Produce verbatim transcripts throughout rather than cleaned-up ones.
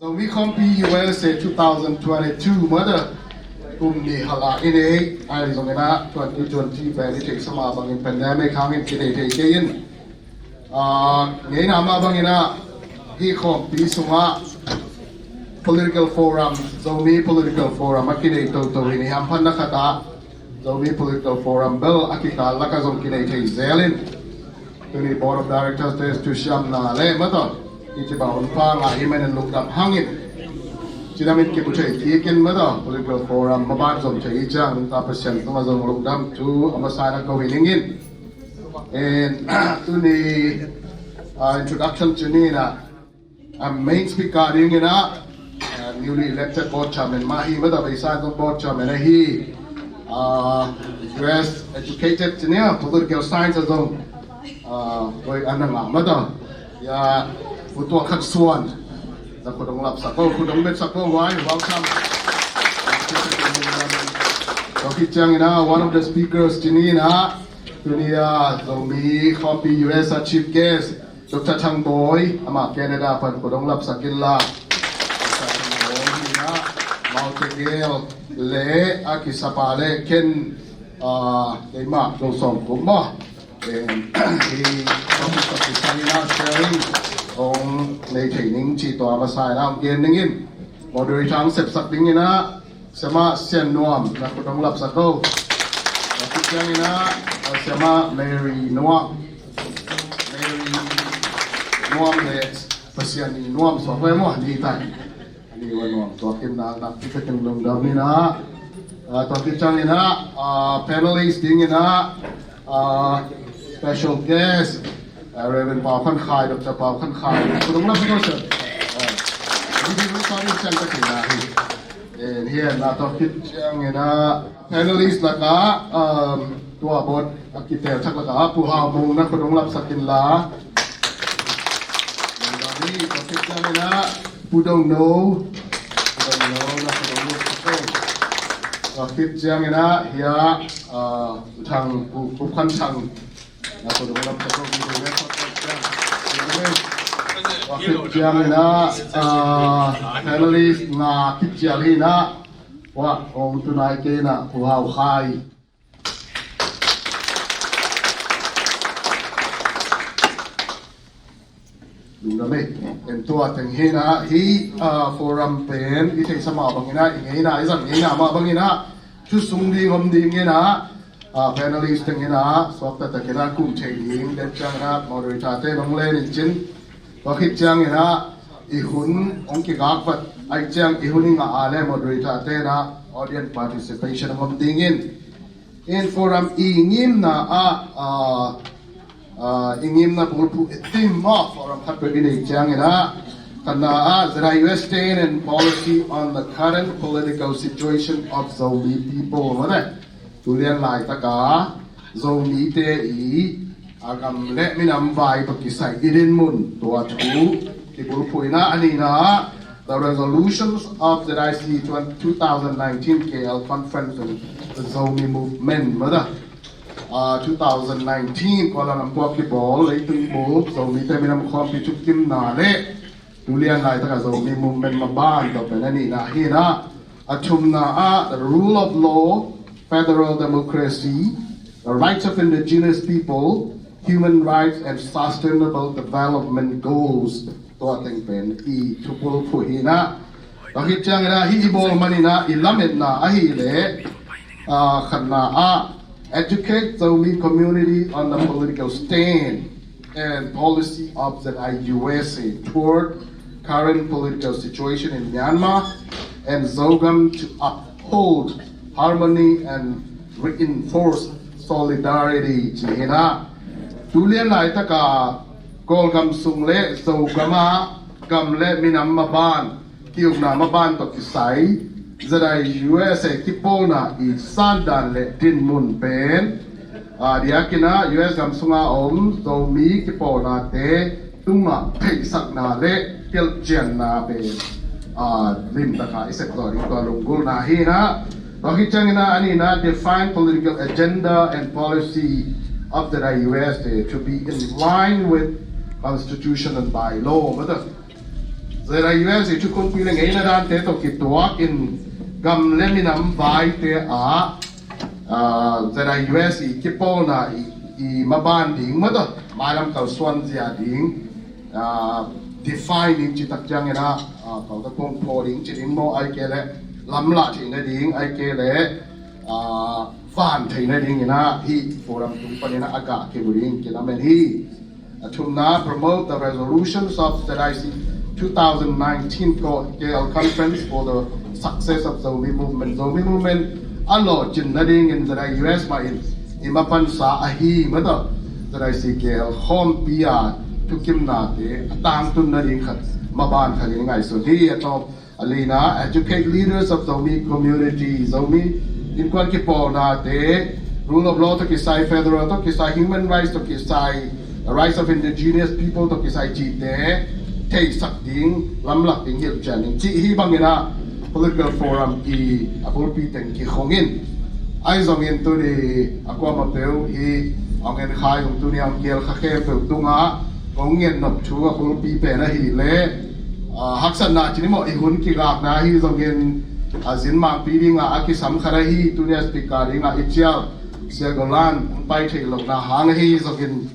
Zomi Khawmpi U S A two thousand twenty-two mah ta, kum nih hala i nei, ahi zongin ah twenty twenty pen i theihsa mah bangin pandemic hangin kinei thei kei in. Ah, ngeina mah bangin ah hih khawmpi sungah political forum, Zomi political forum a kinei toto hi ni. Hamphatna khatah Zomi political forum bel a kikal lakah zong kinei thei zel in, tuni board of directors te thusiamna le mah ta, i ci bang hun pha ngah hi manin lungdam hang in, ci dam in kimu thei kik in mah ta, political forum maban zong thei hi ciang ta, Pasian tungah zong lungdam thu a masa in ah ko hi ning in. And tuni, ah, introduction ci ni in ah, a main speaker dingin ah, ah, newly elected board chairman mah hi mah ta, beisa zong board chairman ahi, ah, U S educated ci ni a, political science a zong, ah, hoi a na ngah mah ta, ya, Pu Tuang Khan Suan, na khut hong lapsak o, khut hong betsak o, wai, welcome. Tua khit ciangin ah, one of the speakers ci ni in ah, tuni a Zomi Khawmpi U S a chief guest, Doctor Thang Bawi, amah Canada pan khut hong lapsak inla. Doctor Thang Bawi hi in ah, Mautegel le a kisapa le ken, ah, keimah Zo Sawm Khup maw, hi, hong kisap kisai in ah sharing hong nei thei ning ci tua a masa in ah hong gen ning in. Moderator hong sepsak dingin ah, Siamah Sian Nuam, na khut hong lapsak o. Tua khit ciangin ah, Siamah Mary Nuam. Mary Nuam le Pasian ni Nuam suak ve maw, ni tai. Ni wa Nuam, tua khit na, na khit ciangin lungdam ni na. Ah, tua khit ciangin ah, ah, panelist dingin ah, ah, special guest, ah, Reverend Pau Khan Khai, Doctor Pau Khan Khai. Khut hong lapsak o. Ah, ni di hong tua ni ciang ka kina hi. Eh, hi na tua khit ciangin ah, panelist lakah, um, tua board a kitel thak lakah, Pu Hau Mung na khut hong lapsak inla. Tua khit ciangin ah, Pu Dong No. Pu Dong No na khut hong lapsak in. Tua khit ciangin ah, hi a, ah, Thang, Pu, Pu Khan Thang. Na khut hong lapsak in. Tua khit ciangin ah, ah, panelist nga khit ciang hi in ah, wa, hong tunai kei in ah, Pu Hau Khai. Lungdam ei. En tua teng hi in ah, hih, ah, forum pen i theihsa mah bangin ah, i ngeina, i zat ngeina mah bangin ah, thu sung ding om dingin ah, ah, panelist teng in ah, suakta takin ah kum thei ding, den ciangin ah moderator te nong len in cin. Tua khit ciangin ah, i hun hong kigak vat ahih ciang, i hun i ngah a le moderator te in ah audience participation hong om dingin. In forum i ngimna ah, ah, ah, i ngimna bulphuh i tim maw, forum khat peuh i neih ciangin ah, khatna ah, Z I U S stand and policy on the current political situation of Zomi people, maw te. Tu lian laitaka Zomite i a gam le minam vai tawh kisai i dinmun, tua thu kibulphuh in ah, a nihna ah, the resolutions of Z I C two thousand nineteen K L conference and the Zomi movement, maw te. Ah, two thousand nineteen Kuala Lumpur kibawl leitung bup Zomite minam khawmpi thukimna le tu lian laitaka Zomi movement maban tawh pen a nihna hi in ah, a thumna ah, the rule of law, federal democracy, the rights of indigenous people, human rights and sustainable development goals, tua teng pen i thubulphuh hi in ah. Tua khit ciangin ah, hih i bawl manin ah i lametna ahih leh, ah, khatna ah, educate Zomi community on the political stand and policy of Z I U S A toward current political situation in Myanmar and Zogam to uphold harmony and reinforce solidarity, ci hi in ah. Tu lian laitaka Kawlgam sung le Zogam ah gam le minam maban, ki-ukna maban tawh kisai Z I U S A kipawlna i sandan le dinmun pen, ah, diakin ah U S gam sunga om Zomi kipawlnate tungah theihsakna le pialhcianna pen, ah, limtaka i sepzaw ding tua lunggulhna hi in ah. Tua khit ciangin ah, a nihna, define political agenda and policy of the U S to be in line with constitution and bylaw, maw te. ZIUS i thukhunpi le ngeina dante tawh kituakin gam le minam vaite ah, ah, ZIUS i kipawlna i, i maban ding maw tawh, mailam kalsuan zia ding, ah, define ding citak ciangin ah, ah, kalta pongphaw ding ci ding maw, ai kei le lamlah theihna ding, ai kei le, ah, van theihna dingin ah hih forum tung panin ah a gah kimu ding kilamen hi. A thumna, promote the resolutions of ZIC two thousand nineteen KL conference for the success of Zomi movement. Zomi movement a lawhcin nadingin ZIUS mah in i mapansa ahi maw tawh, ZIC KL khawmpi a thukimnate a tangtun nading khat, maban khat in ngaihsun hi. A tawp, a lina, educate leaders of Zomi community. Zomi innkuan kipawlnate, rule of law tawh kisai, federal tawh kisai, human rights tawh kisai, rights of indigenous people tawh kisai cihte theisak ding, lamlak ding, hilhcian ding cih hi bangin ah political forum i a bulpi teng kikhong in. Ahi zongin tuni a kuamah peuh hi hong en khai ung, tuni hong kial kha khempeuh tungah kong ngen nop thu a bulpi pen ahih leh, ah, haksatna ci ni maw, i hun kigakna ahi zongin, ah, zin mangpi dingah a kisam khat ahi, tuni a speaker dingah i cial Sia Golan hong pai theih lohna hang ahi zongin,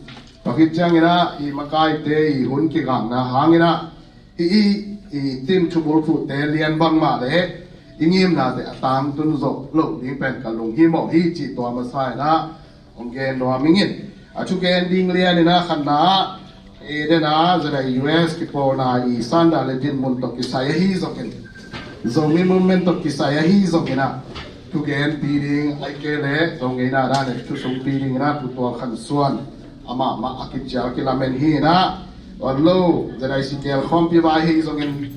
tua khit ciangin ah i makaite i hun kigakna hangin ah i, i, i tin thubul phuhte lian bangmah le i ngimnate a tangtun zawh loh ding pen ka lunghimawh hi cih tua masa in ah hong gen nuam ing in. A thugen ding lian in ah khatna ah, Eden a ZIUS kipawlna i sanda le dinmun tawh kisai ahi zongin, Zomi movement tawh kisai ahi zongin ah thugenpi ding, ai kei le Zo ngeina dan le thusungpi dingin ah Pu Tual Khan Suan, amah mah a kicial kilamen hi in ah, wan lo, ZIC KL khawmpi vai hi zongin,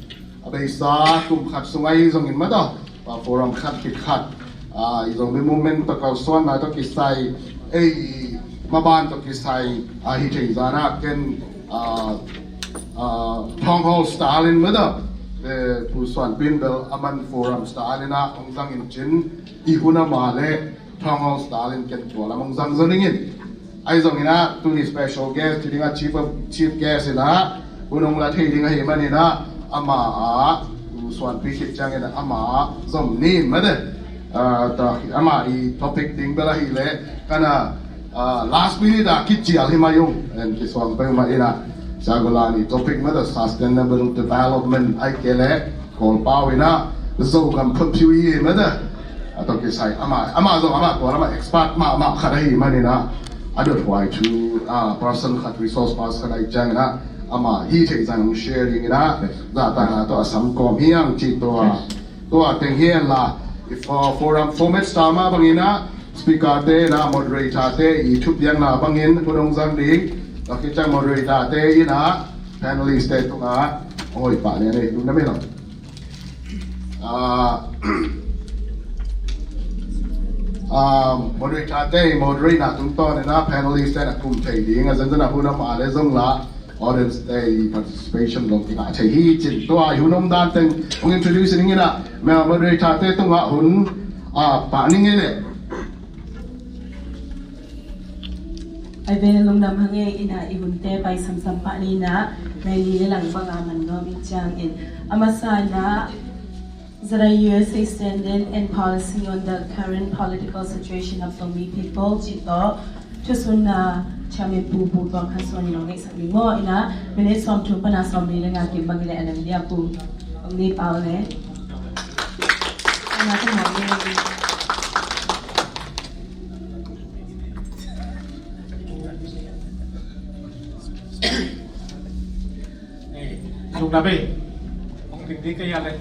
a beisa kum khat sung ahi zongin maw tawh, a forum khat khit khat, ah, i Zomi movement tawh kalsuanna tawh kisai, ei, maban tawh kisai, ah, hi thei zan ah ken, ah, ah, Town Hall style in maw tawh, eh, Pu Suan Pin bel aman forum style in ah hong zang in cin, i hun a mah le Town Hall style in ken tua lam hong zang zo ning in. Ahi zongin ah tuni special guest ci ding a chief of, chief guest in ah hun hong la thei ding ahih manin ah ama a, uh, suanpi khit ciangin ah ama a zom ni in maw tawh. Ah, ta, ama i topic ding bel ahih leh kan a, ah, last minute a kicial hi mai ung, en kisuang peuhmah in ah. Sia Golan i topic maw tawh sustainable development ai kei leh Kawlpau in ah Zogam phunphiu i maw tawh, a tawh kisai ama, ama zong ama tua lamah expert mahmah khat ahih manin ah, a dothuai thu, ah, person khat, resource person khat ahih ciangin ah ama hi theih zan hong share dingin ah zahtakna tawh a sam kawm hi hang cih tua, tua teng hi hen la. I fo-, forum format style mah bangin ah speaker te in ah moderator te i thupiakna bangin hun hong zang ding. Tua khit ciang moderator te in ah panelist te tungah hong hoih pah lian ei, lungdam ei lo. Ah, ah, moderator te, moderator na tungtawn in ah panelist te na kum thei ding, a zenzen a hun a mah le zong la audience te participation zong kingah thei hi cin, tua i hun om dan teng hong introduce ning in ah, moderator te tungah hun, ah, pah ning ei le. Ai ve, lungdam hang e, in ah i hunte pai samsam pah ni in ah, nai li le lang banga man nuam ing ciangin. A masa in ah, ZIUS extended and policy on the current political situation of Zomi people cih tawh thusunna chairman Pu, Pu Tual Khan Suan in hong ngaihsak ding maw, in ah minute sawmthum pan a sawmli le nga kim bang i le a nam dia Pu, om ni pau le. In ah, lungdam ei. Hong ding ding ka hia le.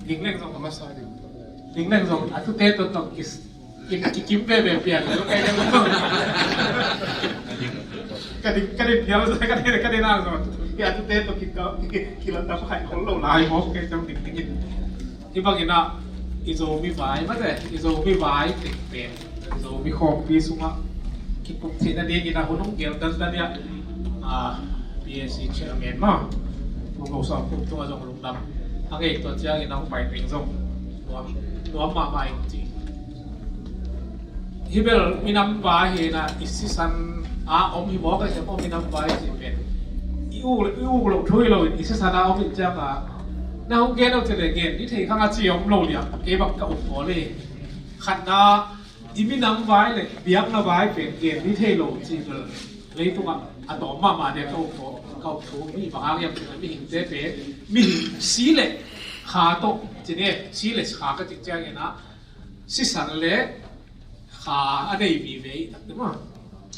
Ding leng zong. Ding leng zong. A thute tawh tawh kis, kim, ki, kim veve pian. Ka ding, ka ding phial, ka ding, ka ding nang zong. A thute tawh ki, ka, ki, kilan dam khai khol lo lai mawk kei zong ding ding in. Hih bangin ah, i Zomi vai mate, i Zomi vai teng pen, i Zomi khawmpi sungah kikup theihna dingin ah hun hong gel dandan hi a, ah, PAC chairman mah, Pu Ngo Sawm Pum tungah zong lungdam hang e, tua ciangin ah hong pai teng zong nuam, nuam mahmah ing ci. Hih bel minam vai hi in ah, i sisan a om hi mawk a, i om minam vai cih pen i I uk le, i uk loh thu hi loin i sisan a om in ciangin, na hong gen lo ci le gen i thei khang a ci om lo liang, kei bang ka uk pawl hi. Khatna, i minam vai le biakna vai pen gen i thei lo ci bel leitungah a tawm mahmah ding ka uk pawl, ka uk thu. Mi bang hang hiam ci le mihingte pen mihing si le kha tawh ci ne, si le kha ka cih ciangin ah sisan le kha a nei vive i takte maw.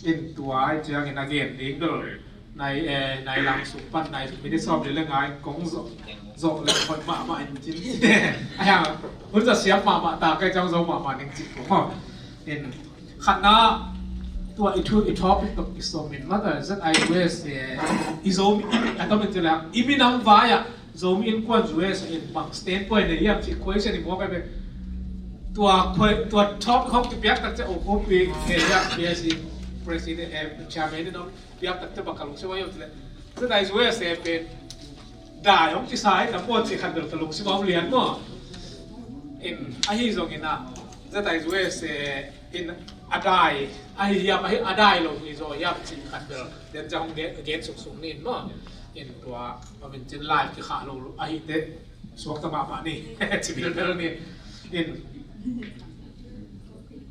In tua i ciangin a gen ding bel nai, eh, nai lang sung pan nai minute sawm li le nga in kong zawh, zawh le khon mahmah in cin. Ai hang hun za siam mahmah ta kai ciang zo mahmah ning cin ko maw. In khatna, tua i thu i topic tawh kisam in mata Z I U S, eh, i Zomi, a tom in ci le i minam vai ah Zomi Innkuan U S in bang standpoint nei hiam cih question i muak ai ve. Tua koi, tua topic hong kipiak tak ciang U Khup Pi, eh, hiam, P S C president, eh, chairman in hong piak tak ciang bang ka lungsim a hiam ci le, Z I U S, eh, pen dai hong kisa hi tam pawh cih khat bel ka lungsim a om lian maw. In ahi zongin ah Z I U S, eh, in a dai ahi hiam, ahi a dai lo hi zaw hiam cih khat bel den ciang hong gen, gen suksuk ni in maw. In tua a min cin lai kikhah lo lo ahi te suakta mahmah ni. Ci bilbel ni. In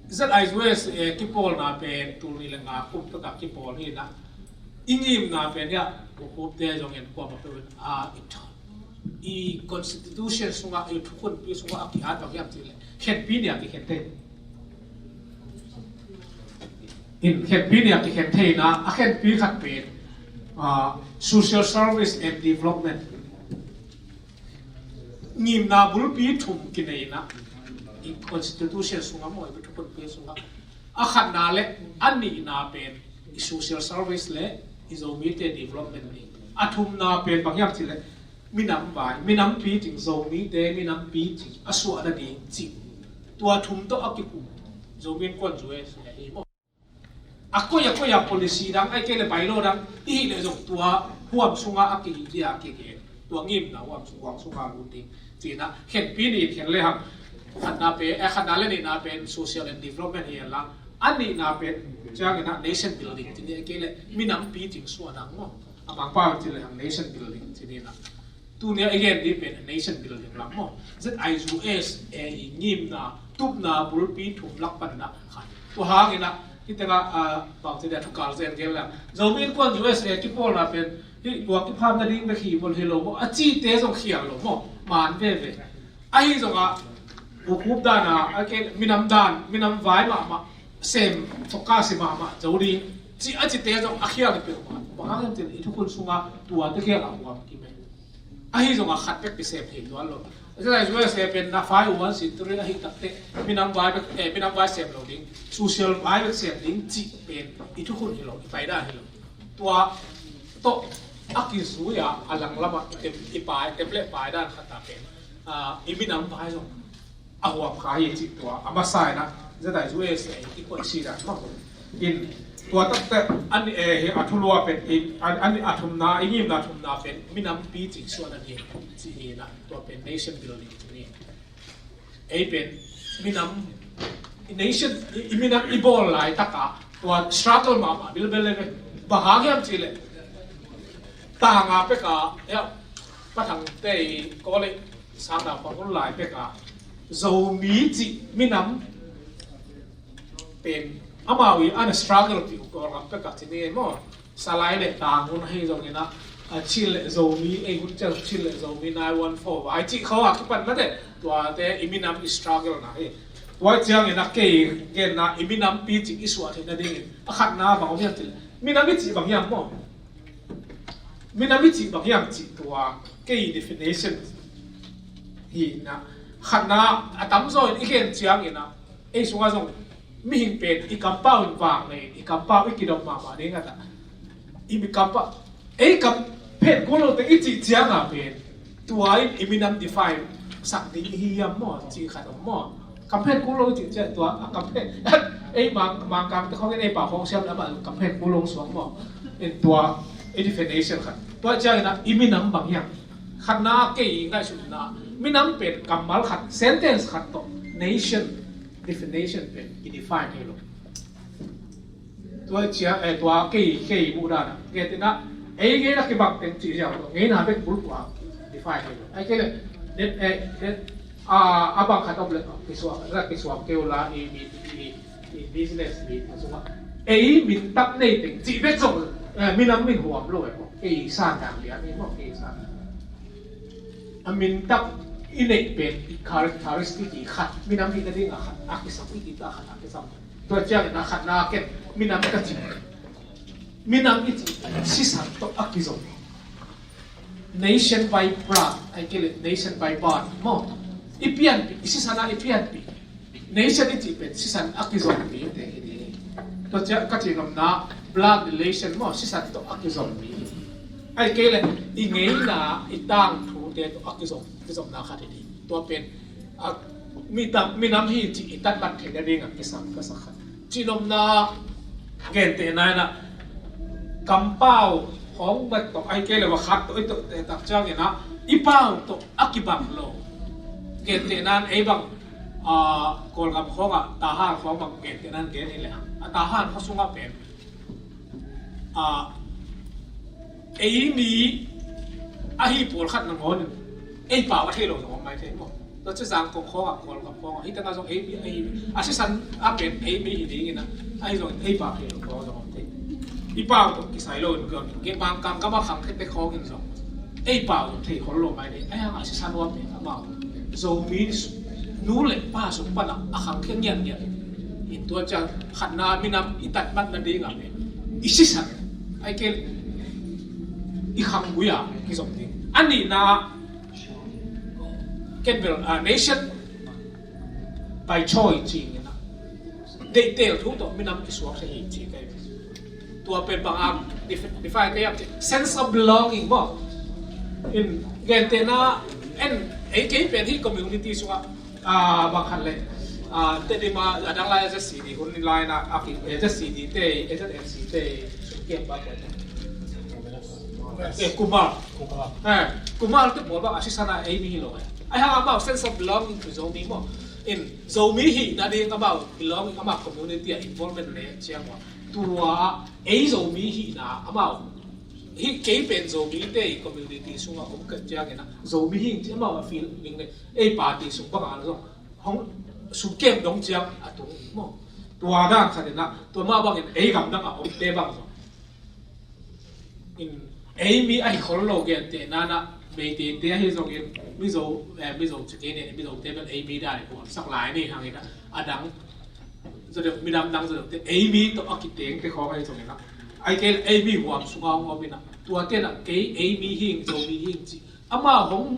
Z I U S, eh, kipawlna pen tul nih le nga kum takah kipawl hi na. I ngimna pen hiah U Khupte zongin kuamah peuh in, ah, i thu-, i constitution sungah, i thukhunpi sungah a ki-at bang hiam cih le khenpi nih a kikhen thei. In khenpi nih a kikhen theina, a khenpi khat pen, ah, social service and development. Ngimna bulpi thum kineina, i constitution sungah maw, i thukhunpi sungah. A khatna le a nihna pen i social service le i Zomite development ni. A thumna pen bang hiam cih le minam vai, minam picing, Zomite minam picing a suah nading cih. Tua thum tawh a kikum Zomi Innkuan U S hi maw. A koi a koi a policy dang, ai kei le bylaw dang i hih leh zong tua huam sungah a kihih dia kei kei. Tua ngimna huam sung, huam sungah lut ding. Cihna khenpi nih in khen le hang. Khatna pen, eh, khatna le nihna pen social and development hi a lang. A nihna pen ciangin ah nation building ci ni, ai kei le minam picing suah dang maw. A Mangpau ci le hang nation building ci ni na. Tuni a i gen ding pen nation building lam maw. Z I U S, eh, i ngimna, tupna bulpi thum lak pan na khat. Tua hangin ah, hih tengah, ah, bang ci dia thukal zen gen la. Zomi Innkuan U S A kipawlna pen, hih tua kipham nading bek hi maw, hi lo maw. A cite zong khial lo maw. Man veve. Ahi zongah, U Khup dan a, a ke minam dan, minam vai mahmah, sem, focus mahmah, zo ding. Ci, a cite zong a khial hi peuhmah. Bang hang hiam cih le i thukhun sungah, tuate khial a huam kim e. Ahi zongah khat bek kisem thei tuan lo. Zia lai zua se pen na fai uan sin turin ahi takte minam vai bek, eh, minam vai sem lo ding, social vai bek sem ding cih pen i thukhun hi lo, i paidan hi lo. Tua tawh a kizui a, a langlamah i tem, i pai, tem le paidan khat a pen, ah, i minam vai zong a huam kha hi cih tua a masa in ah, zia dai zu e se i koih si dan mah. In tua takte an, eh, hi a thulua pen in, an, an a thumna, i ngimna thumna pen minam picing suahna ni cih hi in ah, tua pen nation building cih ni. Ei pen minam, i nation, i, i minam i bawl laitak a tua struggle mahmah bilbel le ve. Bang hang hiam cih leh tanga pek a, ya, Pa Thangte i kawlei sangna pa hun lai pek a Zomi cih minam pen amau i an struggle piu Kawlgam pek a ci ni maw. Salai le Tangun ahi zongin ah, a, Chin le Zomi, ei hun ciang Chin le Zomi nine one four vai cih khawng a kipan mate, tuate i minam i struggle na hi. Tua ciangin ah kei genna i minam picing i suah theih nadingin a khatna bang om hiam cih leh, minam i cih bang hiam maw? Minam i cih bang hiam cih tua kei definition hi na. Khatna a tamzaw in i gen ciangin ah, ei sungah zong mihing pen i kampau in vang nei, i kampau i kidop mahmah ding a ta. I mi kampau, ei kam phet kul lo te i cih ciang a pen tua in i minam define sak ding i hi hiam maw, cih khat om maw? Kam phet kul lo i cih ciang tua a kam phet, ei Mang, Mangkang te khawng in ei pau khawng siam lam a kam phet kul lo suak maw? In tua i definition khat. Tua ciangin ah i minam bang hiam? Khatna kei ngaihsutna, minam pen kammal khat, sentence khat tawh nation definition pen i define hi lo. Tua cia, eh, tua kei, kei muh dan a, kei tina, Ei ngeina kibang teng cih ziau lo, ngeina bek bulphuh a define hi lo. Ai kei le, den, eh, den, a, a bang khat om le, kisuam, la kisuam keu la, i, i, i, i business mi, a sungah. Ei min tak nei teng cih bek zong, eh, minam min huam lo, eh, ei san dang lian, ei mawk, ei san. A min tak i neih pen, i characteristic i khat, minam hihna ding a khat, a kisam, i kita khat, a kisam. Tua ciangin a khatna ken, minam ka cih. Minam i cih, sisan tawh a kizom. Nation by blood, ai kei le nation by birth, maw. I pianpih, i sisan a i pianpih. Nation i cih pen, sisan a kizom mite hi ding. Tua ciang ka cih nopna, blood relation, maw, sisan tawh a kizom mi. Ai kei le, i ngeina, i tangthute tawh a kizom, kizomna khat hi ding. Tua pen, a, mi tam, minam hi cih i tatmat theihna ding a kisam ka sa khat. Cihnopna gentehna in ah, kampau khawng bek tawh, ai kei le va khat tawh, i tawh, eh, tak ciangin ah, i pau tawh a kibang lo. Gentehna in ei bang, ah, Kawlgam khawngah, Tahan khawng bang gentehna in gen hi le, a Tahan khua sungah pen, ah, ei mi ahi pawlkhat nangawn in ei pau a thei lo zong om mai thei maw? Tua ci Zangkong khawngah, Kawlgam khawngah, hih tengah zong ei mi ahi, a sisan a pen ei mi hi dingin ah, ahi zong ei pau thei lo khawng zong om thei. I pau tawh kisai lo in, ke Mangkang gam a khangkhiate khawng in zong ei pau zong thei khol lo mai thei. Ahi hang a sisan a pen amau Zomi nu le pa sung panah a khangkhia ngiatngiat in, tua ciang khatna minam i tatmatna ding a pen i sisan, ai kei le i khanggui a kizom ding. A nihna ken bel, ah, nation by choice ci-in ah, deihtel thu tawh minam kisuak thei hi ci kei. Tua pen bang a def-, define kei hiam cih, sense of belonging maw. In gentehna, en, ei kei pen hih community sungah, ah, bang khat le, ah, Tedim a, a dang lai a Z C D hun lai na, a ki, eh, Z C D te, eh, Z N C te, sungkiam ba koi. Eh, Kumar. Kumar. Eh, Kumar te pawl bang a sisan a ei mi hi lo, eh. Ahi hang amau sense of belonging to Zomi maw. In Zomi hihna ding amau belonging, amau community a involvement le ciang maw. Tua ei Zomi hihna amau. Hih kei pen Zomi te community sungah om ka ciangin ah, Zomi hi ci amau a feeling le, ei party sung bang a zong hong sungkem dong ciang a tung maw. Tua dan khat in ah, tua mah bangin ei gamdang a omte bang zong in, ei mi ahi khol lo gentehna in ah, Meitei te ahi zongin, Mizo, eh, Mizo ci kei ni, Mizo te bel ei mi dan i huamsak lai ni hang in ah, a dang, zaw deuh, minam dang zaw deuh te, ei mi tawh a kitengte khawng ahi zongin ah, ai kei le ei mi huam sungah hong om in ah, tuate in ah, kei ei mi hi ing, Zomi hi ing ci, amau hong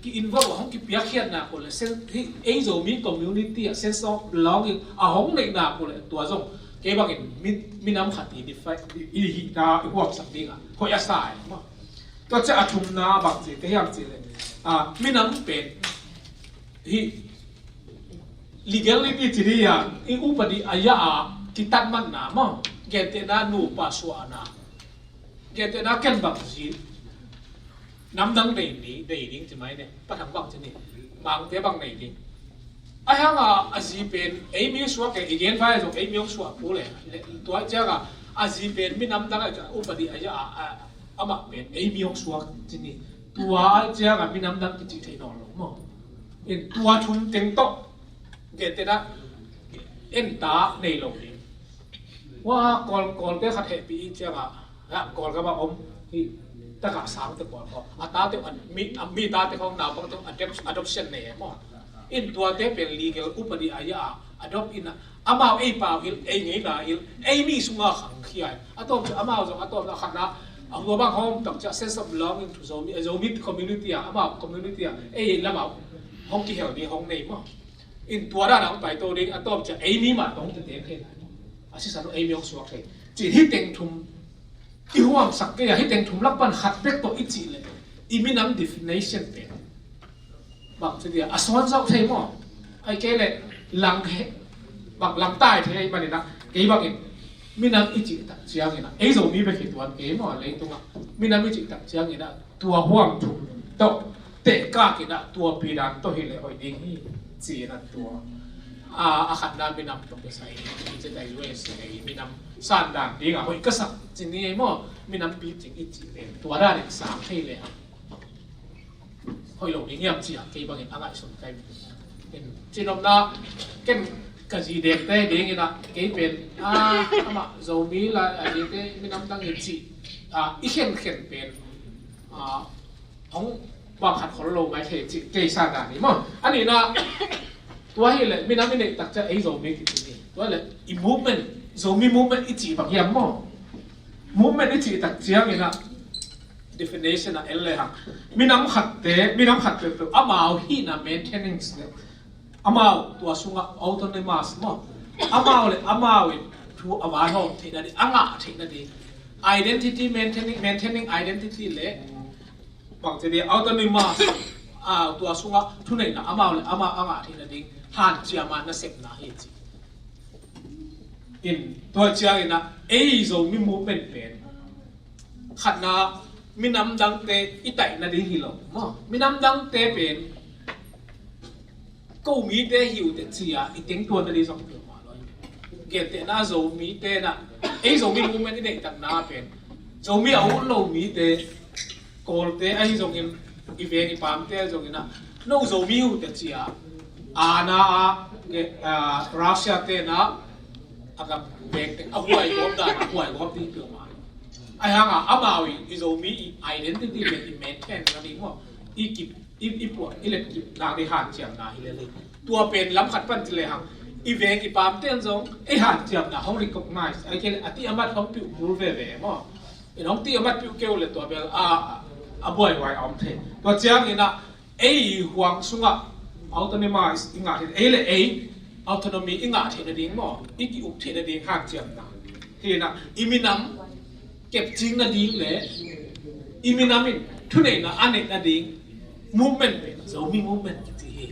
ki-involve, hong kipiakkhiatna ko le, sen-, hih ei Zomi community ah sense of belonging a hong neihna ko le, tua zong kei bangin mi, minam khat i define, i, i hihna i huamsak ding a hoih a sa e maw. Tua ciang a thumna bang ci ka hiam cih le, ah, minam pen hih legality ci ding a, i upadi a ya a kitatmatna maw, gentehna nupa suahna. Gentehna ken bang zi, namdang nei ni, nei ding ci mai ne, Pa Thang bang ci ni, Mangte bang nei ding. Ahi hang a, a zi pen ei mi suak e, i gen vai zong ei mi hong suak pu le, le, tua ciang a, a zi pen minam dang a, upadi a ya a, a, amah pen ei mi hong suak ci ni. Tua ciang a minam dang kici thei nawn lo maw. In tua thum teng tawh, gentehna, en ta nei lo ding. Wa, Kawl, Kawlte khat hehpih i ciang a, ha, Kawlgam a om, hih, taka sangte pawl khawng. A tate, a mi, a mi tate khawng naupangte adop-, adoption nei e maw. In tuate pen legal upadi a ya a, adopt in a, amau ei pau hilh, ei ngeina hilh, ei mi sunga khangkhia in. A tawm ciang amau zong, a tawm a khatna, a hua bang hawm tak ciang sense of belonging to Zomi, Zomi community a, amau community a, ei lamau hong kihel ding hong nei maw. In tua dan a hong paito ding, a tawm ciang ei mi mah tawh hong tete thei. A sisan uh ei mi hong suak thei. Ci hi teng thum i huamsak kei a, hi teng thum lak pan khat bek tawh i cih leh, i minam definition pen bang ci dia, a suan zauh thei maw? Ai kei leh lang he, bang lang tai thei manin ah, kei bangin minam i cih tak ciangin ah, ei Zomi bek hi tuan kei maw, leitungah minam i cih tak ciangin ah, tua huam thum tawh tehkak in ah, tua pi dan tawh hi leh hoih ding hi, ci-in ah tua. A, a khatna minam tawh kisai, i cih dai U S A, minam san dan ding a hoih ka sak ci ni ei maw, minam picing i cih pen tua dan in sang thei le hang hoih lo ding hiam ci a kei bangin a ngaihsun kai. Cinopna ken ka zi dekte dingin ah kei pen a, amah Zomi la a dingte minam dang hi ci a i khenkhen pen a hong bang khat khol lo mai thei ci kei sa dan hi maw. A nihna tua hi le minam i neih tak ciang ei Zomi kici ni. Tua le i movement, Zomi movement i cih bang hiam maw? Movement i cih tak ciangin ah definition ah en le hang minam khatte, minam khat peuhpeuh amau hihna maintenance le amau tua sungah autonomous maw, amau le amau in thu a vanhawm theihna ding, a ngah theihna ding, identity maintaining, maintaining identity le bangci ding autonomous, a, tua sungah thuneihna amau le amau a ngah theihna ding hanciam a nasepna hi ci. In tua ciangin ah ei Zomi movement pen khatna minam dangte i taihna ding hi lo maw? Minam dangte pen ko mite hi uh teh ci a i tengtuan na ding zong peuhmah lo. Gentehna Zomite na ei Zomi movement i neih takna pen Zomi a ut lo mite, Kawlte ahi zongin i veng i pamte ahi zongin ah no Zomi uh teh ci a, a na a, a, Russia te na a gam veng teng a huai gawp dan a huai gawp ding peuhmah lo. Ahi hanga amau i, i Zomi i identity pen i maintain na ding maw, i kip i, i puah i lep kip nak ding hanciamna hi le le. Tua pen lam khat pan ci le hang i veng i pamte zong ei hanciamna hong recognize ai kei le a ti a mat hong piuh mul veve maw. In hong ti a mat piuh keu le tua bel a, a buaihuai a om thei. Tua ciangin ah ei huang sungah autonomous i ngah theih, ei le ei autonomy i ngah theih nading maw, i ki-uk theih nading hanciamna. Hi na, i minam kepcing nading le i minam in thuneihna a neih nading movement pen Zomi movement kici hi.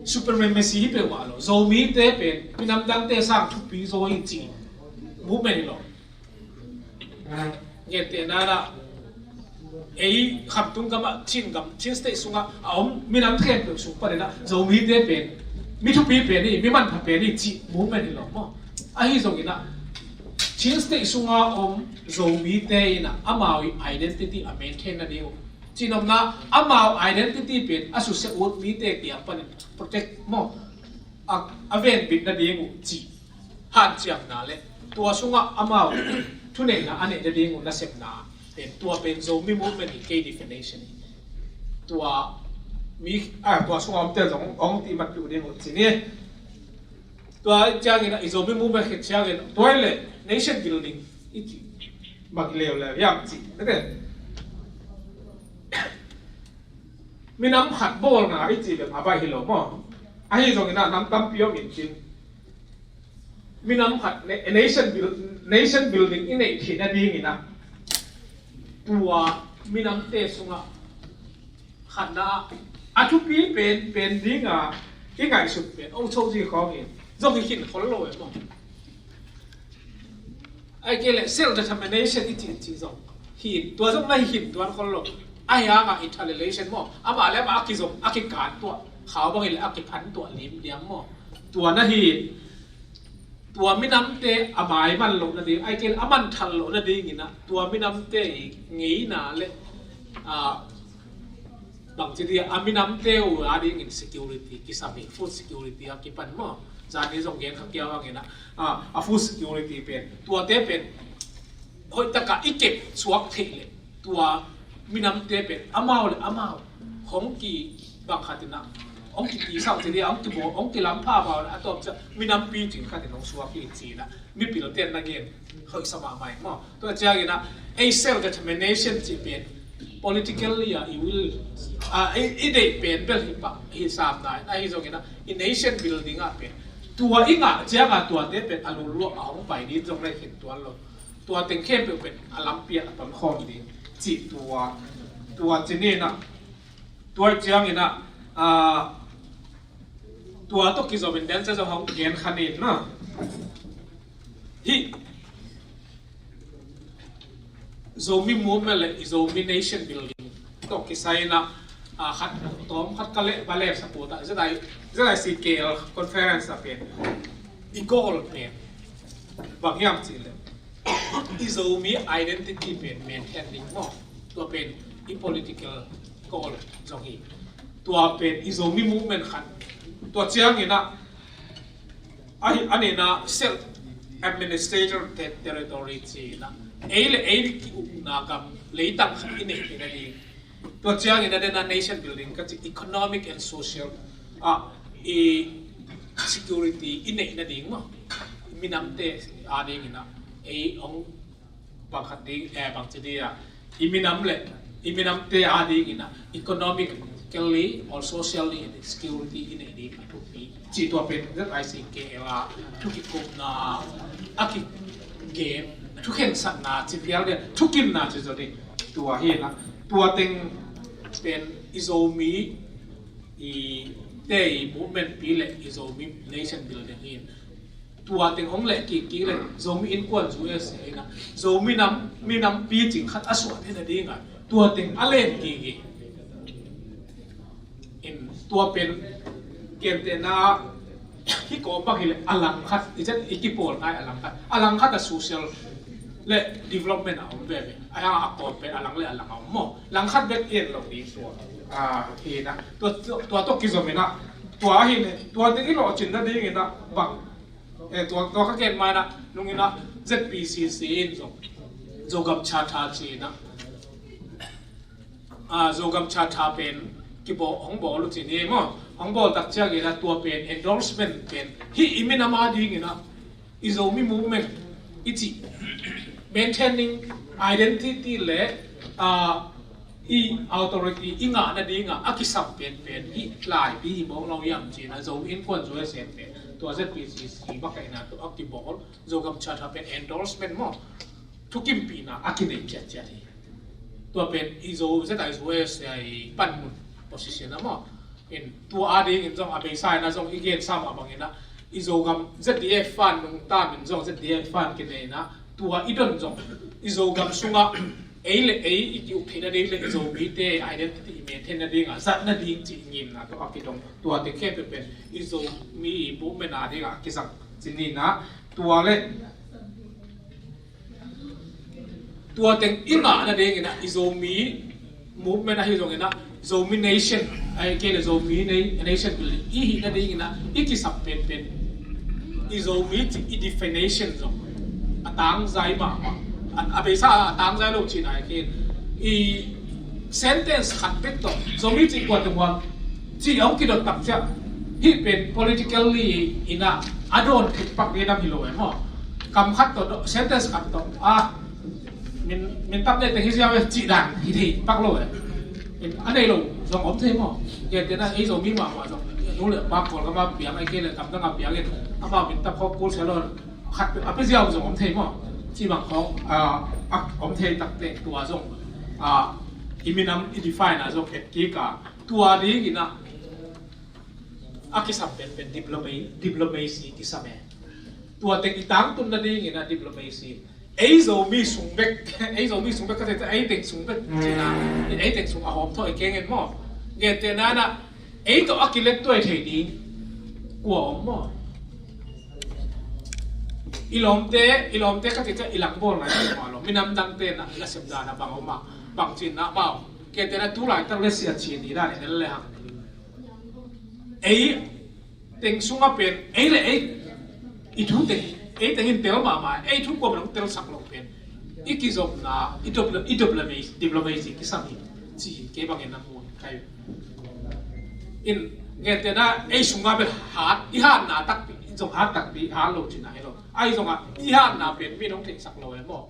Supremacy hi peuhmah lo. Zomite pen minam dangte sang thupi zaw hi ci movement hi lo. Gentehna ah ei khamtung gamah Chin gam, Chin State sungah a om minam khempeuh sung panin ah Zomite pen mi thupi pen hi, mi manpha pen hi cih movement hi lo maw. Ahi zongin ah Chin State sunga om Zomite in ah amau i identity a maintain nading uh, cihnopna amau identity pen a susia ut mite kiang panin protect maw, a, a venbit nading uh cih hanciamna le tua sungah amau thuneihna a neih nading uh nasepna pen tua pen Zomi movement hi kei definition hi. Tua mi, a, tua sungah omte zong hong tih mat piuh ding uh ci ni. Tua ciangin ah i Zomi movement khit ciangin tua le nation building i cih bang hi leuleu hiam cih. Minam khat bawlna i cih bek a baih hi lo maw. Ahi zongin ah nam tampi om in cin minam khat, na-, nation buil-, nation building i neih theih nadingin ah tua minamte sungah khatna a thupi pen, pen dinga i ngaihsut pen ong cho zi khawng in zong hi khin khol lo e maw. Ai kei le self determination i cih cih zong hi, tua zong na hi khin tuan khol lo. Ahi hanga interrelation maw, amah le amah a kizom, a kikan tuah, khau bang hi le a kiphan tuah lim diam maw. Tua na hi, tua minamte a maiman loh nading, ai kei le a manthal loh nadingin ah tua minamte i ngeina le, a, bangci dih a minamte uh a dingin security kisam hi, food security a kipan maw. Zani zong gen kha kia bangin ah, a, a food security pen, tuate pen hoih taka i kep suak theih le tua minamte pen amau le amau hong ki bang khatin ah hong ki, ki sau ci dih, hong ki bo, hong ki lam pha bau le a tawp ciang minam picing khatin hong suak hi ci na. Mipil ten na gen hoihsa mahmah maw. Tua ciangin ah ei self determination cih pen politically ah i will, ah, i, i deih pen bel hi pah, hi sam nai. Ahi zongin ah i nation building ah pen tua i ngah ciangah tuate pen a luluah a hong pai ding zong na hi khin tuan lo. Tua teng khempeuh pen a lampi ah a ton khawm ding cih tua, tua ci ni na. Tua ciangin ah, ah, tua tawh kizom in den cia zong hong gen kha ni na. Hih Zomi movement le i Zomi nation building tawh kisai in ah A khat, tawm khat ka leh ba leh support ah, Z I, Z I C K L conference ah pen i goal pen bang hiam cih leh i Zomi identity pen maintain ding maw? Tua pen i political goal zong hi. Tua pen i Zomi movement khat, tua ciangin ah a, a nihna self administrator te-, territory cihna, ei le ei ki-ukna gam leitang khat i neih theihna ding. Tua ciangin a dena nation building ka ci, economic and social, ah, i security i neihna ding maw? Minamte a dingin ah ei hong bang khat ding, eh, bang ci ding ah, i minam le i minamte a dingin ah economically or socially security i neih ding a thupi. Ci tua pen Z I C K L a thukikupna, a kigen, thukhensatna ci pial ding, thukimna ci zaw ding. Tua hi na, tua teng pen i Zomi i te i movement pi le i Zomi nation building hi. Tua teng hong leh kik kik le Zomi Innkuan U S A in ah Zomi nam, minam picing khat a suah theihna ding ah tua teng a len kik hi. In tua pen gentehna hi kawm bang hi le a lang khat, i zat i kipawl ngai a lang khat, a lang khat a social le development a om veve. A yang a kawm pen a lang le a lang a om maw? Lang khat bek en lo ding tua, ah, hi na. Tua, tua, tua tawh kizom in ah, tua hi ne, tua teng i lawhcinna dingin ah bang, eh, tua, tua ka gen ma in ah, nung in ah Z P C C in zong Zogam Charter ci in ah, ah, Zogam Charter pen kibawl, hong bawl uh ci ni maw? Hong bawl tak ciangin ah tua pen endorsement pen hih i minam a dingin ah i Zomi movement i cih, maintaining identity le, ah, i authority i ngahna ding ah a kisam penpen hih lai pi hi mawk lo hiam ci in ah Zomi Innkuan U S A pen tua Z P C C makaihna tawh a kibawl Zogam Charter pen endorsement maw? Thukimpihna a kinei ciatciat hi. Tua pen i Zo, Z I U S a i panmun position a maw? In tua a dingin zong a beisa in ah zong i gensa mah bangin ah i Zogam Z D F fan nungta min zong Z D F fan kinei in ah tua i don zong i Zogam sungah ei le ei i ki-uk theihna ding le i Zomite identity i maintainna ding ah zatna ding cih ngimna tawh a kidong. Tua teng khempeuh pen i Zomi movement a ding ah a kizang ci ni in ah tua le tua teng i ngahna dingin ah i Zomi movement ahi zongin ah Zomi nation, ahih kei le Zomi na-, nation building i hihna dingin ah i kisap penpen i Zomi cih i definition zong a tangzai mahmah. A, a beisa a tangzai lo cihna ahih kei i sentence khat bek tawh Zomi cih kua teng huam cih hong kidot tak ciah hih pen politically in ah a dawn thei pak ding nam hi lo e maw? Kam khat tawh, sentence khat tawh, ah, min, min tap ne teng hi ziau e cih dan hi thei pak lo e. In a nei lo zong om thei maw? Gentehna ei Zomi mahmah zong nu le pa Kawlgam a piang, ahih kei le gamdang a piang in amau min tap khawng kul sia lo, khat a pia ziau zong om thei maw? Cih bang khawng, ah, a om thei takte tua zong, ah, i minam i define a zong et kik a, tua dingin ah a kisam penpen diploma-, diplomacy kisam e. Tua teng i tangtunna dingin ah diplomacy. Ei Zomi sung bek, ei Zomi sung bek ka thei, ei teng sung bek cihna, ei teng sung a hawm thawh i keng en maw? Gentehna in ah ei tawh a kilettuai thei ding kua om maw? I lawmte, i lawmte ka thei ciah i langbawl ngai maw lo? Minam dangte in ah nasep dan a bang om a, bang cihna maw? Gentehna tu laitak le sia cih ni dan i nel le hang. Ei teng sungah pen ei le ei i thu teng, ei teng in tel mahmah, ei thu kuamah in hong telsak lo pen i kizopna, i dopla, i dopla mei, diplomacy kisam hi ci hi. Kei bangin na mun kai in, gentehna ei sungah pen hat, i hatna takpi, i zong hat takpi, hat lo cihna hi lo. Ahi zongah i hatna pen mi in hong theihsak lo e maw?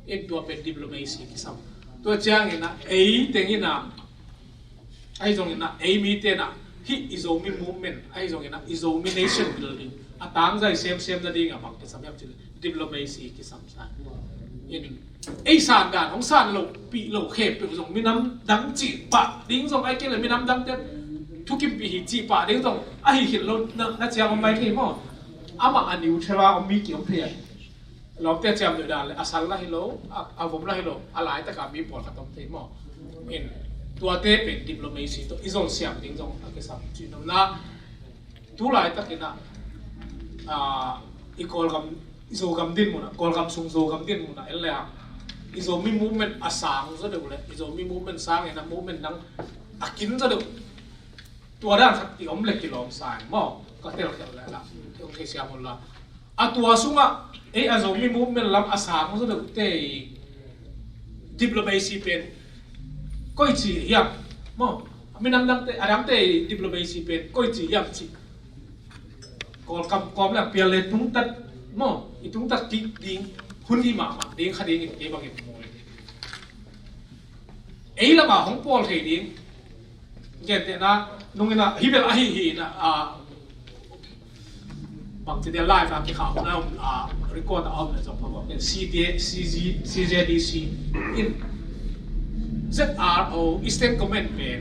In tua pen diplomacy kisam. Tua ciangin ah ei teng in ah, ahi zongin ah ei mite in ah hih i Zomi movement, ahi zongin ah i Zomi nation building a tangzai semsem nading a bang kisam hiam cih leh diplomacy kisam sa. In ei san dan hong san lohpih lo khempeuh zong minam dang cih pah ding zong, ahih kei leh minam dangte thukimpih hi cih pah ding zong ahi khit lo na, na ciang om mai thei maw? Amah a neutral a om mi ki om thei a. Lawmte ciamnuih dan le a sal la hi lo, a, a vom la hi lo, a laitaka mi pawlkhat om thei maw? In Tuate pen diplomacy tawh i zol siam ding zong a kisam. Cih nopna, tu laitakin ah, ah, i Kawlgam, i Zogam din munah, Kawlgam sung Zogam din munah en le ah, i Zomi movement a sang zaw deuh le, i Zomi movement sangin a movement dang a kin zaw deuh. Tua dan khat i om le kilawm sa in maw, ka telkhial le lah, i om thei siam un la. A tua sungah ei a Zomi movement lam a sang zaw deuhte i diplomacy pen koici hiam maw? Minam dangte, a dangte i diplomacy pen koici hiam cih Kawlkam kawm le pial le tungtat maw, i tungtat kik ding hun hi mahmah ding kha dingin kei bangin mu. Ei lamah hong pawl thei ding. Gentehna nungin ah, hi bel ahi hi in ah, ah, bangci dia live a kikhah hun a om, ah, record a om le zong phamawh pen C D, C Z, C Z D C in Z R O Eastern Command pen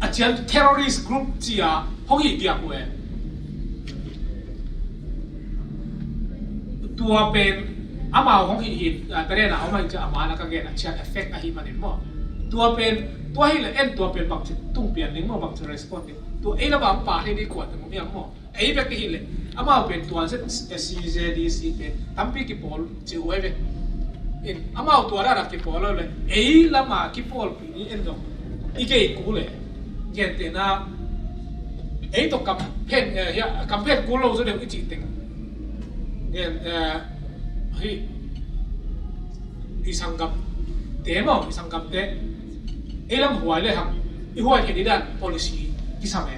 a cian terrorist group cia hong hi biak uh e. Tua pen amau hong hi hi, ah, terena hong hi cia amau na ka gen a cian effect ahi manin maw. Tua pen, tua hi le en tua pen bangci tung pian ding maw, bangci respond ding. Tua ei lamah hong pa thei ding kuate maw miang maw. Ei bek i hi le, amau pen tua Z, C Z D C pen tampi kipawl ci uh ei ve. In, amau tua dana kipawl lo le, ei lama kipawlpih ni en dong i gei kul le. Gentehna, ei tawh kam phen, eh, hia, kam phen kul lo zaw deuh i cih teng. Gen, eh, hi, i sanggamte maw, i sanggamte ei lam huai le hang, i huai thei dih dan policy kisam e.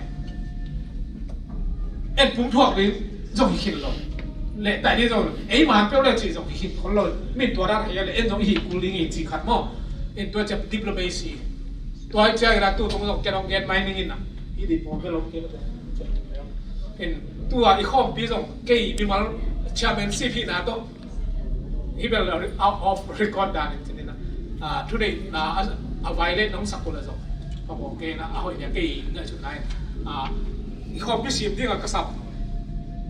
En pum thuak ding zong hi khin lo. Le tai dih zong ei man peuh le cih zong hi khin khol lo. Min tua dan hei le en zong i hi kul ding i cih khat maw. En tua ciah diplomacy. Tua i ciah ina tu tung zong ken ong gen mai ning ina. I dih pum peuh lo kei. En tua i khawmpi zong kei mimal chairmanship hi na tawh. Hi bel out of record dan in cin ina. Ah, today na a, a violate nong sak uh le zong. Phamawh kei na a hoih nia kei ngaihsutna in. Ah, i khawmpi sim ding a ka sam.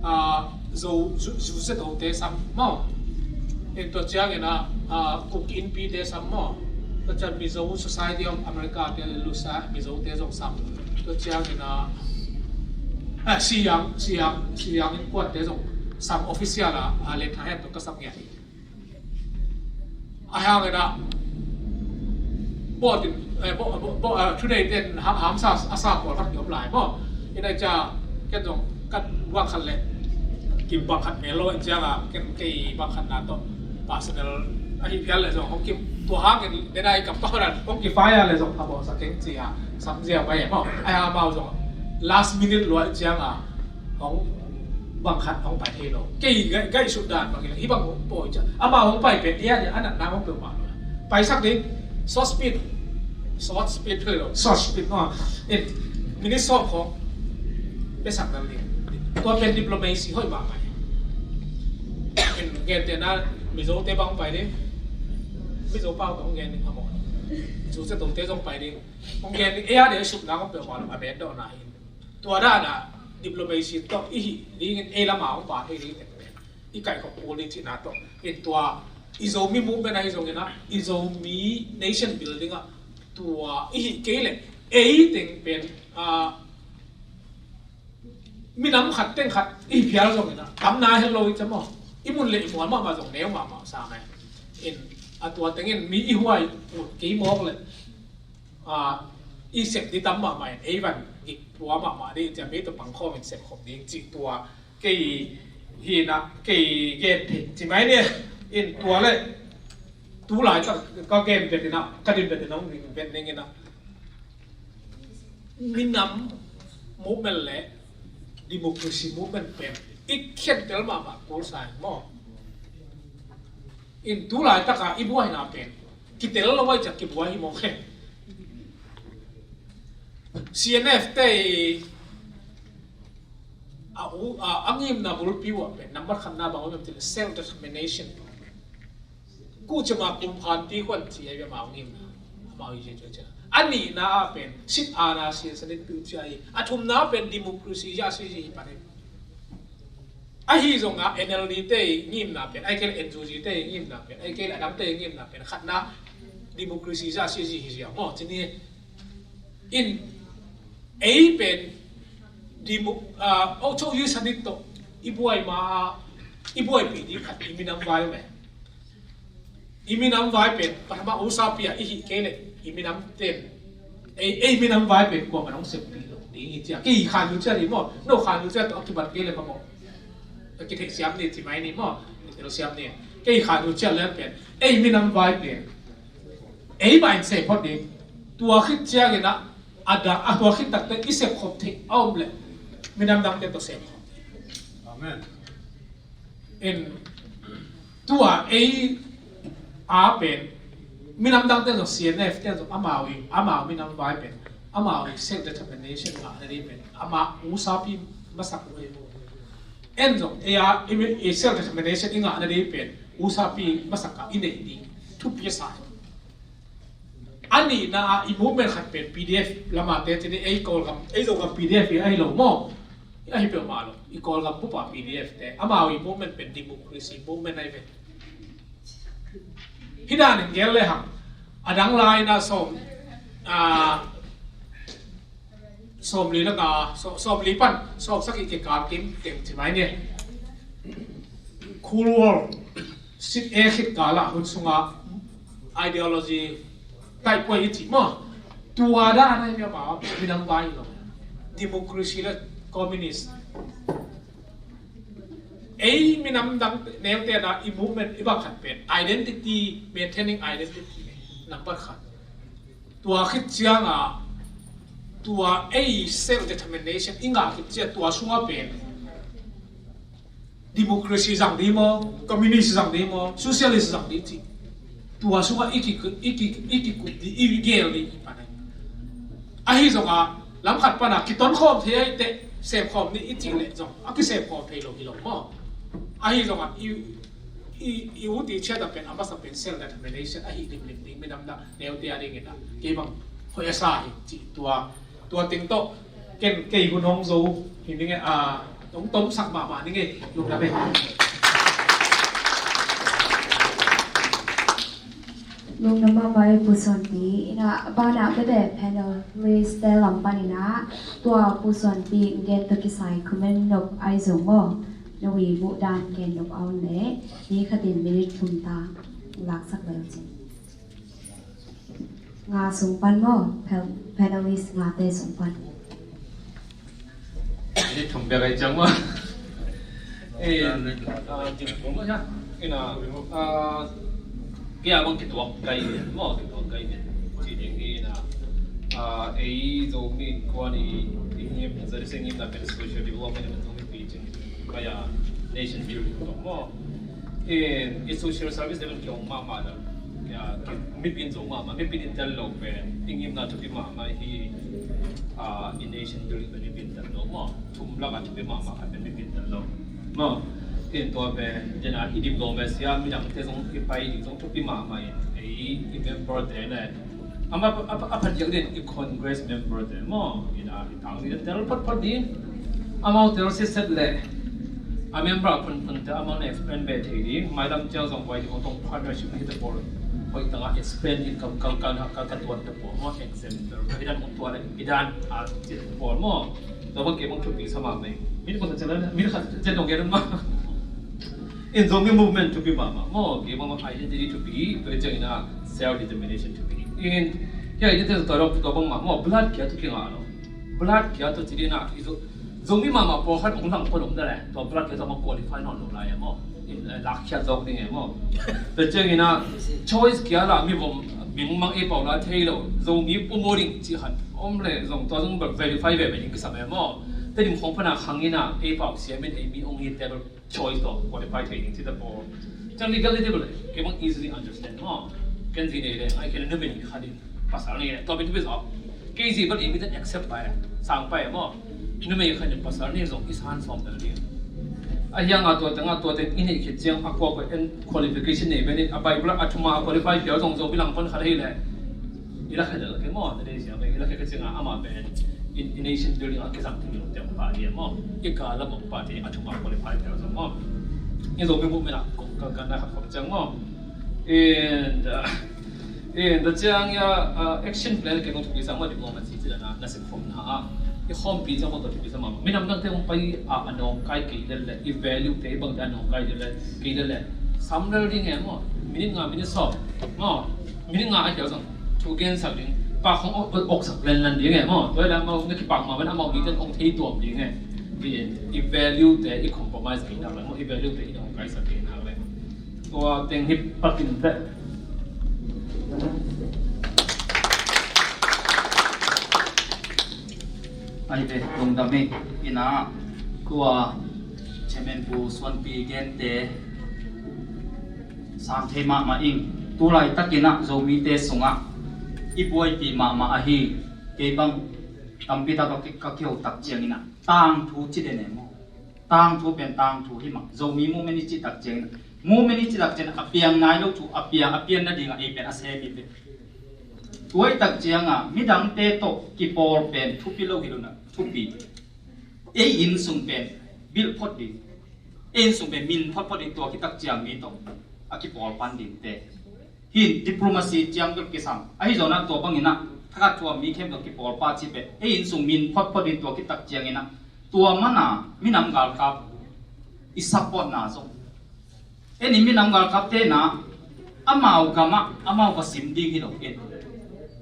Ah, Zo, Zu, Zu Zeto te sam maw. En tua ciangin ah, ah, Kuki Inpi te sam maw. Tua ciang Mizo Society of America te, Lusa, Mizo te zong sam. Tua ciangin ah, ah, Siyang, Siyang, Siyang in kuat te zong sam official ah, ah, letterhead tua ka sam ngiat hi. A hang ina bawtin, eh, baw, baw, baw, eh, today ten ham, hamsa a sa pawl khat i om lai maw. Ina cia ken zong kat bang khat le kim bang khat mel lo in cianga ken kei bang khat na tawh personal ahi phial le zong hong kim tua hangin dena i kam pau dan hong ki fire le zong phamawh sa keng cia sam zia bai maw. A hang amau zong last minute lua in cianga hong bang khat hong pai thei lo. Kei gai, gai sut dan bang ila hi bang hong pawi cia. Ama hong pai pen dia dia anat na hong peuh ma lo. Pai sak ding. Short speed. Short speed thei lo. Short speed no. In minute sawm khong pe sak nan ding. Tua pen diplomacy hoih mahmah. In gentehna Mizo te bang pai ding. Mizo pau tong gen ding phamawh. Mizo se tong te zong pai ding. Hong gen ding. Ei a dia sut na hong peuh ma lo. A ben do na hi. Tua dana diplomacy tawh i hih dingin ei lama hong pa thei ding teng pen i kaihkhop kul ding cihna tawh in tua i Zomi movement ahi zongin ah i Zomi nation building ah tua i hih kei le ei teng pen, ah, minam khat teng khat i phial zongin ah tamna hel lo i cam aw i mun le i mual mahmah zong neu mahmah sa ngai in a tua tengin mi i huai ut kei mawk le ah, i sep ding tam mahmah in ei van gik tua mahmah ding cia mi tawh pangkhawm in sep khop ding cih tua kei hi na kei gen thei ci mai nia in tua le tu lai ka, ka gen bet ina ka din bet ina hong ding bet ning ina minam movement le democracy movement pen i khen tel mahmah kul sa in maw in tu lai taka i buai na pen kitel lo ai ciak kibuai hi mawk he. C N F te i a, u, a, a ngimna bulpi uh ah pen nambat khatna bang om em ti le self determination. Kuh cema kum phan ti khuan ci ai bia mau ngimna mau i je cuacia. A nihna ah pen sit ana sia sanin piu cia i a thumna pen democracy ya si si hi panin. Ahi zonga N L D te i ngimna pen, ai kei le N U G te i ngimna pen, ai kei le a dangte i ngimna pen khatna Democracy za si zi hi zia maw, ci ni. In, ei pen demo, ah, oh, cho yu sa dik to, i buai ma, i buai pi di khat, i minam vai me. I minam vai pen, pa ma usa pia i hi ke le, i minam ten. Ei, ei minam vai pen kua ma nong sep ni lo. Ni i cia, ki khan lu cia ni maw, no khan lu cia to, ki bat ke le ma maw. Ki thei siam ni, ci mai ni maw, ki thei siam ni. Ki khan lu cia le pen, ei minam vai pen. Ei mah in sep phot ding. Tua khit ciangin ah, a dang, a tua khit takte i sep khop theih a om leh, minam dangte tawh sep khop. Amen. In, tua ei a pen, minam dangte zong C N F te zong amau i, amau minam vai pen, amau i self determination ngahna ding pen, amau usapi masak lo ei. En zong ei a, i, i self determination i ngahna ding pen, usapi masak a i neih ding thupi a sa hi. A nihna ah i movement khat pen P D F lamate ci ni, ei Kawlgam, ei Zogam P D F hi ahi lo maw? Ahi peuhmah lo, i Kawlgam bup a P D F te. Amau i movement pen democracy movement ahi ve. Hi dan in gel le hang. A dang lai na sawm, ah, sawmli le nga, saw-, sawmli pan sawmsagih kikal kim teng ci mai ni. Cold War sit e khit kal ah hun sungah ideology taihpuai i cih maw? Tua dan ahi mah, minam vai lo. Democracy le communist. Ei minam dang neute na i movement i bang khat pen identity, maintaining identity number khat. Tua khit ciangah tua ei self determination i ngah khit ciang tua sungah pen democracy zang ding maw, communist zang ding maw, socialist zang ding cih. Tua sungah i ki, i ki, i kikup ding, i gel ding i pan ahi. Ahi zongah lam khat panah kiton khawm thei ahi teh, sep khawm ni i cih leh zong a kisep khawm thei lo hi lo maw? Ahi zongah i, i, i ut i ciat a pen a masa pen self determination ahi limlim ding minam dah neute a dingin ah kei bang hoih a sa hi cih tua, tua teng tawh ken kei hun hong zo hi ning e, a, hong tomsak mahmah ning e, lungdam e. Lungdam mahmah e Pu Suanpi. Ina banah bebe panelist te lam panin ah tua Pu Suanpi gen tawh kisai comment nop ahi zong maw, na wi muh dan gen nop a om leh ni khatin minute thum ta laksak lel cin. Nga sung pan maw, pan-, panelist ngate sung pan. Ni thum bek ai ciang maw. Eh, ah, ina, ah, kei a bang kituak kai maw, kituak kai. Ci ding hi ina, ah, ei Zomi kuan i, i ngim, zari se ngim na pen social development, Zomi pi cing. Kaya nation building tawh maw. I, i social service level kiong mahmah dah. Ya, ki, mipin zo mahmah, mipin in tel lo pen i ngimna thupi mahmah hi, ah, i nation building pen mipin tel lo maw. Thum lakah thupi mahmah khat pen mipin tel lo maw. In tua pen, dena i diplomacy a midangte zong i pai ding zong thupi mahmah in, ei, i member te le, ama, a, a, a phat diak din i Congress member te maw, ina i tang din tel photphot din. Amau tel sitset le a member a phunphun te amau na explain ve thei ding. Mailam ciang zong vai ding hong tong partnership hi te pawl. Hoih tangah explain din ka, ka, ka, ka, ka tuan te pawl maw, example. Ka hi dan hong tuan le, hi dan a ci te pawl maw. Tua bang kei bang thupi sa mahmah. Min bang ciang le, min khat ciang dong gen maw. In Zomi movement thupi mahmah maw, kei bang identity thupi, tua ciang ina self determination thupi. In, hia identity tua dong tua bang mah maw, blood kia tua kingah lo. Blood kia tua ci dina, i Zo-, Zomi mahmah pawlkhat hong lang pawh om dah leh, tua blood kia tua mah qualify nawn lo lai a maw. In, eh, lakkhiat zawk ding e maw. Tua ciang ina, choice kia la, mi vom, ming mang e pau la thei lo, Zomi pawm ding ci khat om leh, zong tua zong verify veve ding kisam e maw. Te ding khong pana khang ina, e pau siam in ei mi hong hi te bel choice tawh qualify thei ding ci ta pawl. Ciang legality bel kei bang easily understand maw. Ken zi nei le ngai ken numei khat in pasal nei le tua pen thupi zaw. Kei zi bel i mite accept pai, sang pai maw. Numei khat in pasal nei zong i san sawm bel ding. A hiang a tua teng a tua teng i neih khit ciang a kua kua en qualification nei bel in a Bible a thuma qualify piau zong zo bilang pan khat hei le. I lakhia lel kei maw, na dei siam, i lakhia ka ciangin amah pen in, in nation building a kizang thei lo te pa hi maw. I ka lam pa te a thuma qualify te zong maw. I Zomi movement a kong ka, ka na kha khop ciang maw. And, uh, Eh, tua ciang ia, ah, action plan kei kong thupi sa mah diplomacy ci dan a, na sep khawmna ah i khawmpi ciang kong tua thupi sa mah. Minam dangte hong pai a, a nawngkai kei lel leh, i value te i bang te a nawngkai lel leh, kei lel leh, sam lel ding e maw. Minute nga, minute sawm maw, minute nga a khial zong thu gensak ding, pak hong ok, oksak lenlan ding e maw. Tua hi leh amau na kipak mah ven, amau mite hong thei tuam ding e. I, i value te i compromise kei nak leh maw, i value te i nawngkaisak kei nak leh. Tua teng hi patin teh. Ai ve, lungdam hi. Ina, tua Chairman Pu Suanpi gente sang thei mahmah ing. Tulaitak ina Zomite sungah i buaipih mahmah ahi. Kei bang tampi tak ka ki, ka kiho tak ciang ina tangthu ci den e maw. Tangthu pen tangthu hi mah. Zomi movement i cih tak ciangin, movement i cih tak ciangin a piang nai lo thu, a piang, a pian nading a ei pen a sem hi pen. Tua i tak ciang a midangte tawh kipawl pen thupi lo hi lo na, thupi. Ei inn sung pen bilh phot ding, ei inn sung pen min phot phot ding, tua khit tak ciang mi tawh a kipawl pan dingte. Hin diplomacy ciang bel kisam. Ahi zongin ah tua bangin ah thakhat thu a mi khempeuh kipawl pah cih pen ei inn sung min photphot in tua khit tak ciangin ah tua man a minam galkap i supportna zong. En i minam galkapte in ah amau gam ah amau va sim ding hi lo en.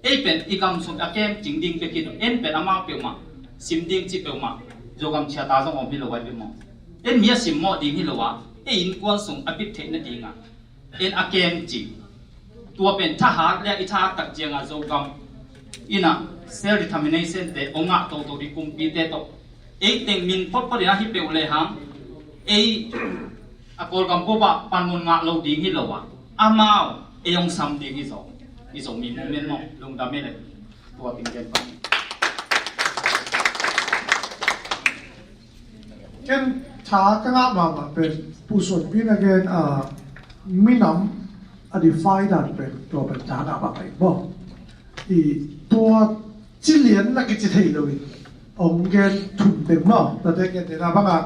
Ei pen i gam sung a kem cing ding bek hi lo. En pen amau peuhmah sim ding cih peuhmah Zogam Charter zong om hi lo a, i pi maw. En mi a simmawh ding hi lo a, ei innkuan sung a bit theih nading a en a kem cih. Tua pen thahat le i thahat tak ciang a Zogam in ah self determination te hong ngah toto ding, kumpite tawh ei teng min photphot in ah hi peuh lehang ei a Kawlgam bup ah panmun ngah lo ding hi lo a, amau ei hong sam ding hi zaw. I Zomi movement maw, lungdam hi leh. Tua teng gen pan. Ken tha ka ngah mahmah pen Pu Suanpi in a gen, ah, minam a define dan pen tua pen tha ngah mahmah hi maw. I tua ci lian na kici thei lo in hong gen thum teng maw. Tate gen tena bang a,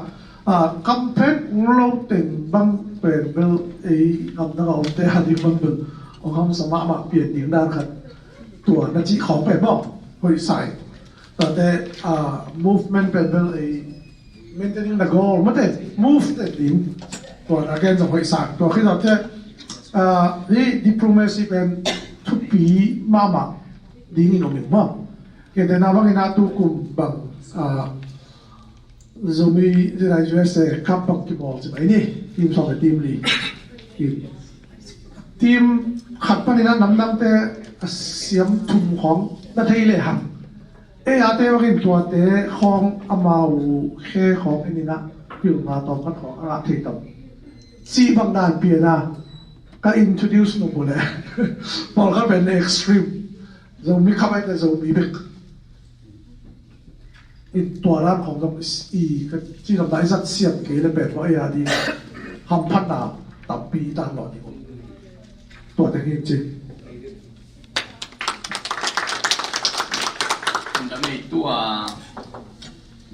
ah, kam phet lo teng bang pen bel ei ngam dang a omte a ding bang bel hong hamsa mahmah pian ding dan khat. Tua na cih khawng pen maw, hoih sa ing. Tate, ah, movement pen bel ei maintaining the goal, mate, move te ding. Tua na gen zong hoih sa ing. Tua khit zong te, ah, hi diplomacy pen thupi mahmah ding in om ing maw. Kei te na bangin a tu kum bang, ah, Zomi zina U S A Cup bang kibawl ci mai ni. Team sawm le team li. Team khat panin a namdangte a siam thum khawng na thei lehang. Ei a te bangin tuate khawng amau khe khawng en in a pilna tawm khat khawng a ngah thei tam. Cih bang dan pian a ka introduce nop uh leh pawlkhat pen extreme. Zomi kha bai te Zomi bek. I tua dan khawng zong i ka ci zong na i zat siam kei le pen maw, ei a ding hamphatna tampi i tan lawh ding uh. Tua teng hi ci. Tunda mei tua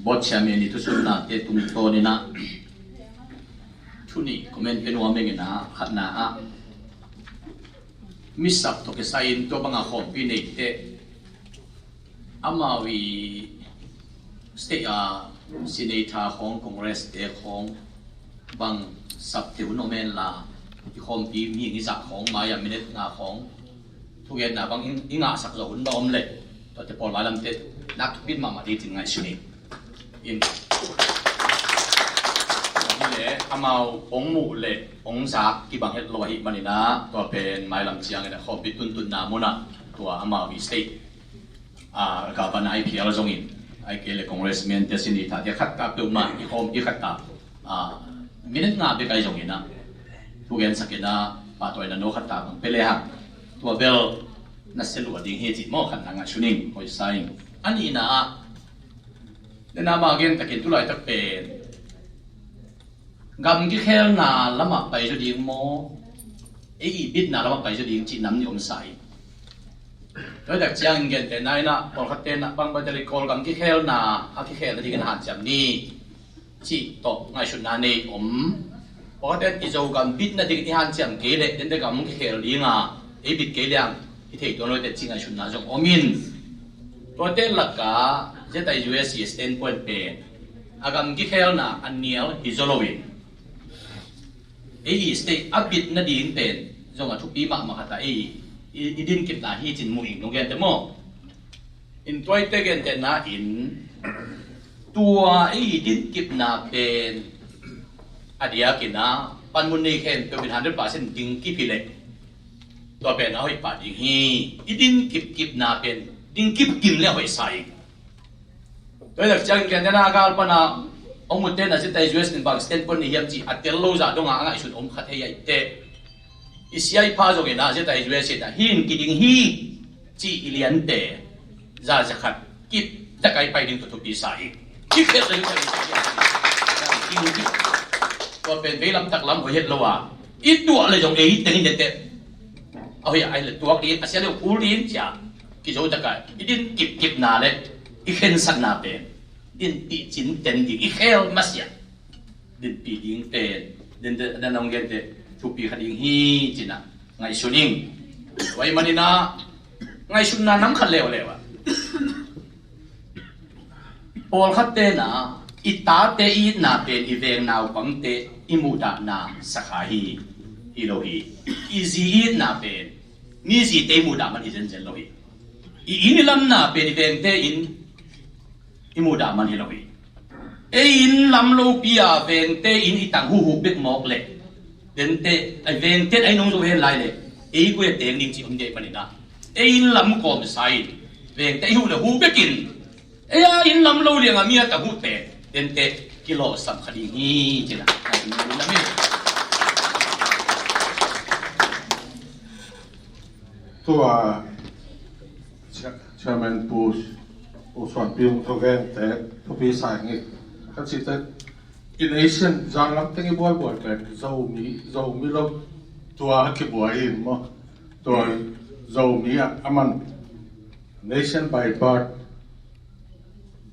board chairman i thusunnate tungtawn in a thu nih comment pe nuam ing in a, khatna ah misap tawh kisai in tua bang a khawmpi neite amau i state a senator khawng, Congress te khawng bang sap thei un om hen la, i khawmpi mihing i zah khawng mai a minute nga khawng thugenna bang i, i ngahsak zawh un bang om leh, tuate pawl mailamte nak thupit mahmah ding cin ngaihsun ing. In, tua hi leh amau hong muh leh hong zak kibang het lo ahih manin a, tua pen mailam ciangin a khawmpi tuntunna mun ah tua amau i state, ah, governor I P L zongin, ahih kei leh congressman te, senator te khat ta peuhmah i khawmpi khat ta, ah, minute nga bek ahi zongin a thugensak in a pahtawina no khat ta bang pe lehang tua bel na sia lua ding hi cih maw, khatna ngaihsun ing, hoih sa ing. A nihna ah, nena ma gen takin tulaitak pen gam kikhelna lamah pai zaw ding maw, ei i bitna lamah pai zaw ding cih nam nih om sa hi. Tua tak ciangin gente na in a, pawlkhatte na bang bai tali Kawlgam kikhelna a kikhel nadingin hanciam ni cih tawh ngaihsutna nei om. Pawlkhatte i Zogam bit nadingin i hanciam kei leh dente gam kikhel ding a, ei bit kei liang i thei tuan lote cih ngaihsutna zong om in, tuate lakah Z I U S standpoint pen a gam kikhelna a nial hi zaw loin, ei i state a bit nading pen zong a thupi mahmah khat a, ei i, i dinkipna hi cin mu ing nong gente maw? In tuate gentehna in, tua ei i dinkipna pen a diakin a panmun nei khempeuh in hundred percent dingkip hi leh, tua pen a hoih pah ding hi. I dinkipkipna pen dingkip kim le a hoih sa ing. Tua hi tak ciangin gentehna a gal pana hong mutte na Z I U S in bang standpoint nei hiam cih a tel lo zah donga a ngaihsun om kha thei ahih teh, i C I pha zongin a Z I U S in a hi in kiding hi cih i liante za zakhat kip takai pai ding tua thupi sa hi. Kip het lo hi. Tua pen vei lamtak lam hoih het lo a, i tuah le zong ei tengin dente a hoih a, ai le tuak ding a sia le ul ding cia kizo taka i dinkipkipna le i khensatna pen dinpih cinten ding i khel masiah dinpih ding pen den den nong gente thupi kha ding hi cina ngaihsun ing. Tua ahih manin a ngaihsutna nam khat leuleu a, pawlkhat tena i tate i itna pen i veng naupangte i muhdahna sakha hi, hi lo hi. I zi i itna pen mi zite i muhdah man hi zenzen lo hi. I inn i lamna pen i vengte in i muhdah man hi lo hi. Ei inn lam lopi a vengte in i tang huhu bek mawk le, dente ai vengte ai nung zo hen lai le, ei kua teng ding ci om deh panin a, ei inn lam kawmsa in vengte i huh le huh bekin, ei a inn lam lo lianga mi a tang huhte dente kilawhsam kha ding hi cina. Tua Chairman Pu, Pu Suan Pi hong thugente thupi sa ing. Ka cite, in Asian zan lam teng i buaibuai pen Zomi, Zomi lo tua kibuai in maw? Tua Zomi a, a man nation by birth,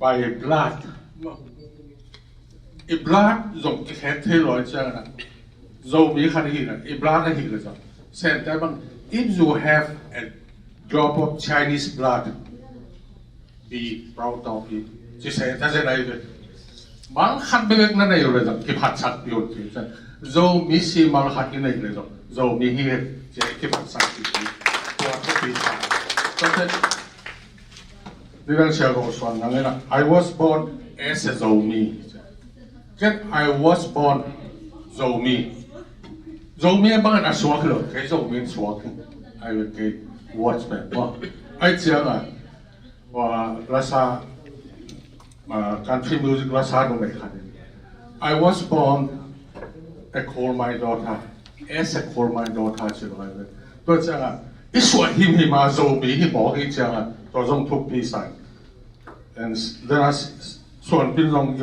by blood. I blood zong kikhen thei lo ciangin a, Zomi khat hi na, i blood ahi le zong. Sente bang, if you have a drop of Chinese blood, be proud of it. Ci Sente zen ai ve. Bang khat bek na nei le zong kiphatsak pi un ci. Zomi simal khat i nei le zong, Zomi hi ci kiphatsak pi. Tua thupi sa. Tua te Nidang sia ko suan nang ina, I was born as a Zomi. Ken I was born Zomi. Zomi a bang a suak lo, kei Zomi suak. I will kei watch back. Ai ciang a, wa lasa, ah, country music lasa no mai khan. I was born a coal mine daughter. As a coal mine daughter ci lo ai ve. Tua ciang a, i suak himhim a Zomi hi mawk hi ciang a, tua zong thupi sa ing. And then a Suan Pi zong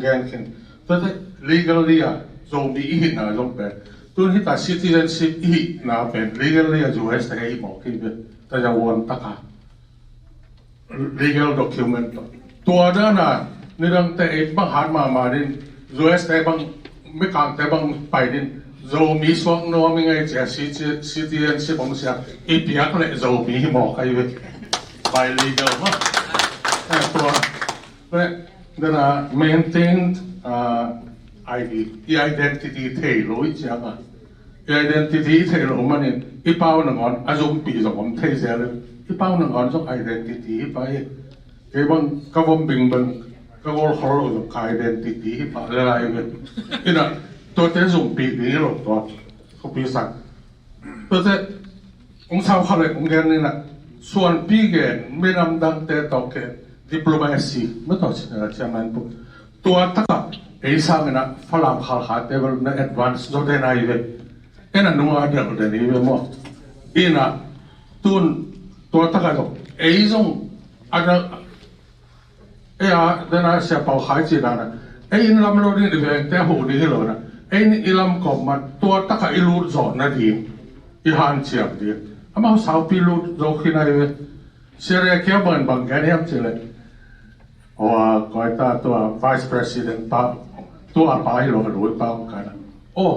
gen khin. Tua te legally a Zomi i hihna zong pen, tun hita citizenship i hihna pen legally a U S te hi mawk hi ve. Tua zong wan taka legal document tawh. Tua dana nidangte ei bang hat mahmah din, U S te bang, mikangte bang pai din, Zomi suak nuam i ngei cia, citizenship hong sia, i piak le Zomi hi mawk ai ve. By legal mah. Eh, tua le dana maintain, ah, I D, i identity thei lo i ciang a. I identity thei lo manin i pau nangawn a zumpi zong om thei zel. I pau nangawn zong identity hi pah hi. Kei bang ka vom bing bang ka gol khol lo zong ka identity hi pah le lai ve. Ina tuate zumpi ding hi lo tua. Khuapi sak. Tuate hong sau kha le hong gen ina Suan Pi gen minam dangte tawh ke diplomacy ma tawh cina ciaman pu. Tua taka ei sang ina Falam Khalkha te bel na advance zo te nai ve. Ena nunga del den i ve maw? Ina tun tua taka zong ei zong a dal ei a dena sia pau khai ci dana ei in lam lo ding i veng te hu ding hi lo na. Ei in i lam kawm man tua taka i lut zawh na ding i hanciam ding. Amau saupi lut zo khin ai ve. Sia re kia bang bang gen hiam ci le. Aw, koi ta tua Vice President pa, tua pa hi lo a lui pa hong kana. Aw,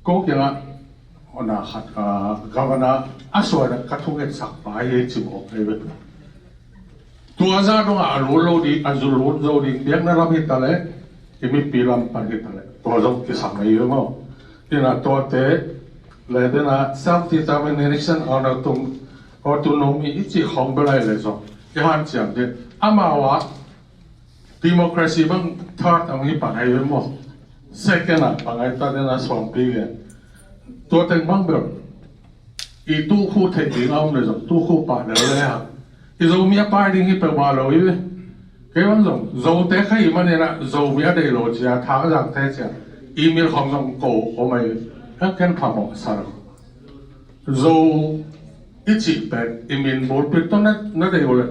ko kiangah Ona khat, ah, governor a suai na ka thungetsak pa hi ci mawk hi ve. Tua zah dongah a lun lo ding, a zu lun zo ding biakna lam hi ta leh i mipi lam pan hi ta leh tua zong kisam ahi ve maw? Ina tuate le dena self determination, autonom-, autonomy i cih khawng bel ai le zong i hanciam ding. Amau ah democracy bang third a mi pan ai ve maw? Second a pangai ta dena suangpi lian. Tua teng bang bel i tukhu theih ding a om le zong tukhu pah del le hang. I Zomi a pai ding hi peuhmah lo hi ve. Kei bang zong Zote kha i manina Zomi a dei lo cia, Thang Zangte cia, i min khawng zong ko om ai ve. Ken phamawh sa lo. Zo i cih pen i min bulpih tawh na, na dei uh leh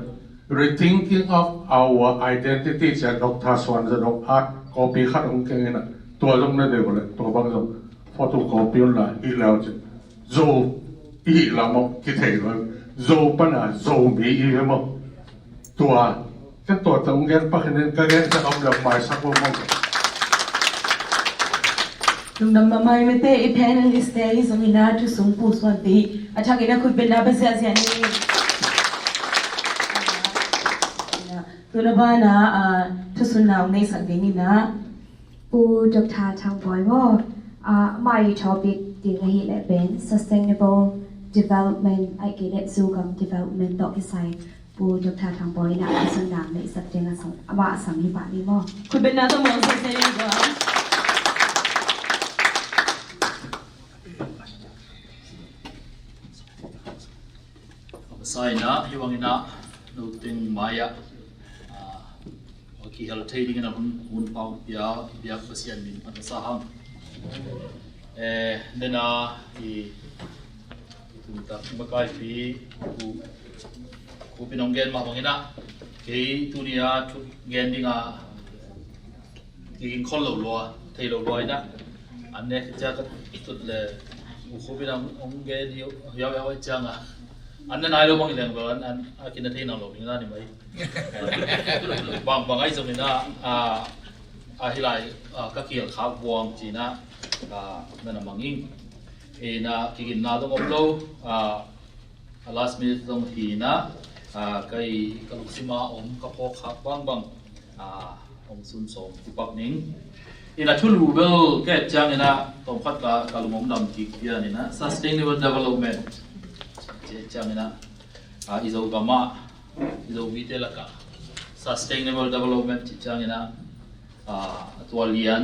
rethinking of our identity cia Doctor Suan Za Dok a copy khat hong keng ina tua zong na dei uh leh tua bang zong photocopy un la hi leu cin Zo i hih lam aw kithei lo. Zo pana Zomi i hi maw? Tua ken tua tawh hong gen pak hi nin ka gen sak om leh maisak uh maw? Lungdam mahmah ei mete, i panelist te i zong ina thu sung pu suan te a thak ina khut beng na ba ziahziah ni. Tuna bana, ah, thusun na ong neisak ding ina. Pu Doctor Thang Bawi maw, ah, amah i topic ding ahih leh pen sustainable development, ahih kei leh zugam development tawh kisai Pu Doctor Thang Bawi in a thusun na ong neisak ding a sam, amah a sam hi pah ni maw. Khut beng na tawh mawng sese ni maw. A masa ina hi bang ina no teng mai ah, ah, kihel thei ding ina hun, hun pau pia biak Pasian min a masa hang. Eh, dena i, i tung tak makaipi ku, ku pinong gen mah bang ina kei tuni a thu gen ding a kikin khol lo lua, thei lo lua ina. An ne cia ka tut le u khupin ang ong gen hiau hiau hiau ai ciang a. An ne nai lo bang i leng bel an, an a kin a thei nang lo ding na ni mai. Bang bang ai zong ina, a, a hi lai, a, ka kial khak buang ci ina, a, na na mang ing. Ina kikin na zong om lo, a, a last minute zong hi ina, ah, kei ka lungsim a om ka phawk khak bangbang, ah, hong sun sawm kipak ning. Ina thulu bel ka et ciang ina tawmkhat ka, ka lungom dam kik pian ina sustainable development. Ci ciang ina, ah, i Zogam ah, i Zomite lakah sustainable development ci ciang ina, ah, a tua lian,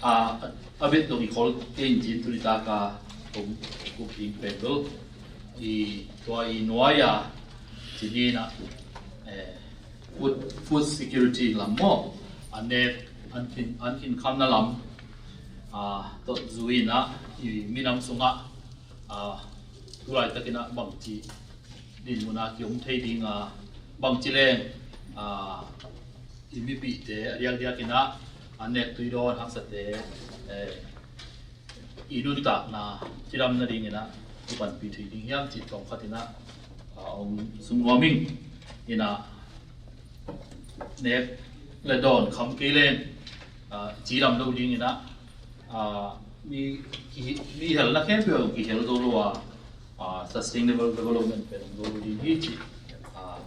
ah, a, a bet dong i khol kei in cin tuni taka kum, kum ding pen bel i tua i nuai a ci ni na, eh, food, food security lam maw, a nek an khin, an khin khamna lam, ah, tawh zui ina i minam sungah, ah, tulai takin a bangci dinmun a kiom thei ding a, bangci leng, ah, i mipihte a diakdiak ina a nek tui dawn haksate, eh, i nuntakna cidam nading ina i panpih thei ding hiam cih tawmkhat ina, ah, hong sung nuam ing ina nek le dawn kham kei leng, ah, cidam lo ding ina, ah, mi, ki, mi helna khempeuh kihel zo lo a, ah, sustainable development pen zo lo ding hi cih, ah,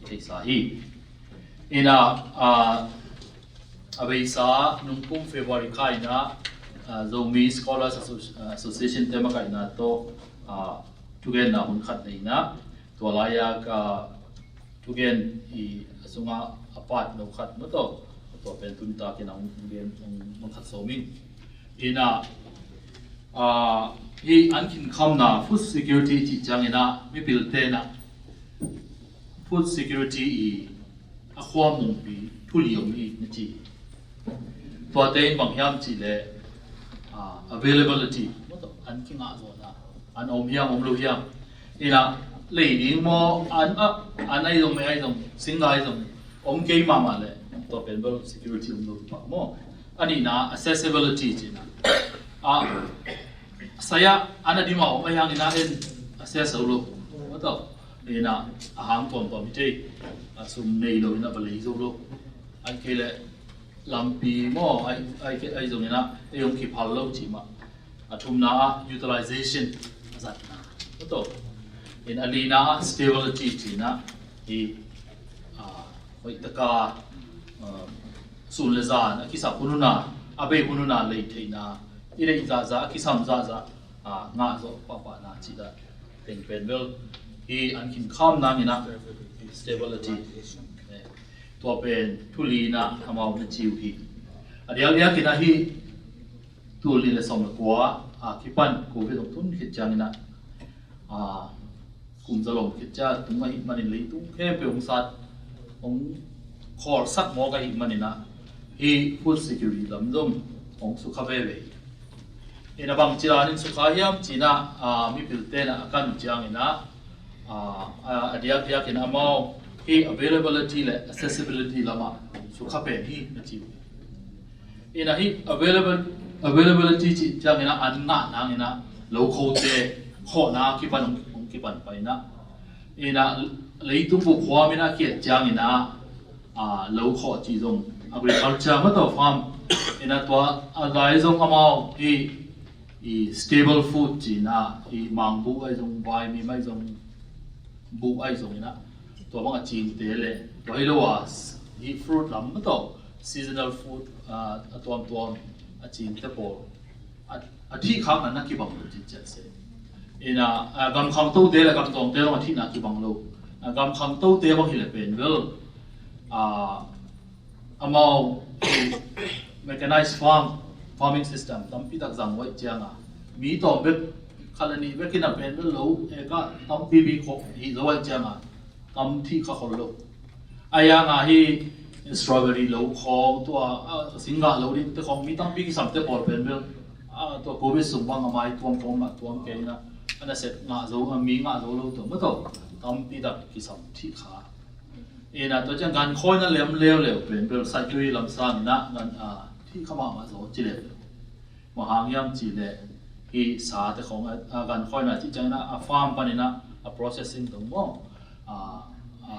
i theihsa hi. Ina, ah, a beisa nungkum February kha ina, ah, Zomi Scholars Associ-, ah, Association te makaihna tawh, ah, thugenna hun khat nei ina tua lai-a ka thugen i a sungah a part no khat maw tawh, tua pen tuni takin a hong gen hong mang khat sawm ing. Ina, ah, hi an khin khamna food security cih ciang ina mipilte na food security i a khuam mungpi thu liau mi na ci. Tuate in bang hiam cih leh, ah, availability, an kingah zawhna, an om hiam, om lo hiam. Ina, lei ding maw, an, ah, an ai zong, mei ai zong, singa ai zong, om kei mahmah leh, tua pen bel security om lo pah maw. A nihna, accessibility cihna. Ah, saya, an a dim a om ai hang ina en, access lo lo. Maw tawh, ina, a hang tuamtuam hi thei, a sum nei lo ina va lei zo lo. Ai kei leh, lampi maw, ai, ai, ai zong ina, ei hong kiphal lo cih mah. A thumna ah utilization a zatna. Tua in a lina ah stability cihna hi, ah, hoih taka, ah, sun le zan a kisap hun hun a, a bei hun hun a lei theihna, i deih zahzah, a kisam zahzah, ah, ngah zawh pahpahna cih dan teng pen bel hi an khin kham nangin ah stability. Eh, tua pen thu lina amau na ci uh hi. A diakdiakin ah hi tul nih le sawm le kua a kipan Covid hong tun khit ciangin ah, a, kum zalom khit ciang tung ahih manin leitung khempeuh hong sat, hong khawlsak mawk ahih manin ah hi food security lam zong hong sukha veve. Ina bang ci danin sukha hiam cih ah, a, mipilte in ah a kan ciangin ah, a, a, a diakdiakin amau hi availability le accessibility lamah sukha pen hi na ci uh. Ina hi available, availability cih ciangin ah an ngah nangin ah lokhote khawhna kipan hong, hong kipan pai in ah. Ina leitung bup huamin a kiat ciangin ah, a, lo khawh cih zong agriculture mah tawh farm. Ina tua a lai zong amau hi i stable food cihna, i mangbuh ahi zong, vaimim ahi zong, buh ahi zong in ah tua bang a cingte le tua hi lo a, i fruit lam mah tawh seasonal food, a, a tuamtuam a cingte pawl a, a thih khakna na kibang lo cih ciat se. Ina, a, gam khangtote le gam tawngte zong a thihna kibang lo. A, gam khangtote bang hi le pen bel, a, amau mechanized farm, farming system tampi tak zang uh ahih ciangin mi tawm bek, khat le nih bek in a pen bel lo, eh, ka tampi bi khawh hi zo ahih ciangin tam thih kha khol lo. A yang a hi strawberry lo khawng, tua, a, singgah lo dingte khawng mi tampi kisamte pawl pen bel, a, tua Covid sung bang a mai tuam khawng mah tuam kei in a, a nasep ngah zo, a mi ngah zo lo tua mah tawh tampi tak kisam thih kha. Ina tua ciang gankhawina lem leuleu pen bel saitui lamsang in a gan, a, thih kha mahmah zaw ci leuleu. Bang hang hiam cih leh hi sate khawng a, a gankhawina cih ciangin a, a farm panin a, a processing tawh maw, a, a,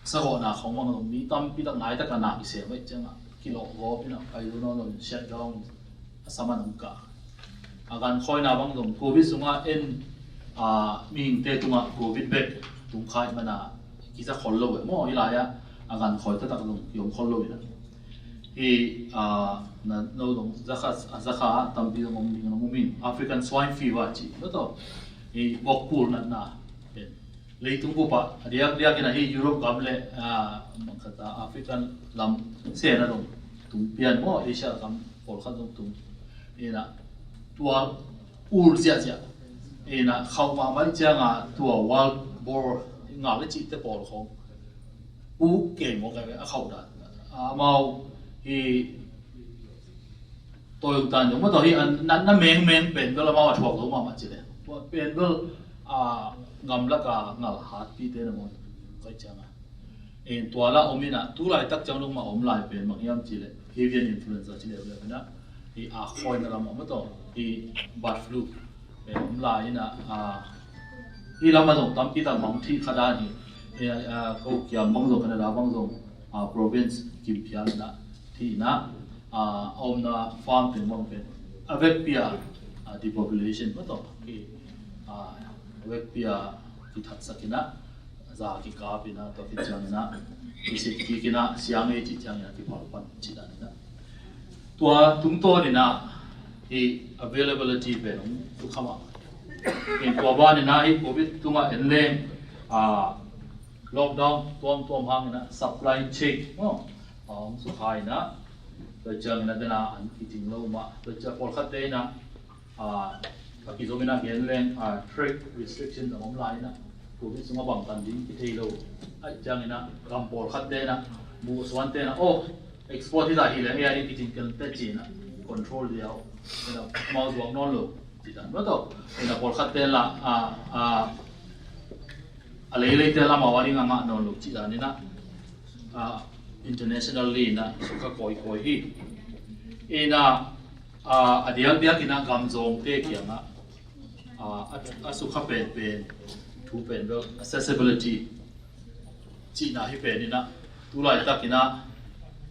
sagawhna khawng bang zong mi tampi tak nai tak a na kisem ahih ciangin kilawh gawp in a pai zo nawn lo in shutdown a saman hong kah. A gankhawina bang zong Covid sungah en, a, mihingte tungah Covid bek tung kha ahih manin kiza khol lo eh maw, hi lai-ah a gankhawi taktak zong kiom khol lo in a. Hi, a, na, no zong zakha, a zakha tampi zong om ding zong om in African swine fever cih, no tawh. Hi bawkpul natna. Leitung bup ah a diakdiak in a hi Europe gam le, a, mangkhat a African lam sen a zong tung pian maw, Asia gam pawlkhat zong tung. Ina tua ul ziahziah. Ina khauh mahmah ciangin tua wild boar ngal le cihte pawl khawng uk kei maw, kei a khauh dan. Amau hi Toyota zong maw tawh hi a natna mengmeng pen bel amau a thuak zo mahmah ci leh. Tua pen bel, a, gamlak a ngal hatpite na maw, koi ciang a. En tua la om in a, tu laitak ciang dong mah om lai pen bang hiam ci leh avian influenza ci leh, leh in a, hi a khawina lam ah maw tawh, hi bird flu. Pen om lai in a, a, hi lam ah zong tampi tak mang thih kha dan hi. Hi, a, ko kiam bang zong, Canada bang zong, a, province kim phial in a, thih in a, a, a omna farm teng bang pen a vekpi a, a, depopulation maw tawh, hi, a, a vekpi a kithatsak in a, za kikap in a, tua khit ciangin a, kisit kik in a, siang ei cih ciangin a, kiphal pan cih dan in a. Tua tungtawn in a, hi availability pen hong sukha mah. Hi tua ban in a, hi Covid tungah en leng, a, lockdown tuamtuam hang in a, supply chain, oh, a, hong sukha in a, tua ciangin a, den a an kicing lo mah, tua ciang pawlkhatte in a, a, a kizom in a gen leng, a, trade restriction a om lai in a, Covid sungah bang tan ding kithei lo. Ahih ciangin a, gam pawlkhatte in a, buh suante in a, oh, export hi ta hi leng, ei a ding kicing ken teh ci in a, control dia uh. In a, amau zuak nawn lo, ci dan maw tawh. In a pawlkhatte in la, a, a, a leileite in la amau a ding a ngah nawn lo, ci dan in a, a, internationally in a, sukha kawikawi hi. In a, a, a diakdiak in a gamzawngte kiangah, a, a, a sukha penpen, thu pen bel, accessibility, cihna hi pen in a, tu laitak in a,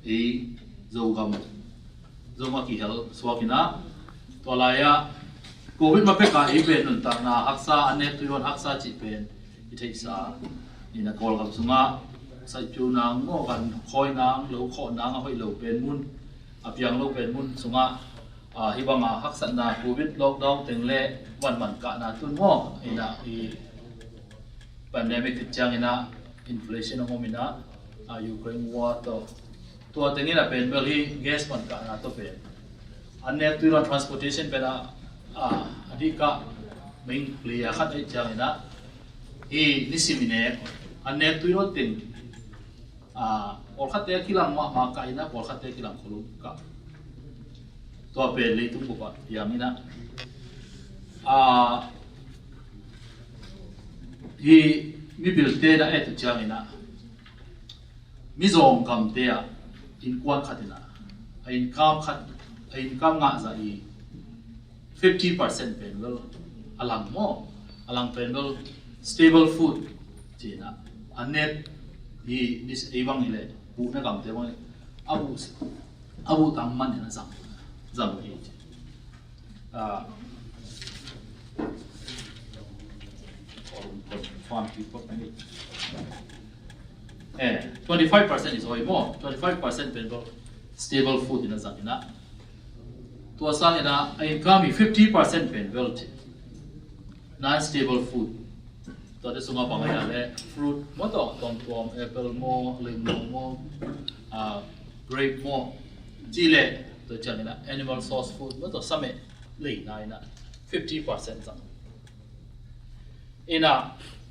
ei Zogam zong a kihel suak in a, tua lai-ah Covid ma peka i pen nuntakna haksa, an nek tui dawn haksa cih pen i theihsa. Ina Kawlgam sungah saipyu nang maw, van khawi nang, lo khawh nang a hoih lo pen mun, a piang lo pen mun sungah, ah, hih banga haksatna Covid lockdown teng le van man kahna tun maw, ina i pandemic khit ciang ina inflation a hong om ina, ah, Ukraine war tawh, tua teng ina pen bel hi gas man kahna tawh pen an nek tui dawn transportation pen a, ah, a dih kah main player khat ahih ciang ina hi nisim i nek an nek tui dawn teng, ah, pawlkhatte a kilang mahmah kah ina pawlkhatte a kilang kholum kah. Tua pen leitung bup ah hiam ina, ah, hi mipilte na et uh ciang ina mizawng gamte ah innkuan khat ina a income khat, a income ngah zah i fifty percent pen bel a lang maw, a lang pen bel stable food ci ina a net hi, ni ei bang hi le buhna gamte bang hi le a buh, a buh tang man ina zang, zang hi ci. Ah, eh, twenty-five percent is oil maw, twenty-five percent pen bel stable food ina zang ina. Tua sang ina a income i fifty percent pen bel ci. Non-stable food. Tuate sungah bang a le fruit maw tawh, tuamtuam, apple maw, lengno maw, ah, grape maw, ci le tua ciang ina animal source food maw tawh, sameh leina ina fifty percent zang. Ina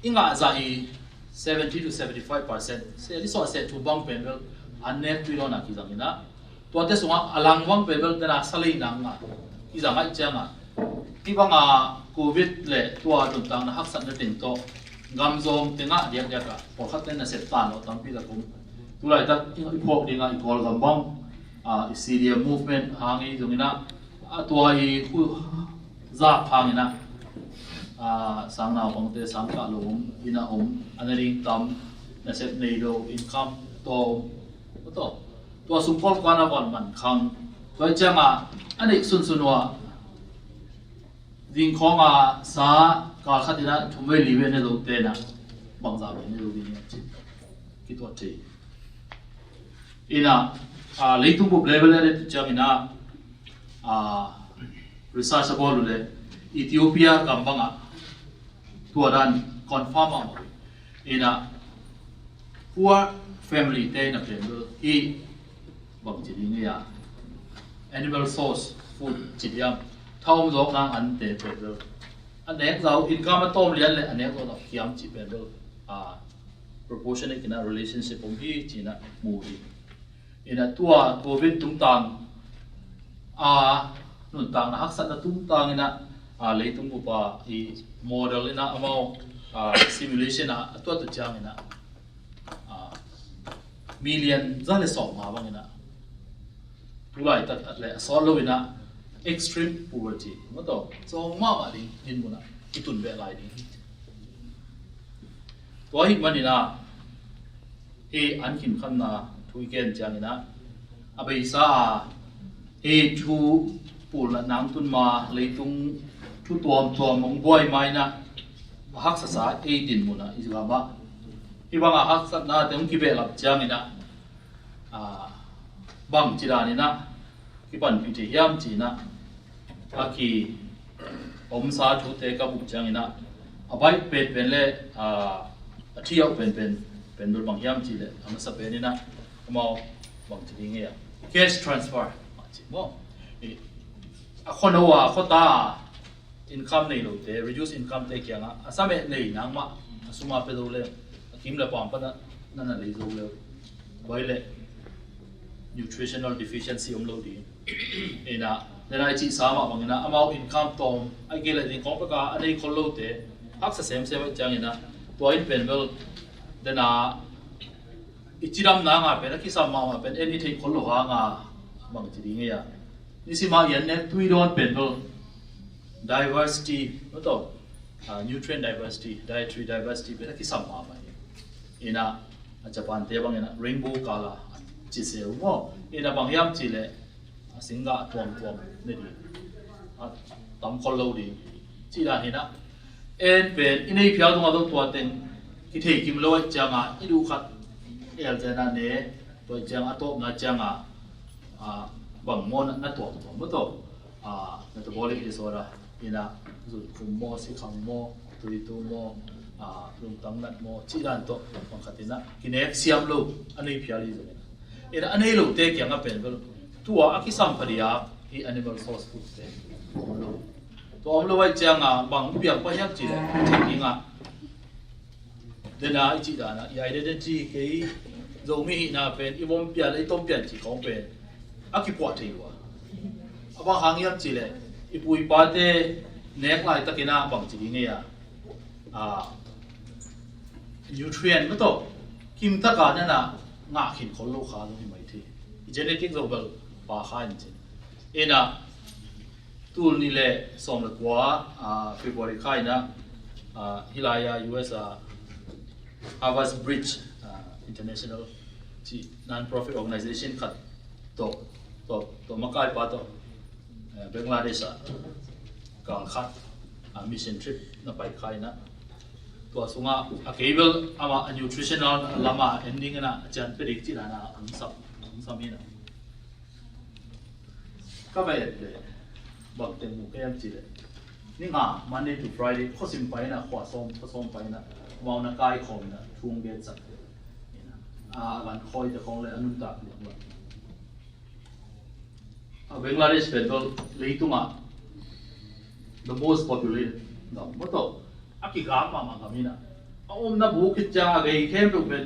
i ngah zah i seventy to seventy-five percent se li sawh se thu bang pen bel an nek tui dawn a kizang ina, tuate sungah a lang bang pen bel tena salei nang a kizang ahih cianga hih banga Covid le tua nuntakna haksatna teng tawh gamzawng tengah diakdiak ah pawlkhat ten nasep tan lo tampi tak om. Tulaitak i phawk dingah i Kawlgam bang, ah, i C D M movement hang i zong ina, a tua i khu zak hang ina, ah, sang naupangte sang kah lo om ina om, a na ding tam, nasep nei lo, income tawm, tua sung kawlkana van man khang. Tua cianga a neih sunsun uh ah ding khawnga sa kal khat ina thum vei li vei ne zo tena bangza vei ne zo ding ci kituat thei. Ina, ah, leitung bup level le tu ciang ina, ah, research a bawl uh le Ethiopia gam bangah tua dan confirm a mawi. Ina poor family te ina pen bel hi bang ci ding ia, animal source food ci diam, thaum zawk nang an te pen bel a nek zau income a tawm lian le a nek zau na kiam ci pen bel, ah, proportionate ina relationship om hi ci ina mu hi. Ina tua Covid tungtang, a, nuntakna haksatna tungtang ina, a, leitung bup a i model ina amau, a, simulation a, a tuat uh ciang ina, a, million za le sawm nga bang ina tulaitak le a sawt lo ina extreme poverty maw tawh zawng mahmah ding dinmun ah i tun beh lai ding. Tua ahih man ina hi an khinkhamna thu i gen ciang ina a beisa a hi thu pulna nang tun ma leitung thu tuamtuam hong buai ma ina a haksasa ei dinmun ah i gam ah hih banga haksatna te hong kibehlap ciang ina, ah, bang ci dan ina kipanpih thei hiam ci ina a ki omsa thute ka buh ciang ina a baih penpen le, ah, a thiau penpen pen bel bang hiam ci le a masa pen ina amau bang ci ding ia cash transfer bang ci maw. I, a khuano a khuata a income nei lote, reduce income te kiangah a sameh nei nangmah a suma pia zo le a kim le pam pana nana lei zo le bai le nutritional deficiency om lo ding. Ina, nena i cihsa mah bangina amau income tawm a i kei le ding kong peka a nei khol lote haksa semsem a ciangina tua in pen bel dena i cidam nanga pen a kisam mahmah pen en i theih khol lo hanga bang ci ding ia. Nisima i an nek tui dawn pen bel diversity, no to, ah, nutrient diversity, dietary diversity pen a kisam mahmah hi. Ina, a Japan te bangina rainbow color an ci se uh maw. Ina bang hiam ci le a singgah tuamtuam ne ding. A tam khol lo ding. Cih dan hi na. En pen i nei phial tungah zong tua teng kithei kim lo ahih ciangah i duh khat el ciangah ne, tua ciangah a tawpna ciangah, ah, bang maw na, na tuam tuam maw tawh, ah, metabolic disorder hi na, zunkhum maw, sikhang maw, tuitu maw, ah, lungtang nat maw, cih dan tawh bang khat hi na, kinek siam lo a nei phial hi zong hi na. Hi na, a nei lote kiangah pen bel tua a kisam phadiak hi animal source food te om lo. Tua om lo ahih ciangah bang piang pah hiam cih leh, cih dingah, dena i cih danah i identity, kei Zomi hihna pen i vom pian, i tom pian cih khawng pen a kipuah thei uh a. A bang hang hiam cih leh i pu i pate nek laitakin ah bang ci ding ei a, ah, nutrient maw tawh kimtaka nana ngah khin khol lo kha zong hi mai thei. I genetic zong bel pha kha in cin. Hi na, tul nih le sawm le kua, ah, February kha in ah, ah, hih lai-a U S a Harvest Bridge, ah, International cih non-profit organization khat tawh, tawh, tawh makaipa tawh, eh, Bangladesh ah kal khat, ah, mission trip na pai kha in ah, tua sungah a kei bel amah a nutritional lamah en ding in ah a cian pia ding cih dan a hong sam, hong sam hi na. Ka va et leh bang teng mu ka hiam cih leh, ni nga, Monday to Friday, khuasim pai in ah, khua sawm, khua sawm pai in ah, amau na kaikhawm in ah thu hong gensak. A van khawite khawng le a nuntak liang lo. A Bangladesh pen bel leitungah the most populated gam maw tawh, a kigam mahmah gam hi na. A omna buk khit ciang a gei khempeuh pen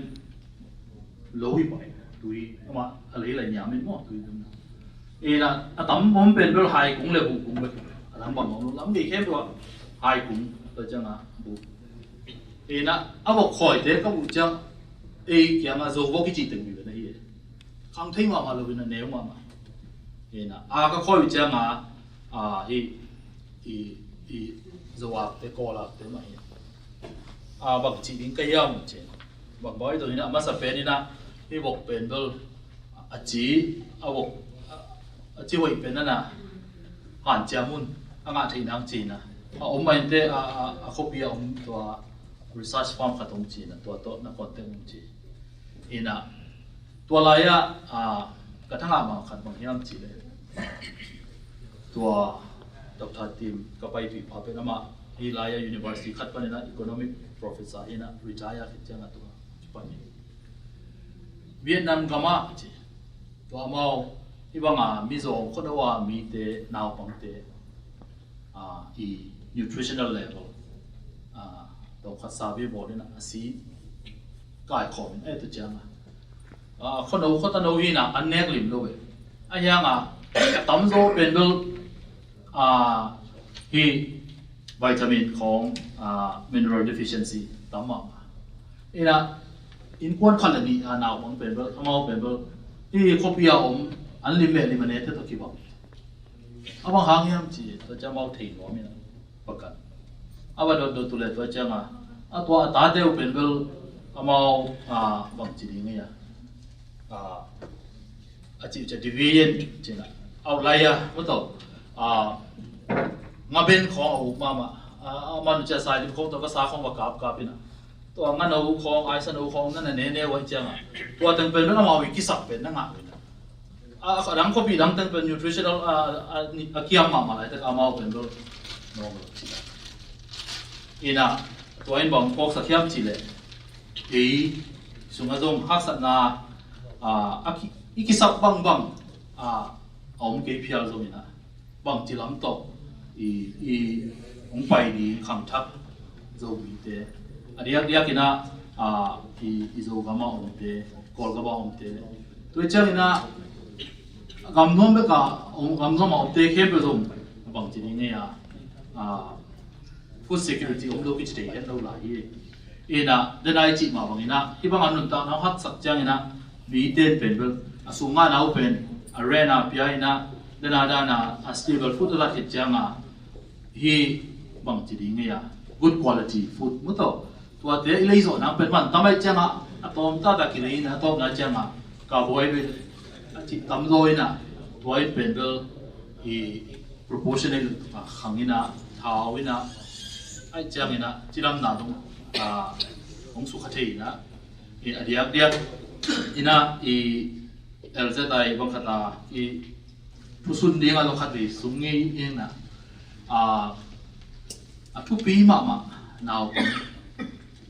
lo hi pai, tui, amah a lei la niam in maw, tui dum na. Hi na, a tam om pen bel hai kung le buk kung bek, a lam bang om lo, lam gei khempeuh ah hai kung, tua ciangah buk. Hi na, a vok khawite ka uh ciang, ei kiangah zo vok i cih teng mi pen ahi e. Khang thei mahmah lo in a neu mahmah. Hi na, a ka khawi uh ciangah, a, hi, i, i, zo akte, Kawl akte mah hi. A, bang cih ding ka hiam cih. Bang bang hi dong hi na, a masa pen hi na, hi vok pen bel a ci, a vok, a, a ci hoih pen na na, hanciam un, a ngah theih nang ci na. A om mah inteh, a, a, a khuapi a om tua research farm khat om ci na, tua tawh na contact un ci. Hi na, tua lai-ah, ah, ka thangah mah khat bang hiam cih leh, tua Doctor Tim ka paipih pa pen amah hih lai-ah university khat panin ah economic professor hi na, retire khit ciangah tua kipan hi. Vietnam gamah ci, tua amau hih banga Mizo khuano a mite, naupangte, ah, i nutritional level, ah, tawh khat survey bawl in ah a si kaikhawm in, eh, tua ciangah, ah, khuano khuatano hi na an nek lim lo ve. A hiangah a tamzaw pen bel, ah, hi vitamin khawng, ah, mineral deficiency tam mahmah. Hi na, innkuan khat le nih a naupang pen bel, amau pen bel, hi khuapi a om an lim le lim a nete tawh kibang. A bang hang hiam cih, tua ciang amau thei nuam in a, pakat. A va dotdot uh leh tua ciangah, a tua a tate uh pen bel amau, a, bang ci ding ei a, a, a cih uh ciang deviant cih na, outlier maw tawh, a, ngaben khawng a uk mahmah. A, a man uh ciang sailim khawng tawh vasa khawng va kapkap in a, tua ngano khawng, aisano khawng na na nene uh ahih ciangah, tua teng pen bel amau i kisak pen na ngah uh in a. A, a dang khuapi dang teng pen nutritional, a, a, a kiam mahmah laitak amau pen bel normal cih a. Hi na, tua in bang phawksak hiam cih leh, ei sungah zong haksatna, a, a ki, i kisak bangbang, a, a om kei phial zong hi na. Bangci lam tawh i, i hong pai ding khangthak Zomite, a diakdiak in ah, a, i, i Zogam a omte, Kawlgam a omte, tua ciangin ah gamnuam bek a om, gamnuam a omte khempeuh zong bangci ding ei a, a, food security om lo kici thei hen lo lai hi. Hi na, dena i cih mah bangin ah, hih bang a nuntakna hong haksak ciangin ah, mite in pen bel a sum ngahna uh pen a rent a pia in ah, dena dana a stable food a la khit ciangin ah, hih bangci ding ei a, good quality food maw tawh, tuate i lei zawh nang pen man tam ahih ciangin ah, a tawm taktak kilei in ah, a tawpna ciangin ah carbohydrate a cih tam zaw in ah, tua in pen bel i proportional, ah, khang in ah, thau in ah, ahih ciangin ah cidamna dong, ah, hong sukha thei in ah, i a diakdiak in ah i L Z I bang khat ah i thusun ding ah lo khat vei sung ngei in ah, ah, a thupi mahmah naupang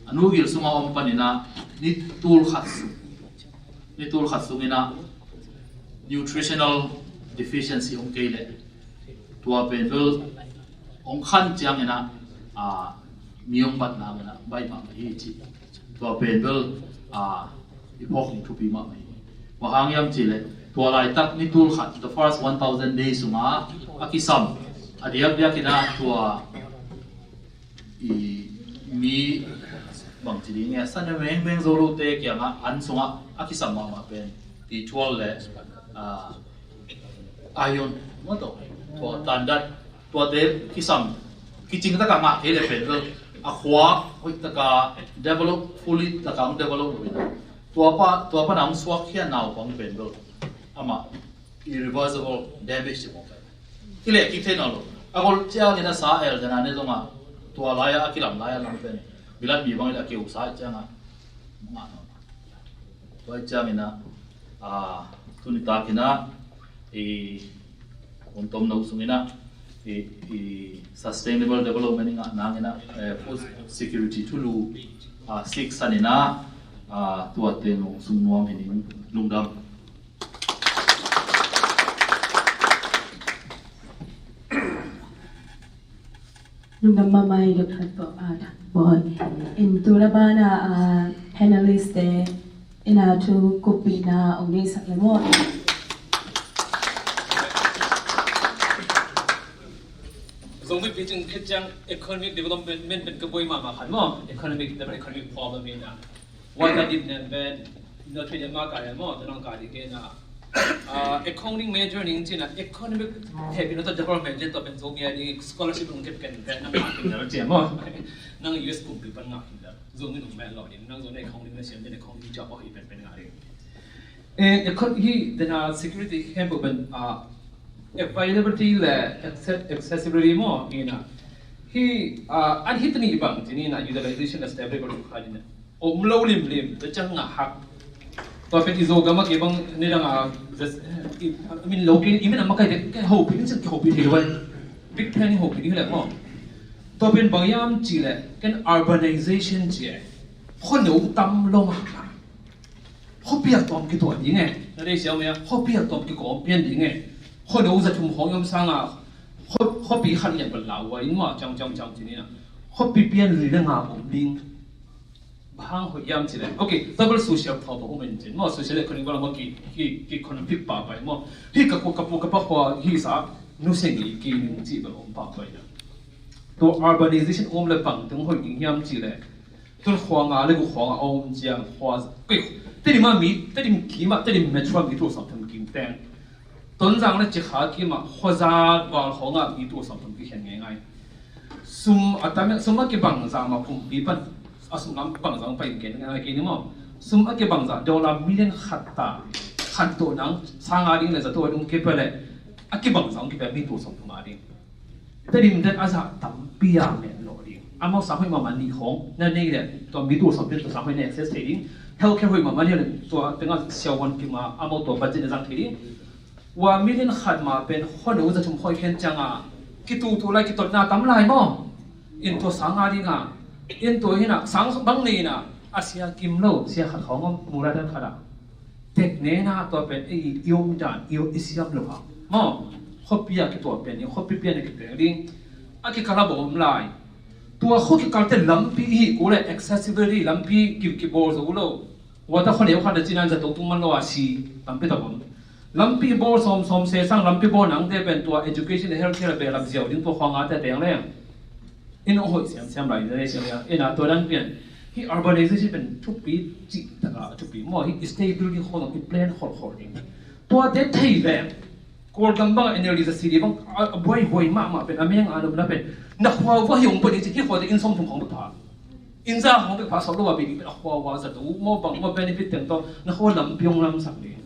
a nu gil sungah om panin ah ni tul khat sung, ni tul khat sungin ah nutritional deficiency om kei leh tua pen bel hong khan ciangin ah, ah, mi hong batna in ah baih mahmah hi ci. Tua pen bel, ah, i phawk ding thupi mahmah hi. Bang hang hiam cih leh tua laitak ni tul khat, the first one thousand days sungah a kisam a diakdiak in ah tua i mi bangci ding e, sana meng meng zo lote kiangah an sungah a kisam mahmah pen B twelve le, ah, iron maw tawh, tua tandat, tuate kisam kicing taka ngah kei le pen bel a khua hoih taka develop, fully taka hong develop lo in ah tua pa, tua pana hong suak khia naupang pen bel amah irreversible damage ci mawk. Kileh kik thei nawn lo. A gol ciangin a sa el dena ne zongah tua lai-a a kilam lai-a lam pen bilat mi bangin a keu sa ciangah ngah nawn. Tua ciangin ah, ah, tuni takin ah i hun tom no sungin ah i, i sustainable development i ngah nangin ah, eh, food security thulu, ah, siksan in ah, ah, tua teng hong sung nuam hi ning. Lungdam. Lungdam mahmah i Doctor Tua, ah, Boy. In tu na bana, ah, panelist te in ah thu kuppihna hong neisak le maw. Zong mi picing khit ciang economic development pen ka buai mahmah khat maw. Economic, economic problem in ah. Wan ka dim nen pen, no three nen ma ka nen maw, ta nong ka di ke na. Ah, accounting major ning cina, economic, happy no ta development cina, to pen zo mi a di scholarship nong kep ken pen, nang ma ken na cia maw. Nang U S kumpi pan nga ken da. Zo mi nong men lo di, nang zo ne accounting na siam, ne accounting job hi pen pen nga di. Eh, econ-, hi, dena security hem pen, ah, availability le acce-, accessibility maw, ina. Hi, ah, an hit ni bang, cina, utilization le stability bang, kha di na. Om lo limlim, tua ciang ngah hak. Tua pen i Zogam a kibang nidang a, I mean, lo kei, i min a makai te, kei hopih, min ciang kei hopih thei lo ai. Big plan i hopih ding hi leh maw. Tua pen bang hiam cih leh, ken urbanization ci e. Khuano tam lo mah. Khuapi a tawm kituah ding e. Na deih siam e, khuapi a tawm kikawm pian ding e. Khuano za thum khawng i om sanga, khua-, khuapi khat lian pan lau a, in mah ciang, ciang, ciang ci ni na. Khuapi pian li le nga om ding. Bang hang hoih hiam cih leh. Ok, tua bel social problem um in cin. Maw social economic bel maw ki, ki, ki conflict pahpah maw. Hi ka pu, ka pu, ka pa khua hi sa, nu seng i ki ning cih bel om pahpah na. Tua urbanization um leh bang teng hoih ding hiam cih leh. Tun khua nga le guk khua nga a om ciang khua. Kei, Tedim a mi, Tedim kim a, Tedim metro a mi tul sawm thum kim teng. Tonzang le Cikha kim a, khuaza val khawng a mi tul sawm thum kikhen ngeingai. Sum a tam, sum a kibangza ma kumpi pan. A sum lam bangza pai gen ngai kei ni maw. Sum a kibangza dollar million khat ta. Khan to nang, sang a ding le za to a ding kei pa le. A kibangza kei pa mi tul sawm thum a ding. Tedim den a za tampi a men lo ding. A mau sang hoih mama ni khawng. Na nei le, tua mi tul sawm thum tua sang hoih na access thei ding. Healthcare hoih mama ni le, tua tenga siawan kim a, a mau tua budget na zang thei ding. Ua million khat ma pen khuano za thum khawng khen ciang a, kitutu lai kitotna tam lai maw. In tua sang a ding a, in tua hi na, sang bang nei na, a sia kim lo, sia khat khawng om, mura dan khat a. Tek ne na tua pen, ei, i om dan, i, i siam lo a. Maw, khuapi a kituah pen, i khuapi pian a kipeng ding, a kikal a bawm lai. Tua khua kikalte lampi hi, kule accessibility lampi ki, kibawl zo lo. Wata khuaneu khat a cinan zato tung man lo a si, lampi ta bawm. Lampi bawl sawmsawm se sang lampi bawl nangte pen tua education le healthcare le belam ziau ding tua khuangate teng leng. In a hoih siamsiam lai in a siam ya. In a tua dan pian. Hi urbanization pen thupi cih taka thupi maw hi stable ding kholong i plan kholkhol ding. Tuate thei leng. Kawlgam bang N L D za C D bang a buaihuai mahmah pen a meng a nopna pen. Na khua vua hi ong pen hi ci hi khuate in sawmthum khawng pha. Inza hong bek pha sawt lo a bik bek a khua ua za tu maw bang maw benefit teng tawh na khua lampi hong lamsak ding.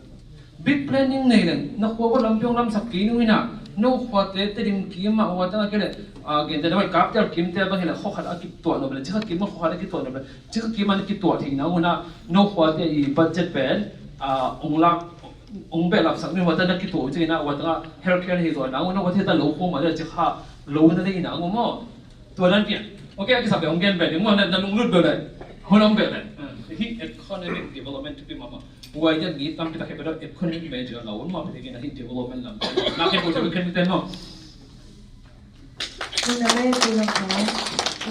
Big planning nei leng na khua ua lampi hong lamsak kei nung ina No khuate Tedim kim ah, hua tang a kei le, a, gente na vai kap tel kim tel bang hi le, khua khat a kituah nop le, cikha kim ah khua khat a kituah nop le, cikha kim ah na kituah theihna hun ah, no khuate i budget pen, a, ong lak, ong behlap sak ni hua tang na kituah uh cikina, hua tang a healthcare hi zuan na hun ah, hua theta lo khua ma le, cikha lo na neihna hun maw. Tua dan pian. Ok, a kisap ong gen bel, ong na, na lunglut bel le. Hun ong bel le. Hi economic development thupi mahmah. Huai dia mi tampi tak he bel economic major la un ma pe gina hi development lam. Na ke ko economic ten no. Hun a le tu lo ko.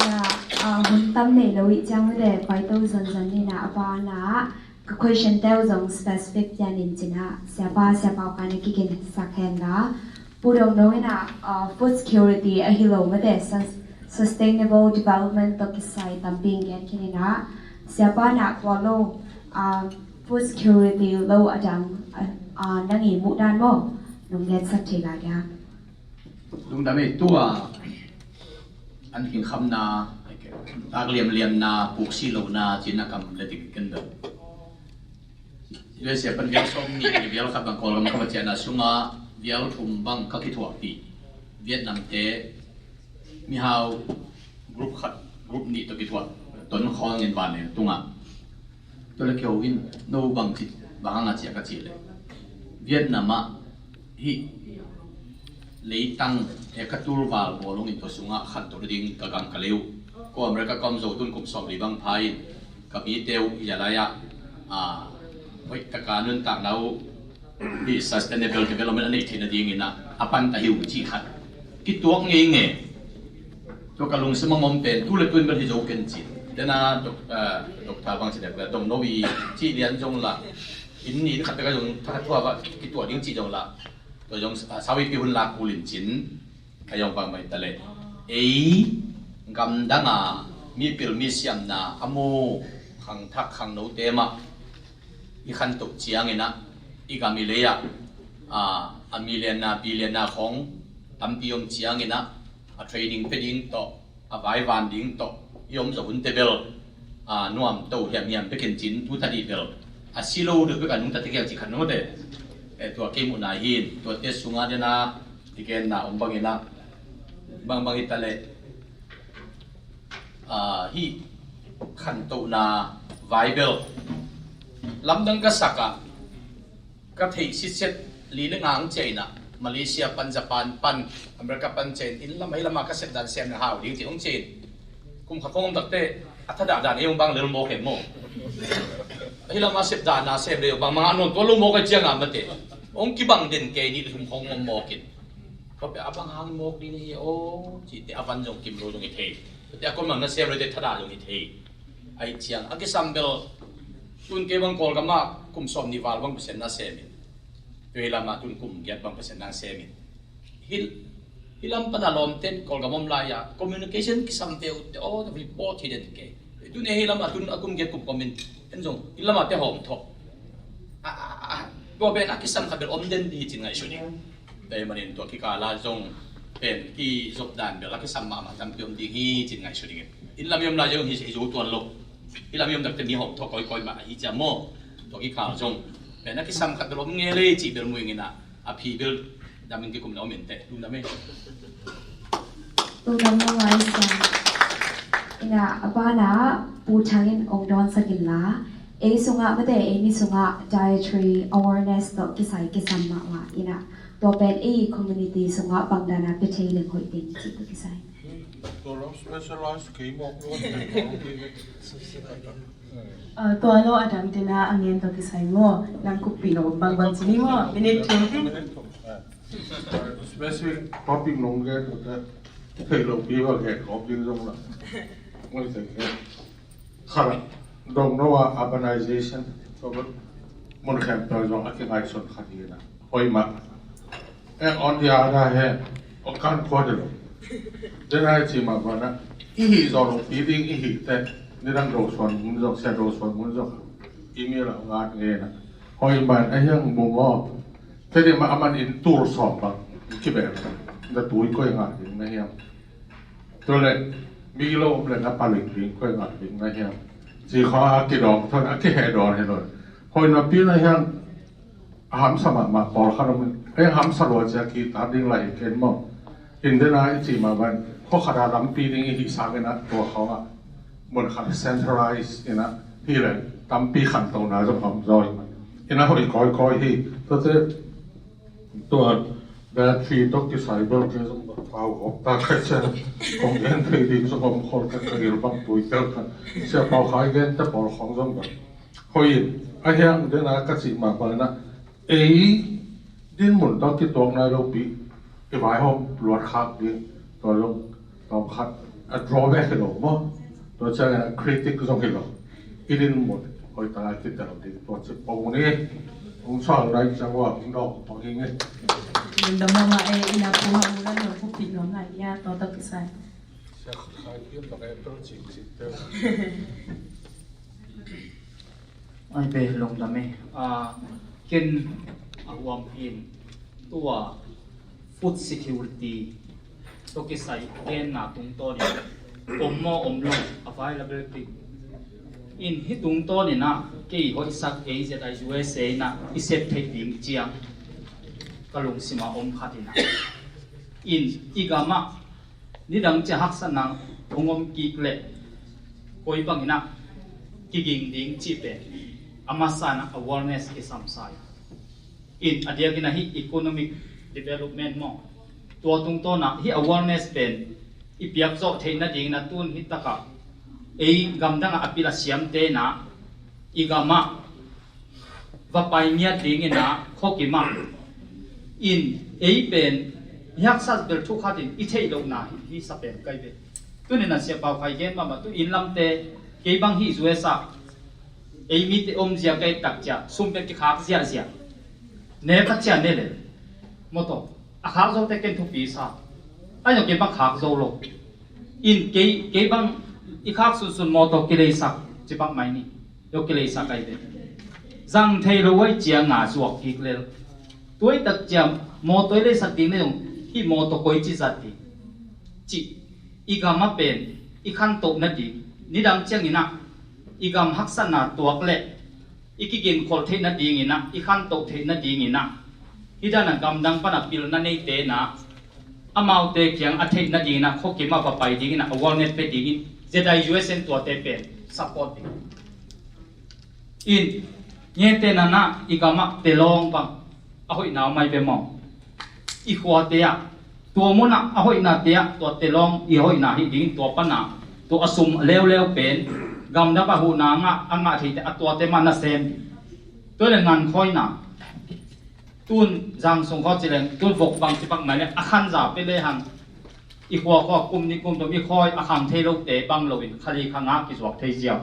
Ya, a, hun tam nei lo i ciang le pai to zan zan ni na a pa na. Ka question te uh zong specific pian in cin ah, siapa, siapa uh kan a kikin sak hen la. Pu Dong Nong in ah, uh, food security a hi lo mate, sus-, sustainable development tawh kisai tampi in gen khin in ah, siapa na kua lo, uh, food security lo a dang, uh, uh, nang i muh dan maw, nong gen sak thei lai dia. Lungdam ei tua an hing khamna, tak liamliamna, puksi lona, cina kam le ding ken do. U S A pan vial sawm nih, vial khat bang Kawlgam ka va ciahna sungah vial thum bang ka kithuahpih. Vietnam te mihau group khat, group nih tawh kithuah, ton khawng in van in tungah. Tua le keu in no bang ci, bang hang a ciah ka cih le. Vietnam ah hih leitang he ka tulval bawlung in tua sungah khanto ding ka gam ka lei uh. Ko America ka om zo tun kum sawm li bang pha in ka mite uh hi a lai ah, a, hoih taka nuntakna uh hih sustainable development a neih theihna dingin ah a panta hi uh cih khat kituak ngeingei. Tua ka lungsim a mawm pen tu le tu in bel hi zo ken cin. Tena dok, a, dokta bang ci dek le dong no i cih lian zong la, inn ni khat pek a zong thakhat thua va kituak ding cih zong la, tua zong, a, sau i pi hun lak kul in cin. Ka zong bang mai ta le ei gamdang a mipil misiamna a mu khangthak khangnote mah i khantoh ciangin ah i gam i lei ah, a, a million na billion na khong tampi om ciangin ah a training pe ding tawh, a vaivan ding tawh i om zo hunte bel, a, nuam to hiamhiam bekin cin tu ta dih bel a si lo deuh bek a nungta te kiang ci khat nungte. E, tua kei muhna hin tuate sungah dena i genna om bangin ah bangbang i ta le, a, hih khantohna vai bel lamdang ka sak ah ka theih sitset li le nga hong ciah in ah, Malaysia pan, Japan pan, America pan ciah in, inn lam ahi lam a ka sep dan sem na hau ding ci hong ciah in. Kum khat khong om takte a thadah dan ei hong bang lel mawk em maw? Ahi lam a sep dan a sem le bang manga nawn tua lo mawk a ciang a mate hong kibang den kei nih le thum khong om mawk in. Tua pia a bang hang mawk ding hi aw cite a van zong kim lo zong hi thei. Tua te a kom lam na sem le te thadah zong hi thei. Ahi ciang a kisam bel tun kei bang Kawlgam ah kum sawm nih val bang Pasian na sem in. Tua hi lam ah tun kum giat bang Pasian na sem in. Hih, hih lam pan a lawmten Kawlgam om lai ah communication kisam te uh te aw report hi den kei. Tun e hih lam ah tun a kum giat kum pawm in en zong hih lam ah te hawm thawh. A, a, a, tua pen a kisam khat bel om den hi cin ngaihsut ding. Tua ahih manin tua kikal ah zong pen kizop dan bel a kisam mahmah tampi om ding hi cin ngaihsut ding. Inn lam i om lai zong hi, hi zo tuan lo. Hih lam i om takte mi hawm thawh kawikawi mah ahi ciang maw? Tua kikal zong pen a kisam khat bel om nge lei cih bel muing in ah a phi bel dam in kikum na om in teh. Lungdam e. Lungdam lo ngai siam. Ina a bana Pu Thang in ong dawnsak in la. Ei sungah mate ei mi sungah dietary awareness tawh kisai kisam mahmah ina. Tua pen ei community sungah bang dana pia thei leng hoih ding cih tawh kisai. Tua lo specialize kei mawk lo. Ah, tua lo a dang tena a ngen tawh kisai maw? Nang kukpih lo bangbang ci ni maw? Minute thum. Specific topic nong gen tawh te thei lo pi va gen kawp ding zong la. Ngai thei. Khat, dong no a urbanization, tua bang mun khempeuh zong a kingaihsun khat hi na. Hoih mah. And on the other hand, a kan khua de lo. Den ai ci mah bana, i hih zaw lo pi ding i hih te, nidang do suan mun zong, sia do suan mun zong, i mi la ngat nge na. Hoih mah a hiang bung aw. Te di mah a man in tul sawm bang, kibel. Da tui koi ngat ding na hiang. Tua le, mi lo om le na palik ding, koi ngak ding na hiam. Ci kho a kidawng thon, a kiheh dawn hi lo. Hoi na pi na hiam, Hamsa mahmah pawlkhat om in, ei hamsa lua cia kihta ding lai hi ken maw. India na i cih mah bang khuakhat a lampi ding i hih sangin ah tua khawngah mun khat centralize in ah hi leh tampi khantohna zong om zaw hi. In ah hoih kawikawi hi. Tuate tua battery tawh kisai bel kei zong bang pau gawp ta kha cia kong gen thei ding zong om khol kha ka gil bang tui tel kha. Sia Pau Khai gen te pawl khawng zong bang hoih in a hiang dena ka cih mah bang in ah ei dinmun tawh kituak nai lopi i vaihawm luat khak ding tua zong tawm khat a drawback hi lo maw? Tua ciangin a critic zong hi lo. I dinmun hoih taka kitel ding tua ci pong ni. Hong sal nai ciang ua hong dawng pong hi nge. Lungdam mahmah e, ina pu ha mu nan lo kupi lo ngai ia to to kisai. Sia khai kim tak e to cik cik te. Ai be lungdam e. A, ken a huam hin tua food security tawh kisai genna tungtawnin om maw om lo availability in hi tungtawnin ah kei hoihsak A Z I U S A in ah i sep theih ding ciang ka lungsima om khatin ah in i gamah nidang cia haksatna hong om kik leh koi bangin ah kiging ding cih pen a masa in ah awareness kisam sa hi. In a diakin ah hih economic development maw tua tungtawn ah hih awareness pen i piak zawh theih nadingin ah tun hih takah ei gamdang ah a pil a siamte in ah i gamah va pai ngiat dingin ah khuakim ah in ei pen i haksat bel thu khatin i theih lohna hi, hi sa pen kai ve. Tunin ah Sia Pau Khai gen mahmah tu in lamte kei bang hih U S ah ei mite om zia ka et tak cia sum pen kikhak ziahziah ne ka cia ne le motor a khak zo te ken thupi sa ai no kei bang khak zo lo in kei kei bang i khak sunsun motor kileisak ci bang mai ni. Yo kileisak ai ve zang thei lo ai cia nga zuak kik lel. Tuai tak cia motor i leisak ding le zong hih motor koi ci zat ding ci i gam a pen i khantoh nading nidang ciangin ah i gam haksatna tuak leh i kiginkholh theih nadingin ah i khantoh theih nadingin ah hih dan a gamdang pan a pilna neite in ah amaute kiang a theih nadingin ah khuakim ah va pai dingin ah awareness pe dingin Z I U S N tuate pen support ding. In nge tenana i gamah telawng bang a hoihna om ai ve maw? I khuate ah tua munah a hoihnate ah tua telawng i hoihna hi ding tua pana tua a sum leuleu pen gamdang a huhna a ngah a ngah theite a tuate mah na sem ding. Tua le ngankhawina tun zang sung khaw ci leng tun vok bang ci bak mai le a khanza pe le hang i khua khua kum ni kum dom i khawi a khang thei lote bang loin khali khanga kizuak thei ziau.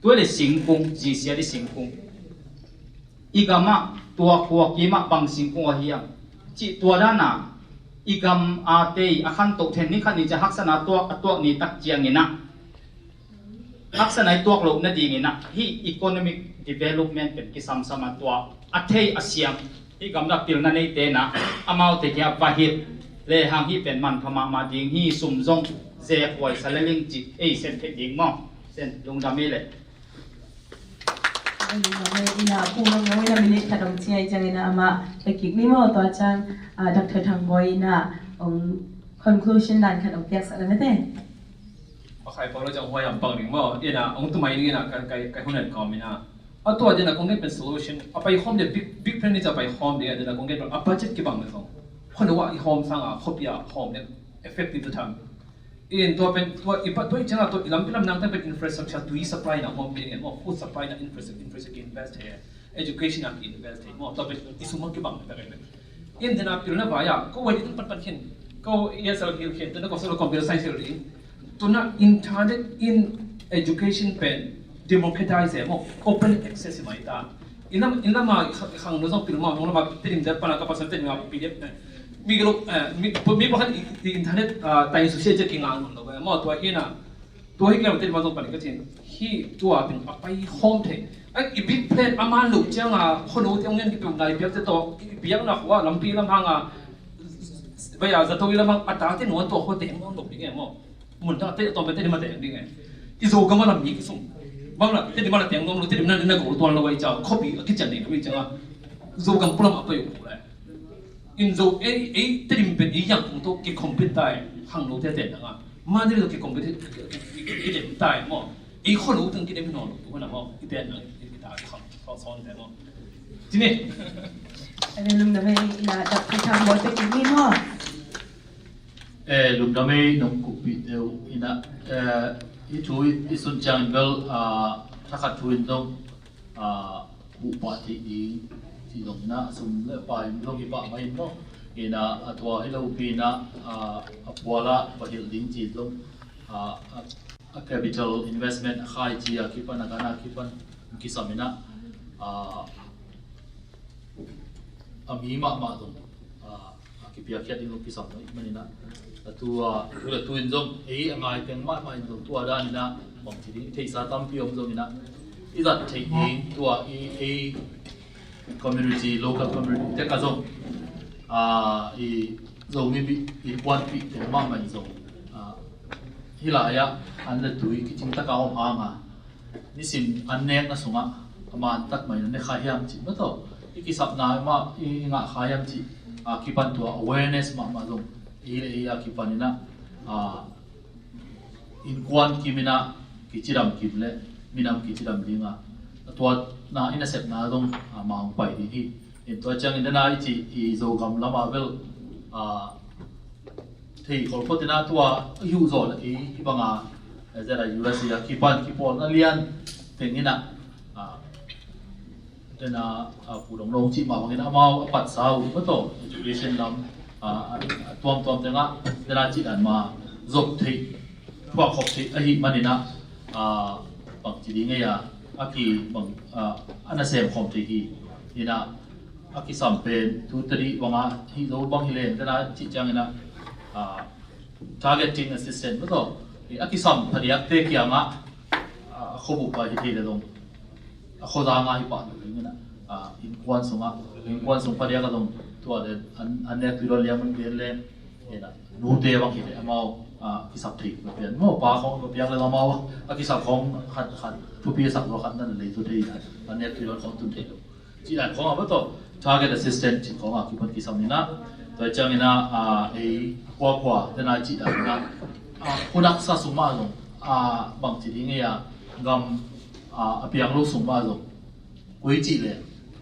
Tua le singkung zisiat i singkung i gamah tua khua kimah bang singkung a hiam cih tua dana i gam a tei a khantoh then ni khat ni cia haksana tuak a tuak ni tak cianginah haksana i tuak loh nadinginah hih economic development pen kisamsam a tua a thei a siam hih gamdang pilna neitena amaute kia va hilh lehang hih pen manpha mahmah ding hi sum zong zek huai sa le ling cih ei sem thei ding maw? Sen lungdam ei leh. Ina pu ngam ngam ina minute khat om ciai ciang ina ama pekik ni maw tua ciang Doctor Thang Boy ina ong conclusion dan khat ong piaksak le mete. Pakai polo jang huai am pang ring maw ina ong tumai ning ina kai kai hunan kau mina. A tua dina kong ngen pen solution a pai home de big big plan ni ca pai home de dina kong ngen a budget kibang le kong. Hon wa i home sang a hopia home de effective the time. In tua pen tua i pa tua i cianga tua i lampi lam nangte pen infrastructure tui supply na home pay ngen maw food supply na infrastructure infrastructure invest he education na invest he maw tua pen i sum kibang na pen in dena pilna vai a ko wai ding pan pan khin ko E S L hil khin tuna ko solo computer science hil ding tuna internet in education pen democratize he maw open access mai ta. Inam inama khang no zong pilma hong lama tedim der pana ka pasal tedim a P D F ne. Mi gelo mi mi pakhat internet tai susia je kinga no lo ma tua hina tua hi kema tedim a zong pani ka chin hi tua pin a pai hom the. Ai i big plan ama lo chianga hono te ong en ki pum dai biak te to i biak na khua lampi lam hanga baya zato i lam hang ata te no to ho te ong lo pi nge mo. Mun ta te to te ma te ding e. I zo ka ma lam ni ki sum. Bang la te di ma la te ong lo te di na na go to lo wai cha khopi a ki chan ni lo wai cha. Zogam pulam a pai uh le. In Zo ei, ei Tedim pen ei Yangon tawh kicompete tai, hang lote te nanga. Madrid tawh kicompete, kidem tai maw. Ei khua lo teng kidem hi nawn lo, tu hana maw. Kite nang, kita khang, khang sawn te maw. Cine. Ane lungdam ei, ina dak thang bawl te kini maw. Eh, lungdam ei nong kuppih deuh ina, eh, i thu i, i sun ciang bel, ah, thakhat thu in zong, ah, buhpah theih ding cih zong ina, a sum le pai zong hi pah mah in maw. Ina, a tua hi lopi ina, ah, a puala va hilh ding cih zong, ah, a, a capital investment a khaici a kipan a gana kipan kisam ina, ah, a mi mahmah zong, ah, a kipiakkhiat ding lo kisam lo i hih maninah. A tua, tu le tu in zong, ei a ngai teng mahmah in zong tua daninah, bangci ding i theihsa tampi om zonginah, i zat theih ding tua i, ei community, local community te ka zong, ah, i Zomi bih, i puanpih teng mahmah in zong, ah, hih lai-ah an le tui kicing taka om hanga, nisim an nekna sungah a man tak mah in a ne kha hiam cih mah tawh, i kisapna mah i ngah kha hiam cih a kipan tua awareness mahmah zong ei le ei a kipan inah, a, innkuan kim inah kicidam kim le minam kicidam dinga a tuatna i nasepna zong, a, mah hong pai ding hi. In tua ciangin dena i cih i Zogam lama bel, a, thei khol phot inah tua i huh zawh le ei i banga, eh, zela U S A a kipan kipawlna lian teng inah, ah, dena, ah, Pu Dong Dong cih mah bangin amau a patsa uh mah tawh education lam, ah, a, a tuamtuam tengah dena cih dan mah zop theih, thuak khop theih ahih maninah, ah, bangci ding ei a, a ki bang, ah, a nasem khawm theih hi. Inah a kisam pen tu tadi banga hi zo bang hi leng dena cih cianginah, ah, targeting assistant mah tawh, eh, a kisam phadiakte kiangah, ah, a khuabup ah hi thei le zong, a khuazang ah hi pah lo ding inah, ah, innkuan sungah, innkuan sung phadiak ah zong tua le an, an nek tui lo liang man gen le, inah nute bang hi le amau, ah, kisap thei lo pian maw, pa khong lo piak le amau a kisap khong khat khat thupi a sak lo khat nan lei tu thei inah, an nek tui lo khong tun thei lo. Cih dan khawng a va tawh target assistant cih khawng a kipan kisam inah, tua ciang inah, a, ei a kuakua tena cih dan inah, a, khunaksa sung mah zong, a, bangci ding ei a gam, a, a piang lo sung mah zong koi cih le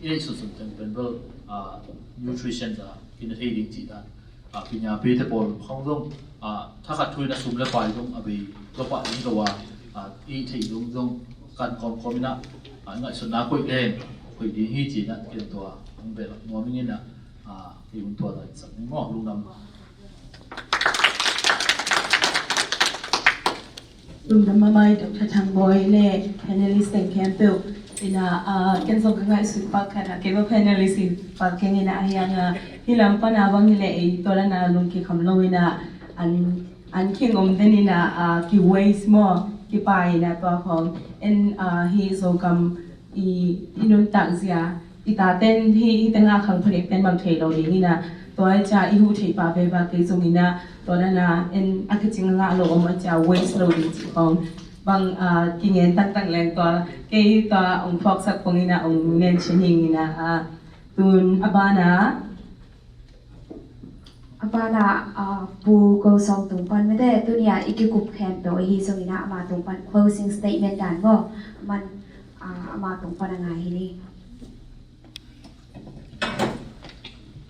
i neih sunsun teng pen bel, a, nutrition za kina thei ding cih dan. A, pinya pite pawl khawng zong, a, thakhat thu in a sum le pai zong a bei lo pah ding lo a, a, i theih dong zong kan kawmkawm inah, a, ngaihsutna koih leng koih ding hi ci inah ken tua hong behlap nuam ing inah, a, kei hun tua zah sak ning maw, lungdam. Lungdam mahmah i Doctor Thang Bawi le panelist teng khempeuh. Inah, ah, ken zong ka ngaihsut pak khat ah, kei va panelist i pak keng inah a hiang ah, hih lam pan a bang hi leh ei tua dan a lungkikham lo inah an, an khing om den inah, ah, ki waste maw, kipai inah tua khawng. En, ah, hih Zogam i, i nuntak zia i taten hi, hih tengah khang phanek ten bang thei lo ding inah, tua i cia i huh theih pah veva kei zong inah, tua dana en a kicing a ngah lo om a cia waste lo ding cih khawng bang, ah, kingen taktak leng tua kei tua ong thuaksak pong inah ong nen chin hing inah, ah, tun a bana. A bana, ah, Pu Ko Sawng tung pan mete tunia i kikup khempeuh ahi zong inah ama tung pan closing statement dan maw, man, ah, ama tung pan a ngai hi ni.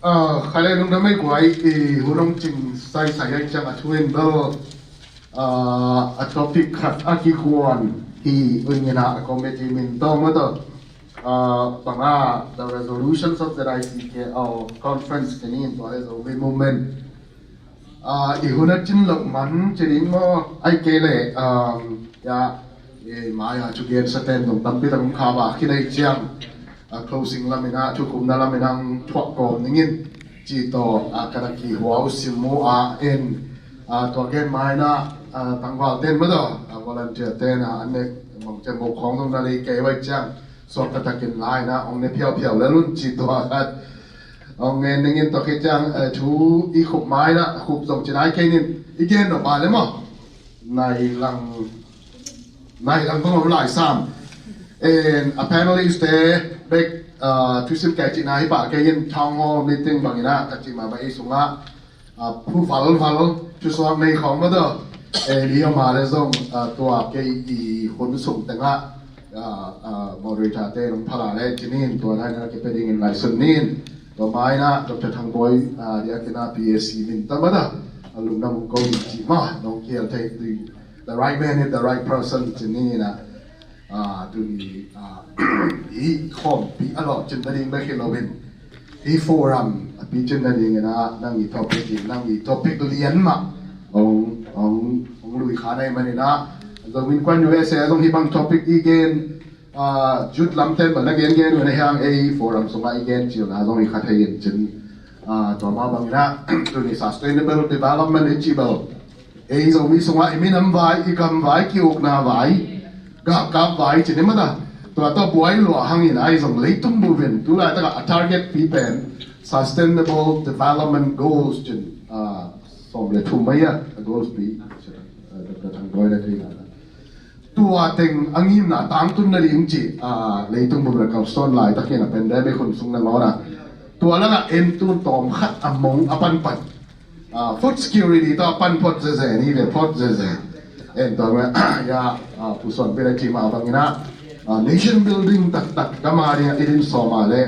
Ah, kha le lungdam ei guai, i hun hong cing saisai ai ciang a thu in bel, ah, a topic khat a kikuan hi un inah a committee min tawng mah tawh, ah, bang a the resolutions of the I C K L conference kini in tua le Zomi movement. Ah, i hun a cin loh man ci ding maw, ai kei leh, um, ya, eh, mai-a thugen saten zong tampi tak om kha ba, khinei ciang, ah, closing lam inah, thukhupna lam inah thuak kawm ning in ci tawh, ah, ka na kihua uh sim mu a en, ah, tua gen mai inah, ah, tangval ten mah tawh, ah, volunteer ten, ah, an nek mong ciang mo khawng zong na lei kei vai ciang, suak ka takin lai inah ong ne phiaupiau le lun ci tua khat ong ngen ning in tua khit ciang, eh, thu i khup mai inah khup zong ci nai kei ning i gen nop a le maw. Nai lang, nai lang bang om lai sam. En a panelist te bek, Ah, thusim kei cihna hi pah kei in, town hall meeting bangin ah ka cih mah bang ei sungah, ah, phu valval thusuak nei khawng mah tawh, eh, mi om a le zong, ah, tua kei i hun sung tengah, ah, ah, moderator te nong phala le cinin tua laina kipia dingin ngaihsun nin. Tua maina Doctor Thang Bawi, ah, diakin ah P A C min ta mah tawh, ah, lungdam ung ko in cih mah nong kial thei, the right man is the right person cinin ah. Ah, tuni, ah, i khawmpi a lawhcin nading bek hi loin, i forum a picin nadingin ah nang i topic in, nang i topic lian mah hong, hong, hong lui kha na hih manin ah, Zomi Innkuan U S A a zong hih bang topic i gen, ah, youth lamte bel na gengen uh na hiang ei forum sungah i gen cilna zong hi kha thei in cin. Ah, tua mah bangin ah tuni sustainable development i cih bel ei Zomi sungah i minam vai, i gam vai, ki-ukna vai, galkap vai cih ni mah ta. Tua tawh buai luah hangin ai zong leitung bup in tu laitakah a target pi pen Sustainable Development Goals cin, ah, sawm le thum mai ah, a goals pi, ah, Doctor Thang Bawi le thei na. Tua teng a ngimna tangtun nading cih, ah, leitung bup le kalsuan laitakin a pandemic hun sung nangawn ah tua lakah en tun tawm khat a mong a panpan. Ah, food security tawh a pan phot zeze ni ve, phot zeze. En tua mah, ya, ah, Pu Suan Pin a cih mah bangin ah, ah, nation building taktak gam a ding ah i din sawm a le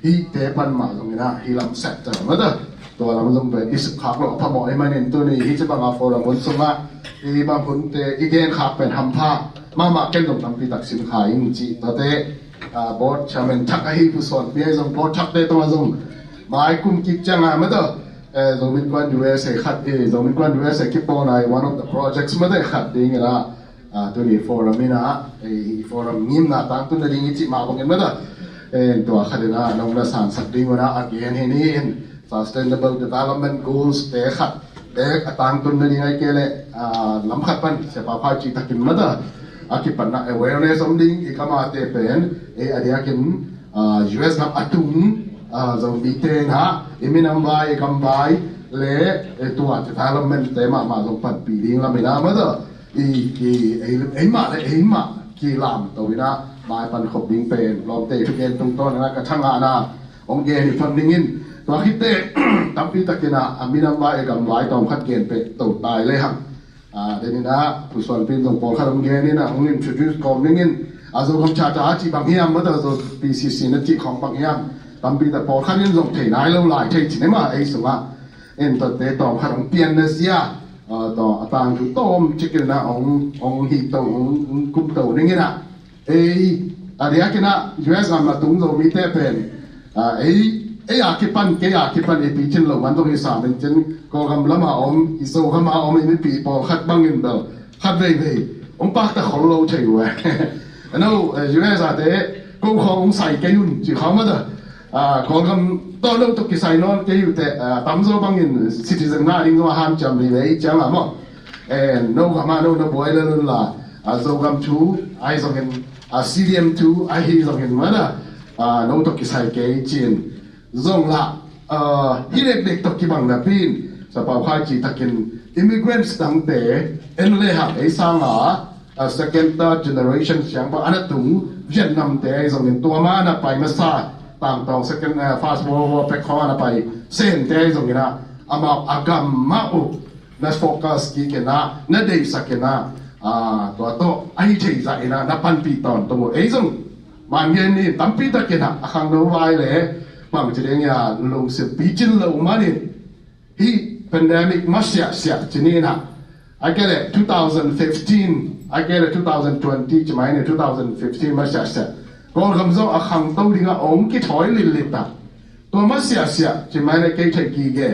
hihte pan mah zongin ah hih lam sector mah ta. Tua lam zong pen i sukkhak loh a phamawh ahih manin tuni hih ci bang a forum hun sungah hih bang hunte i genkhak pen hampha mahmah, ken zong tampi tak sin kha ing cih tuate, ah, board chairman thak ahi Pu Suan Pin ahi zong board thakte tungah zong mai kum kik ciang a mah ta. Eh, Zomi Innkuan U S A khat, eh, Zomi Innkuan U S A kipawlna i one of the projects mah ta khat dingin ah, ah, tuni forum in ah, eh, forum ngimna tangtun nading i cih mah bangin mah ta. Eh, tua khat in ah nong na sansak ding un ah a gen hi ni in, Sustainable Development Goals te khat bek a tangtun nading ahih kei leh, ah, lam khat pan Sia Pau Khai cih takin mah ta, a kipatna awareness om ding, i gam a te pen, eh, a diakin, ah, U S gam a tung, ah, Zomite in ah i minam vai, i gam vai le, eh, tua development te mahmah zong panpih ding lam in ah mah ta, i, i, ei, eimah le eimah kilamto in ah mai pan khop ding pen lawmte i thugen tungtawn in ah ka thangahna hong gen hi phot ning in. Tua khit teh tampi takin ah a minam vai, a gam vai tawm khat gen peh to tai lehang, ah, den in ah Pu Suan Pin zong pawlkhat hong gen in ah hong introduce kawm ning in. A Zogam Charter a cih bang hiam, mah ta Zo P C C na cih khawng bang hiam, tampi tak pawlkhat in zong thei nai lo lai thei cih ni mah ei sungah. En tuate tawm khat hong pian na zia, ah, tawm a tangthu tawm cikin ah hong, hong hih to, hong, hong kum to ning in ah. Ei, a diakin ah U S gam a tung Zomite pen, ah, ei, ei a kipan, kei a kipan i picin lo man zong hi sam in cin, Kawlgam lam a om, i Zogam a om i mipi pawlkhat bangin bel khat veivei hong pakta khol lo thei uh eh. No, eh, U S a te ko khawng hong sai kei un ci khawng mah ta. Ah, Kawlgam tawh no tawh kisai nawn kei uh teh, ah, tamzaw bangin citizen ngah ding zong a hanciam veivei ciang a maw. Eh, no gam ah no na buai lel un la, ah, Zogam thu ahi zongin, ah, C D M thu ahi zongin mah ta, ah, no tawh kisai kei cin. Zong la, ah, hih dekdek tawh kibang napi in Sia Pau Khai cih takin immigrants dangte en lehang ei sanga, ah, second, third generation siangpa a na tung Vietnam te ahi zongin, tua ma a na pai masa, tangtawng second, ah, First World War pek khawng a na pai Sen te ahi zongin ah, amau a gam mah uh na focus kik in ah, na deihsak in ah, ah, tua tawh ahi thei zah in ah na panpih tawntung uh. Ei zong man gen ni, tampi takin ah a khangno vai le bang ci ding a lungsim picin lo manin, hih pandemic masiahsiah ci ni in ah, ahih kei leh two thousand fifteen, ahih kei leh two thousand twenty ci mai ni, two thousand fifteen masiahsiah. Kawlgam zong a khangto ding ah hong kithawi litlit ah, tua masiahsiah ci mai ni, kei theih gige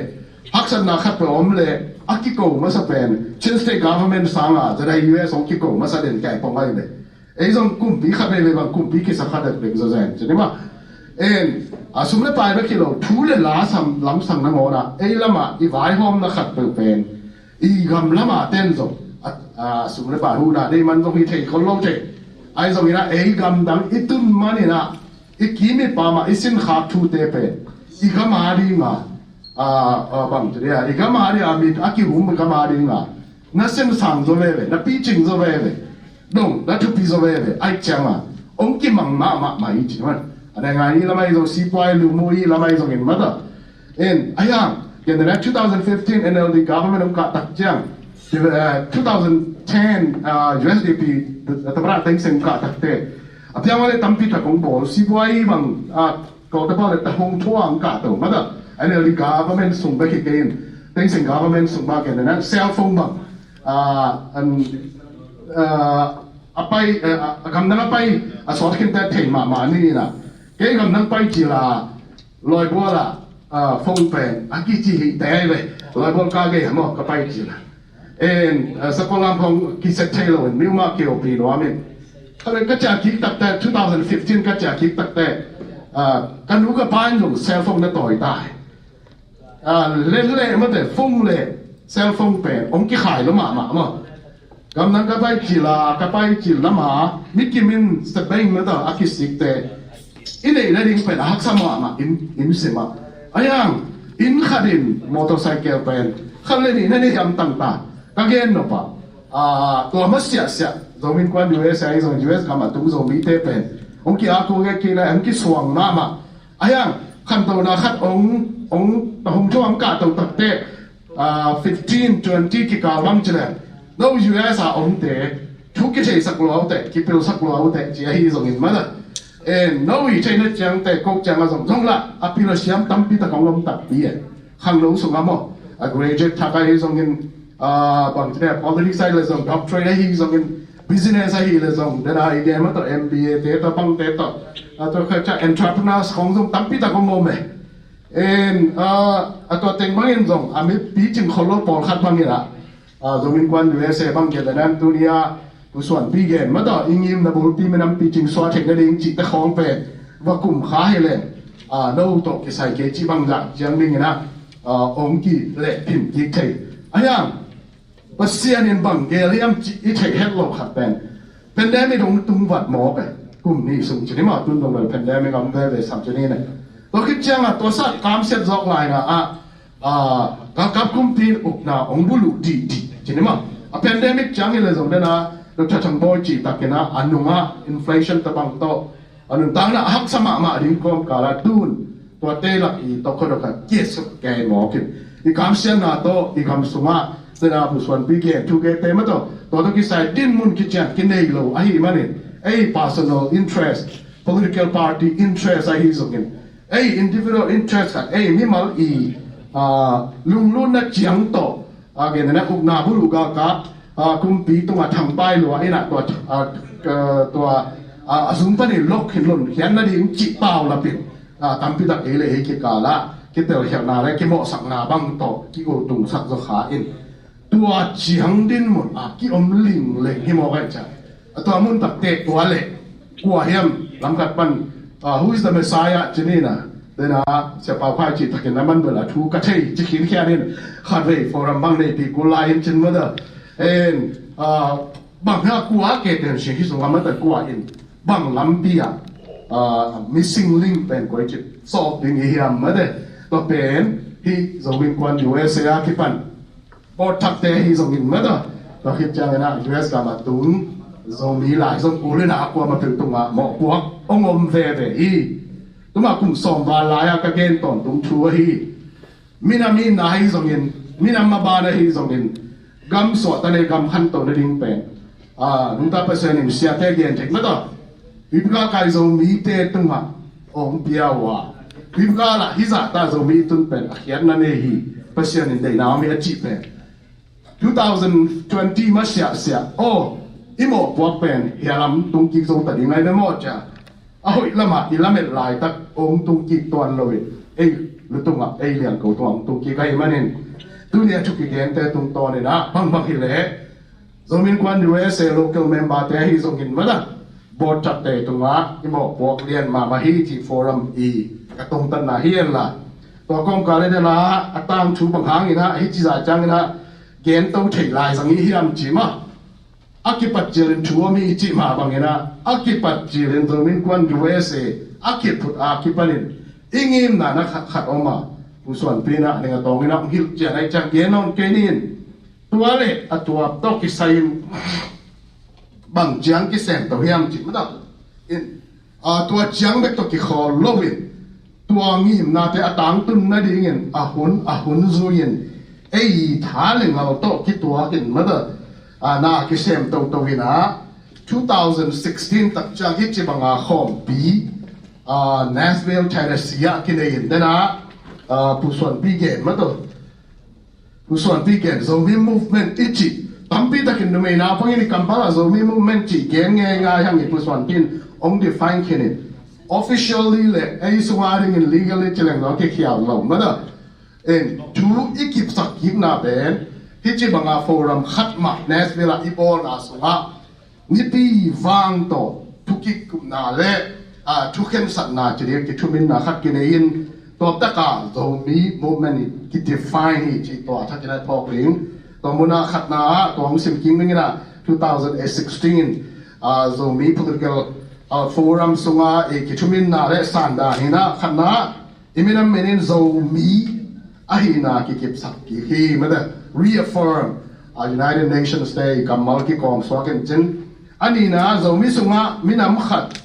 haksatna khat peuh om leh a kiko masa pen Chin State Government sanga zada U S hong kiko masa den kei pong ahi ve. Ei zong kumpi khat veivei bang kumpi kisa khat dekdek zawzen ci ni mah. En, a sum le pai bek hi lo, thu le la sam lamsang nangawn ah ei lamah i vaihawmna khat peuh pen i gam lamah ten zong a, a sum le pai huhna deih man zong hi thei khol lo thei. Ahi zongin ah ei gam dang i tun manin ah i kim i pam ah i sinkhak thute pen i gam a ding a, a, a, bang ci ding a, i gam a ding a, mi a kihum i gam a ding a, na sensang zaw veve, na picing zaw veve, dong na thupi zaw veve, ahih ciang a hong kimang mahmah mai ci man. A dai ngai ni lamai zong sipuai lu mu i lamai zong in mata. In a hiang gen dena two thousand fifteen N L D government ong kah tak ciang, eh, two thousand ten, ah, U S D P, tabra Thein Sein kah takte a piang wale tampi tak ong bawl sipuai bang, ah, kau tabra le tahung thuang kah to mata. N L D government sung bek hi kei in Thein Sein government sung bang gen dena cell phone bang, ah, an, ah, a pai, eh, a, a gamdang a pai a sawt khin te thei mahmah ni na. Kei gamdang pai cila Lawibual a, ah, phone pen a kici hi te ai ve. Lawibual ka gei hamo ka pai cila. En, ah, Sakolam phone kiset thei lo in miuma kio pi lo amin. Ka le ka cia kik tak te two thousand fifteen ka cia kik tak te, ah, ka nu ka pa in zong cell phone na tawi tai. Ah, le le mate phone le cell phone pen ong kikhai lo mahmah maw. Gamdang ka pai cila, ka pai cil lama mi kimin sebeng mata a kisikte i neih nading pen a haksa mahmah in, in sima. A hiang in khat in motorcycle pen khat le nih na nei hiam tang ta ka gen nop a. Ah, tua masiahsiah Zomi Innkuan U S A hi zong U S gam a tung Zomite pen ong ki-ako gek kila ong kisuang mahmah. A hiang khantona khat ong, ong tahung thuang kah to takte, ah, fifteen, twenty kikal bang cileh no U S a omte thu kitheisak lua ute, kipilsak lua ute ci ahi zongin mata. En, no i theina ciangte ko ciang a zong zong la a pil a siam tampi tak ong om takpi e. Khangno sung a maw, a graduate thak ahi zongin, ah, bang cileh politics ahi le zong doctorate ahi zongin business ahi le zong dena i gen mata M B A te to bang te to, ah, to kha ca entrepreneurs khong zong tampi tak ong om e. En, ah, a tua teng bangin zong a mi picing khol lo pawlkhat bangin ah, ah, Zomi Innkuan U S A bang gen le nan tuni a Pu Suanpi gen mata i ngimna bulpi minam picing suah theih nading cihte khawng pen va kum kha hi leng, ah, no tawh kisai kei cih bang zah ciang dingin ah, ah, ong ki leh phin kik thei. A hiang Pasian in bang gel hiam cih i theih het lo khat pen pandemic dong tung vat mawk e. Kum nih sung cini mah tun dong lo pandemic om veve sam cini ne. Tua khit ciangah tua sat kamsiat zawk laina ah, ah, galkap kumpi in ukna ong buluh dihdih cini mah. A pandemic ciang hi le zong dena Doctor Thang Bawi cih takin ah a nungah inflation tabang tawh a nuntakna a haksa mahmah ding kawmkal ah tun tuate lak i tawh khuadok ah kiasuk kei mawk in i kamsiatna tawh i gam sungah tena Pu Suanpi gen thu kei te mah tawh tua tawh kisai dinmun kician kinei lo ahi manin ei personal interest, political party interest ahi zongin ei individual interest khat ei mimal i, ah, lunglutna ciang tawh a gen na ukna buluh galkap, ah, kumpi tungah thangpai lua in ah tua, ah, ka, tua, ah, a sung panin lok khin lon khian nading cih paulap in, ah, tampi tak ei le ei kikal ah kitelkhialhna le kimawhsakna bang tawh ki-utungsak zaw kha in tua ciang dinmun ah ki-om lingleng hi mawk aih ciah. A tua mun takte tua le kua hiam lamkhat pan, ah, who is the Messiah cini na dena Sia Pau Khai cih takin a man bel a thu ka thei ci khinkhian in khatvei forum bang neihpih kul lai in cin mata. En, ah, bang hia kua ke ten si hi sung a mata kua in bang lampi ah, ah, missing link pen koi cih sawp ding hi hiam mate. Tua pen hi Zomi Innkuan U S A a kipan Pawt thakte ahi zongin mata, tua khit ciangin ah U S gam a tung Zomi lai zong kul in ah a kuamah peuh tungah mawhpuak hong om veve hi. Tuma kum sawm val lai-a ka gen tawntung thu ahi. Minam i na ahi zongin, minam maban ahi zongin, gam suahta le gam khanto nading pen, ah, nungta Pasian in siate gen thei mata. Hih bika kai Zomite tungah hong pia uh a, hih bika lah hih zahta Zomi tun pen a khiatna nei hi. Pasian in deihna om hi a cih pen two thousand twenty masiahsiah aw, i mawhpuak pen hia lam tungkik zo ta ding ai ve maw cia. A hoih lamah i lamet laitak hong tungkik tuan lo in ei lutungah ei liangko tungah hong tungkik ahi manin tuni a thu kigente tungtawn in ah bangbang hi leh Zomi Innkuan U S A local member te ahi zongin mata, board thakte tungah i mawhpuak lian mahmah hi cih forum i ka tongtatna hi en la. Tua kawmkal in ah a tangthu bang hangin ah hih cizah ciangin ah gento theih lai zang i hiam cih mah a kipat cilin thu om hi cih mah bangin ah a kipat cilin Zomi Innkuan U S A a kiphut a kipanin i ngimna na khat khat om a, Pu Suanpi in ah ning a tawngin ah hong hilh cian ahi ciang gen nawn kei ni in. Tua le a tua tawh kisai in bang ciang kisem to hiam cih mata in, a, tua ciang bek tawh kikhawl loin, tua ngimnate a tangtun nadingin a hun, a hun zui-in, ei tha le ngal tawh kituakin mata, a, na kisem toto in ah, two thousand sixteen tak ciang hih ci banga khawmpi, a, Nashville, Tennessee ah kinei in dena, a, Pu Suanpi gen mata. Pu Suanpi gen, Zomi movement i cih. Tampi takin numei naupang in i kampau ah Zomi movement cih gen ngeingai hang i Pu Suanpi in hong define khin in. Officially le ei sungah dingin legally ci leng zong kikhial lo mata. En, thu i kipsak kikna pen, hih ci banga forum khat mah Nashville ah i bawlna sungah, nipi vang tawh thu kikupna le, a, thu khensatna ci ding kithuminna khat kinei in, tua taka Zomi movement i kidefine hi ci tua thakin a phawk ding. Tua muna khatna ah, tua hong sim kik ning in ah, two thousand sixteen, a, Zomi political, a, forum sunga i kithuminna le sandan hi in ah, khatna ah, i minam minin Zomi ahihna kikipsak kik hi mata, reaffirm, a, United Nations te i kammal kikawm suak in cin. A nihna, Zomi sungah minam khat,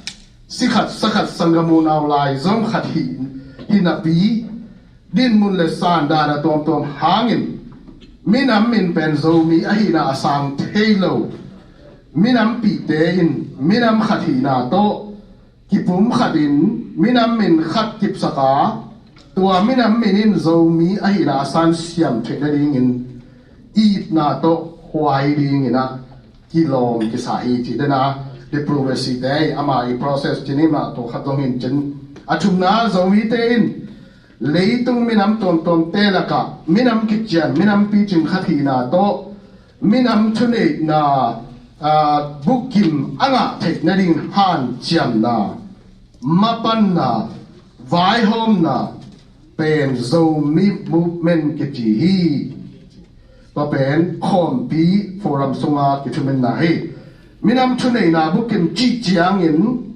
si khat, sa khat, sanggam unau laizom khat hi, hi napi, dinmun le sandan a tuamtuam hangin minam min pen Zomi ahihna a sang thei lo minampihte in minam khat hihna tawh kipum khatin minam min khat kipsak a, tua minam min in Zomi ahihna a sansiam theih nadingin itna tawh huai dingin ah kilawm kisa hi ci dena, diplomacy te ama i process ci ni mah, tua khat zong hi in cin. A thumna, Zomite in leitung minam tuamtuamte lakah minam kician, minam picing khat hihna tawh minam thuneihna, aa, bukim a ngah theih nading hanciamna, mapanna, vaihawmna pen Zomi movement kici hi. Tua pen khawmpi forum sunga kithuminna hi. Minam thuneihna bukim cih ciangin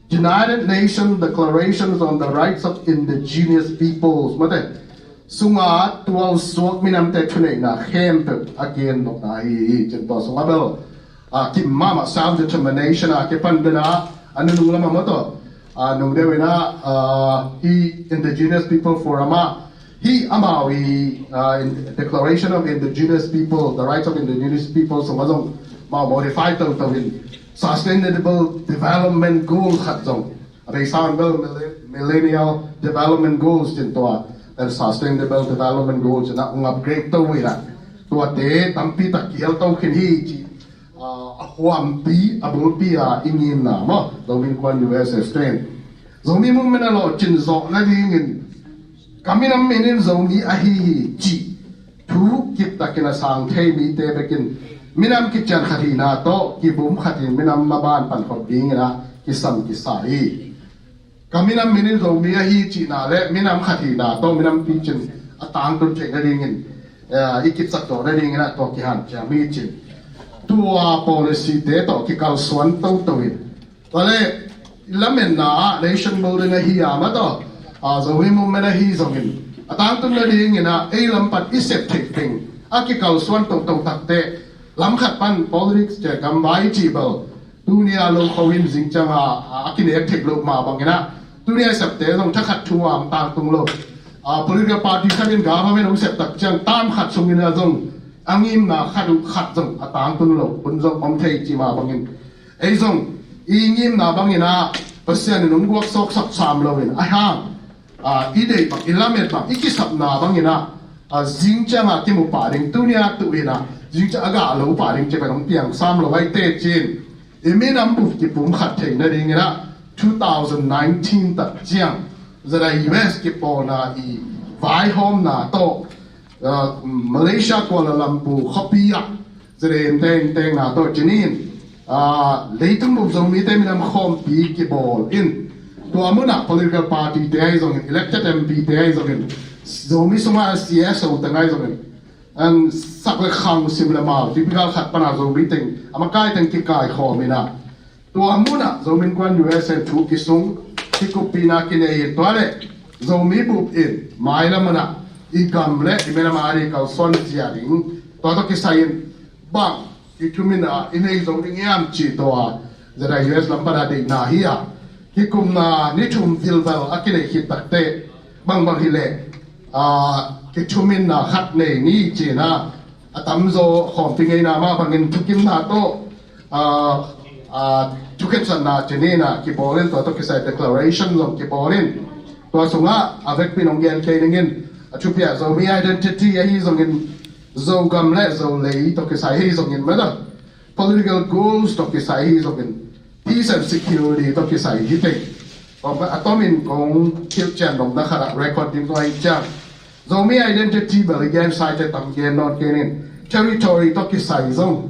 United Nations Declarations on the Rights of Indigenous Peoples mate sunga tualsuak minamte thuneihna khempeuh a gen nopna hi hi. Cin tua sunga bel, a, kim mahmah self determination a kipan bena a nunung lama maw tawh, a, nungdeuh in ah, a, hi Indigenous People Forum ah, hi amau i, a, in Declaration of Indigenous People, the Rights of Indigenous People sungah zong mau modify toto in Sustainable Development Goal khat zong a, based on the Millennial Development Goals cin tua, and Sustainable Development Goals in ah hong upgrade to in ah, tuate tampi tak kihel to khin hi ci, a, a huampi, a bulpi a i ngimna maw, Zomi Innkuan U S S ten Zomi movement a lawhcin zawh nadingin ka minam min in Zomi ahi hi cih thu kiptakin a sang thei mite bekin minam kician khat hihna tawh kibum khatin minam maban pankhop dingin ah kisam kisa hi. Ka minam min in Zomi ahi cihna le minam khat hihna tawh minam picing a tangtun theih nadingin, eh, i kipsak zawh nadingin ah tua kihanciam hi cin. Tua policy te tawh kikalsuan toto in, tua le i lametna ah nation building ahi a maw tawh, a, Zomi movement ahi zongin a tangtun nadingin ah ei lam pan i sep theih teng a kikalsuan toto takte lam khat pan politics te gamvai cih bel tuni a lo kho in zing ciang a, a, a kinek theih loh mah bangin ah tuni a septe zong thakhat thu a hong tangtung lo. A, political party khat in government hong sep tak ciang tam khat sungin ah zong a ngimna khat uh khat zong a tangtung lo hun zong om thei cih mah bangin ei zong i ngimna bangin ah Pasian in hong guak sawksak sam lo in a hang, a, i deih bang, i lamet bang, i kisapna bangin ah, a, zing ciang a kimu pah ding, tuni a tuh in ah zing ciang a gah lo pah ding ci pen hong piang sam lo ahi tecin i minam bup kipum khat theih nadingin ah two thousand nineteen tak ciang ZIUSA kipawlna i vaihawmna tawh, a, Malaysia Kuala Lumpur khuapi ah ZIUSA in teng, tengna tawh cinin, a, leitung bup Zomite minam khawmpi kibawl in tua munah political party te ahi zongin, elected M P te ahi zongin, Zomi sungah C S O te ahi zongin, an sak le khang sim le mau typical khat pana Zomi teng a makai teng kikai khawm in ah tua munah Zomi Innkuan U S A thu kisung, kikuppihna kinei in tua le Zomi bup in mailam munah i gam le i minam a ding kalsuan zia ding tua tawh kisai in bang i thumin ah i nei zo ding hiam cih tua ZIUSA lam pana deihna hi a. kikumna ni thum vilvel a kinei khit takteh bangbang hileh, aa, kithuminna khat nei ni ci-in ah, a tamzaw khawmpi ngeina mah bangin thukimna tawh, aa, aa, thukhensatna ci-in ah kibawl in, tua tawh kisai declaration zong kibawl in, tua sungah a vekpi in hong gen kei ning in, a thupi ah Zomi identity ahi zongin, Zogam le Zolei tawh kisai ahi zongin, mah tawh political goals tawh kisai ahi zongin, peace and security tawh kisai hi teng. Kong a tomin kong thilcian nopna khat ah record ding kong ahi ciang, Zomi identity bel i gen sai teh tam gen nawn kei ning. Territory tawh kisai zong,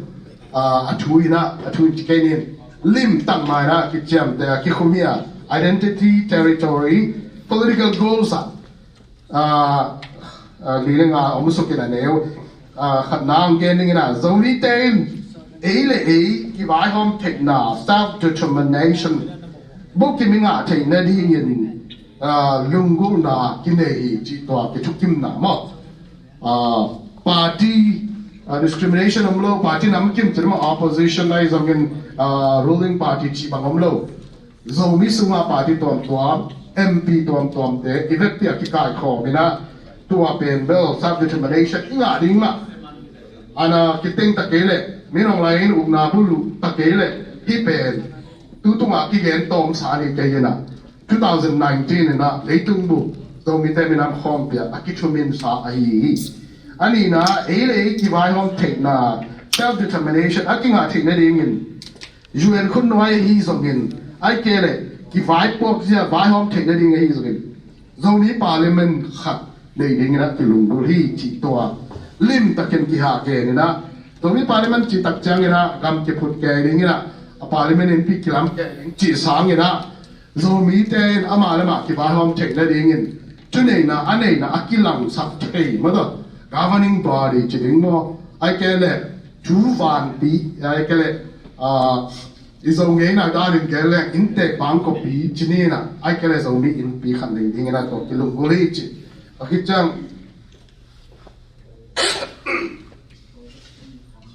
ah, a thu in ah, a thu in ci kei ning. Limtak mah in ah kiciamteh a kikhum hi a, identity, territory, political goals ah, ah, ah, li le nga om suk in a neu, ah, khatna hong gen ning in ah, Zomite in ei le ei kivaihawm theihna, self determination bukim i ngah theih nadingin, ah, lunggulhna kinei hi cih tua kithukimna maw. Ah, party, ah, discrimination om lo, party namkim cih maw, opposition ahi zongin, ah, ruling party cih bang om lo. Zomi sungah party tuamtuam, M P tuamtuamte i vekpi a kikaikhawm in ah, tua pen bel self determination i ngah ding mah. Ana kiteng ta kei leh, min hong lai in ukna buluh ta kei leh, hih pen tu tungah kigen tawmsa ni kei in ah, two thousand nineteen in ah leitung bup Zomite minam khawmpi ah a kithuminsa ahi hi. A nihna, ei le ei kivaihawm theihna, self determination a kingah theih nadingin U N khutnuai ahi zongin, ahih kei leh kivaipuak zia vaihawm theih nading ahi zongin, Zomi Parliament khat nei dingin ah kilunggulh hi cih tua limtakin kihahgen in ah, Zomi Parliament cih tak ciangin ah gam kiphut kei dingin ah, a Parliament innpi kilam kei ding cih sangin ah, Zomite in amah le amah kivaihawm theih nadingin thuneihna a neihna a kilangsak thei maw, governing body ci ding maw, ahih kei leh thu vanpi, ahih kei leh, ah, i Zo ngeina danin gen leng inntek bangkawpi ci ni in ah, ahih kei leh Zomi innpi khat nei dingin ah tua kilunggulh hi ci. A khit ciang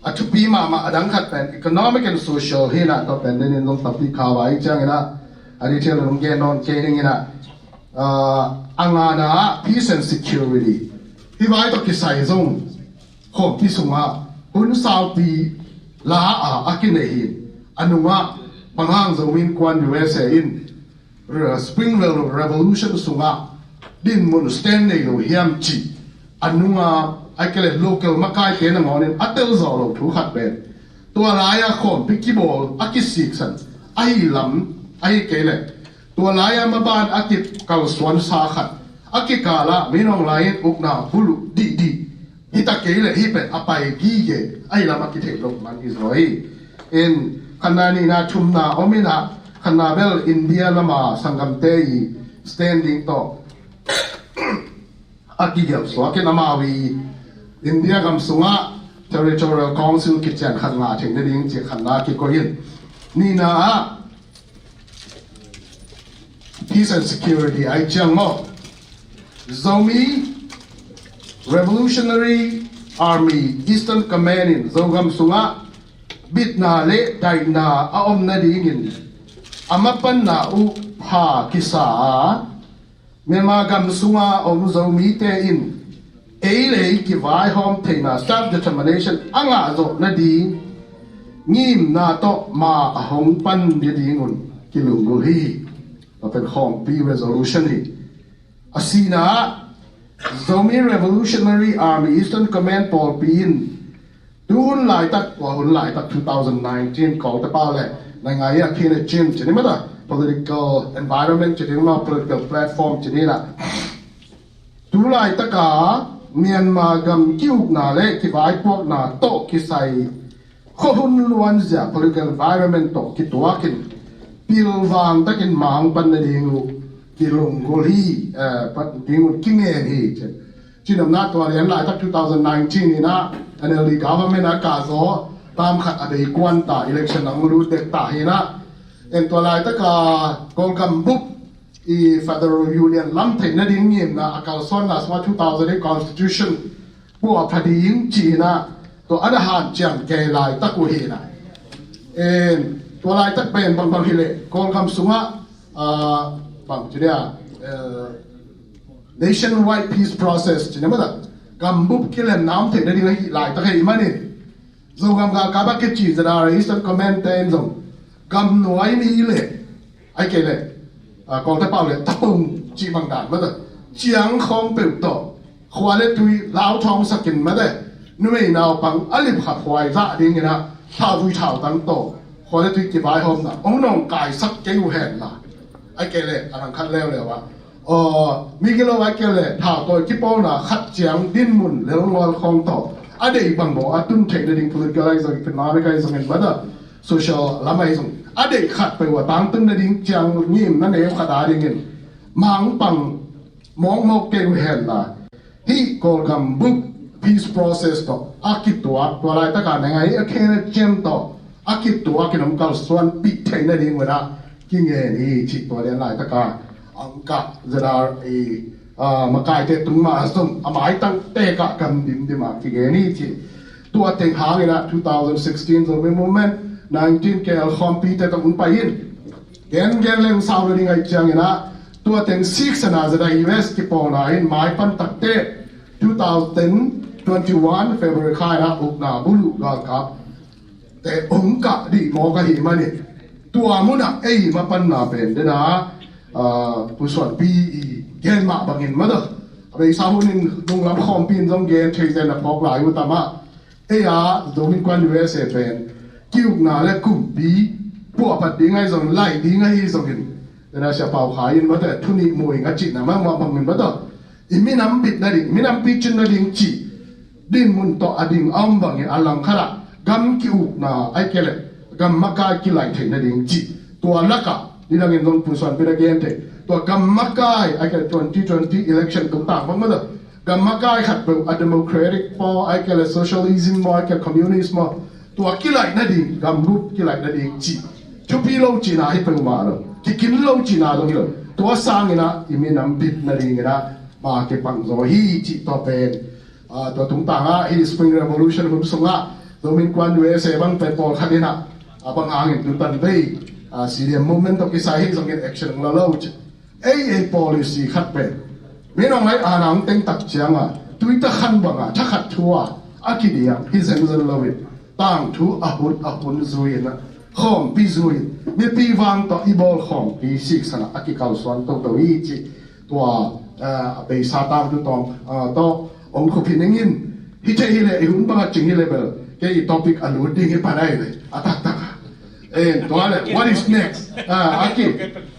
a thupi mahmah a dang khat pen economic and social hi in ah, tua pen denin zong tampi kha vai ciangin ah, a detail in hong gen nawn kei ning in ah, ah, a ngana ah peace and security. Hih vai tawh kisai zong khawmpi sungah hun saupi la a a kinei hi. A nungah bang hang Zomi Innkuan U S A in Spring Revolution sungah dinmun stand nei lo hiam cih a nunga, ahih kei leh local makaite nangawnin a telzawh lo thu khat pen, tua lai-a khawmpi kibawl a kisiksan ahi lam, ahih kei leh tua lai-a maban a kikalsuansa khat, a kikal ah min hong lai in ukna buluh dihdih hi ta kei leh hih pen a pai gige ahi lam a kitheih loh man hi zaw hi. In khatna, nihna, thumna om in ah, khatna bel India lama sanggamte i standing tawh a kigelh suak in, amau i India gam sungah Territorial Council kician khat ngah theih nading cih khatna kikoih in. Nihna ah peace and security ahih ciang maw, Zomi Revolutionary Army Eastern Command in Zogam sungah bitna le daihna a om nadingin a mapanna uh pha kisa a, Myanmar gam sunga om Zomite in ei le ei kivaihawm theihna, self determination a ngah zawh nading ngimna tawh ma a hong pan nadingun kilunggulh hi. Tua pen khawmpi resolution hi. A sihna ah, Zomi Revolutionary Army Eastern Command pawlpi in tu hun laitak, tua hun laitak two thousand nineteen, Kawlte pau le, nai ngai a khin a chin ci ni mah ta, political environment ci ding maw, political platform ci ni la. Tu laitaka Myanmar gam ki-ukna le kivaipuakna tawh kisai khuahun luanzia political environment tawh kituakin pilvang takin ma hong pan nading uh kilunggulh hi, eh, pan ding uh kingen hi ci. Cinopna tua lian laitak two thousand nineteen in ah N L D government a kahzaw tam khat a bei kuan ta, election a hong lut dek ta hi in ah. En tua laitaka Kawlgam bup i Federal Union lam theih nading ngimna a kalsuanna sungah two thousand eight constitution pua pha ding ci in ah, tua ana hanciam kei laitak uh hi in ah. En tua laitak pen bangbang hileh Kawlgam sungah Ah, bang ci dia, eh, nationwide peace process ci na mata. Gambup kilemna om theih nading ahi laitak ahi manin, Zogam galkap a kici ZRA Eastern Command te in zong gamnuai mi le, ai kei le, ah, Kawlte pau le tapung ci bang dan mata, ciang khawng peuh tawh khua le tui lau thawng sakin mate, numei naupang a lip khat huai zah dingin ah thauvui thautang tawh khua le tui kivaihawmna ong nawngkaisak kei uh henla, ai kei le a langkhat leuleu ah, aw, mi gilo ai kei le thautawi kipawlna khat ciang dinmun lelngual khawng tawh a deih bang maw a tun theih nading political ai zong, economic ai zongin mate, social lam ai zong a deih khat peuh a tangtun nading ciang ngimna neu khat a dingin mangpang mawkmawk kei uh henla, hih Kawlgam bup peace process tawh a kituak, tua laitaka neng ahi a khen a ciam tawh a kituak in om kalsuanpih theih nading uh ah kingen hi cih tua lian laitaka angkah ZRA, ah, makaite tung mah a zong a maitang tekah gam dimdim ah kigen hi cih. Tua teng hangin ah two thousand sixteen Zomi Movement nineteen KL khawmpite tawh hong pai in, gen gen leng sau lo ding ai ciangin ah, tua teng six ana zeta U S kipawlna in maipan takte two thousand twenty-one February kha in ah ukna buluh galkap te hong kah dih mawk ahi manin, tua munah ei mapanna pen dena, ah, Pu Suanpi i gen mah bangin mata, a beisa hunin nunglam khawmpi in zong gen thei zen a phawk lai uh tamah. Ei a Zomi Innkuan U S A pen kiukna le kumpi puahpat ding ahi zong, laih ding ahi zongin, tena Sia Pau Khai in mate, thu nih muh ing a cihna mahmah bangin mate, i minam bit nading, minam picin nading cih dinmun tawh a ding a om bangin a langkhat ah gam kiukna ai kei le gam makai kilaih theih nading cih, tua lakah nidangin zong Pu Suanpi na gen thei, tua gam makai ai kei le twenty twenty election tung tang bang mate, gam makai khat peuh a democratic maw ai kei le socialism maw ai kei le communist maw, tua kilaih nading, gambup kilaih nading cih thupi lo cihna hi peuhmah lo, kikin lo cihna zong hi lo. Tua sangin ah i minam bit nadingin ah ma kipang zaw hi cih tua pen, ah, tua tungtang ah hih Spring Revolution hun sungah Zomi Innkuan U S A bang pen pawlkhat in ah, ah, bang hangin tutan vei, ah, C D M movement tawh kisai hi zongin action la lo cih. Ei ei policy khat pen, min ong lai ana ong teng tak cianga tuita khan banga thakhat thu a a kidiang hi zenzen loin, tangthu a hun a hun zuiin, khawmpi zuiin, mipi vang tawh i bawl khawmpi siksana a kikalsuan toto hi cih tua, eh, a beisa tangthu tawng, eh, tawh ong khuphi ningin, hi thei hi le i hun banga cing hi le bel kei i topic a lut ding hi pan ai le a taktak a. Eh, tua le, what is next? Ah, a ki,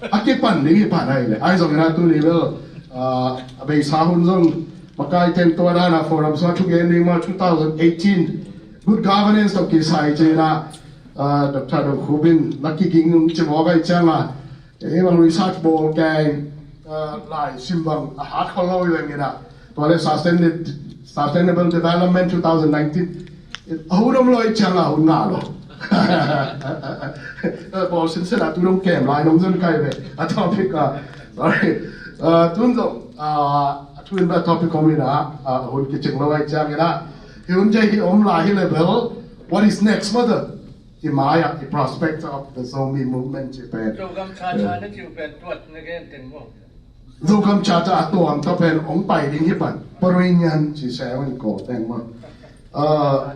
a kipan ding hi pan ai le. Ai zong ina tuni bel, ah, a beisa hun zong makai ten tua dana forum sua thugen ding ma two thousand eighteen good governance tawh kisai cina, ah, Doctor Dong Khubin na kiging ci mawk ai cianga, eh, bang research bawl kei, ah, lai sim bang a hat khol lo i veng ina. Tua le sustain-, sustainable development two thousand nineteen. A hun om lo i cianga hun ngah lo. Bawl sinsen a tu dong kem lai nong zon kai ve. A topic a, sorry. Uh, tun zong, uh, a thu in ba topic om ina, uh, hun kicing lo ai ciang ina. Hi hun jai hi om lai hi le bel, what is next mate? I mai ah, i prospects of the Zomi movement ci pen. Zogam Charter na ci uh pen tuat na gen teng maw? Zogam Charter a tuam tawh pen ong pai ding hi pan. Peruinian ci se ong ko teng maw. Ah,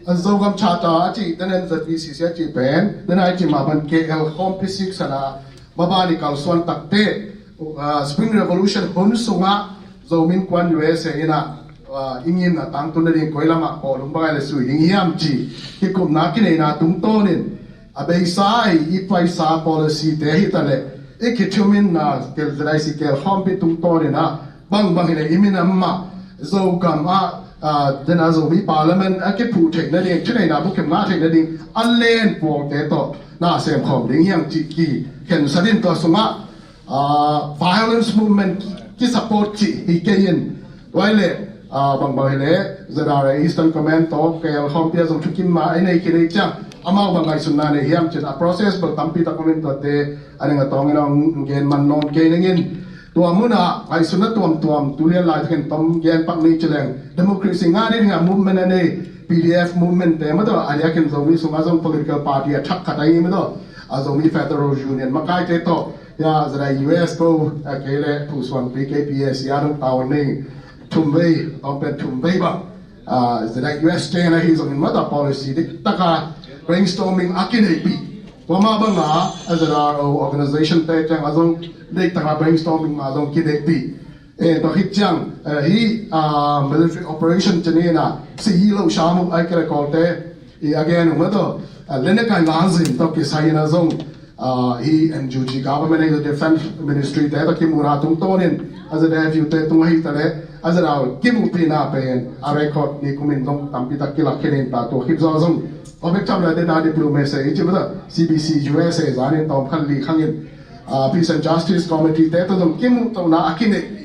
a Zogam Charter a ci, tenen Z B C C a ci pen, tenen a ci ma pan K L khawmpi siksana mabani kalsuan takte, ah, Spring Revolution hun sungah Zomi Innkuan U S A ina, ah, i ngimna tangtun nading koi lamah pawlung bang ai le sui ding hiam ci kikupna kineihna tungtawnin, a beisa i paisa policy te hi ta le, i kithuminna kel zedai si kel khawmpi tungtawnin ah, bang bang hi le i minam mah Zogam ah, ah, dena Zomi Parliament a kiphuh theih nading, thuneihna bukim ngah theih nading a len puangte tawh na sem khawm ding hiam ci ki khen sadin tua sungah, ah, violence movement ki, ki support ci hi kei in. Tua hi le, ah, bang bang hi le, Z R A Eastern Command tawh, K L khawmpi a zong thukim ma, ei nei ki nei ciang, amau bang ngaihsunna nei hiam cin, a process bel tampi tak om in tuate, a ning a tawng in a hong gen man nawn kei ning in. Tua munah, ngaihsunna tuamtuam, tu lian lai takin tom gen pak ni ci leng, democracy ngah ni ding a movement a nei, P D F movement te mah tawh, a diakin Zomi sungah zong political party a thak khat a hi mah tawh, a Zomi Federal Union makaite tawh, Ya, zada U S ko, a kei le Pu Suan Pi K P A C a dong tau ni thum vei, tawm pen thum vei bang. A, zada U S ten ahi zongin mata policy dik taka brainstorming a kineihpih. Tua mah banga, a zada organization te ciang a zong dik taka brainstorming a zong kineihpih. Eh, tua khit ciang, eh, hi, ah, military operation ci ni na, si hi lo sha muk ai kele kolte, i again, um, to, ah, lene kai la zin to kisai na zong, ah, hi N U G government, hi Defense Ministry te to kimu na tungtawnin, a zada view te tung hi ta le, a zada kimuhpih na pen, a record ni kumin zong tampi tak kilak kinin ta tua khit zaw zong. Tua bek tham le te na diplomacy, i ci mata, C B C U S A zanin tawm khan li khangin, ah, Peace and Justice Committee te to zong kimuh to na a kineih.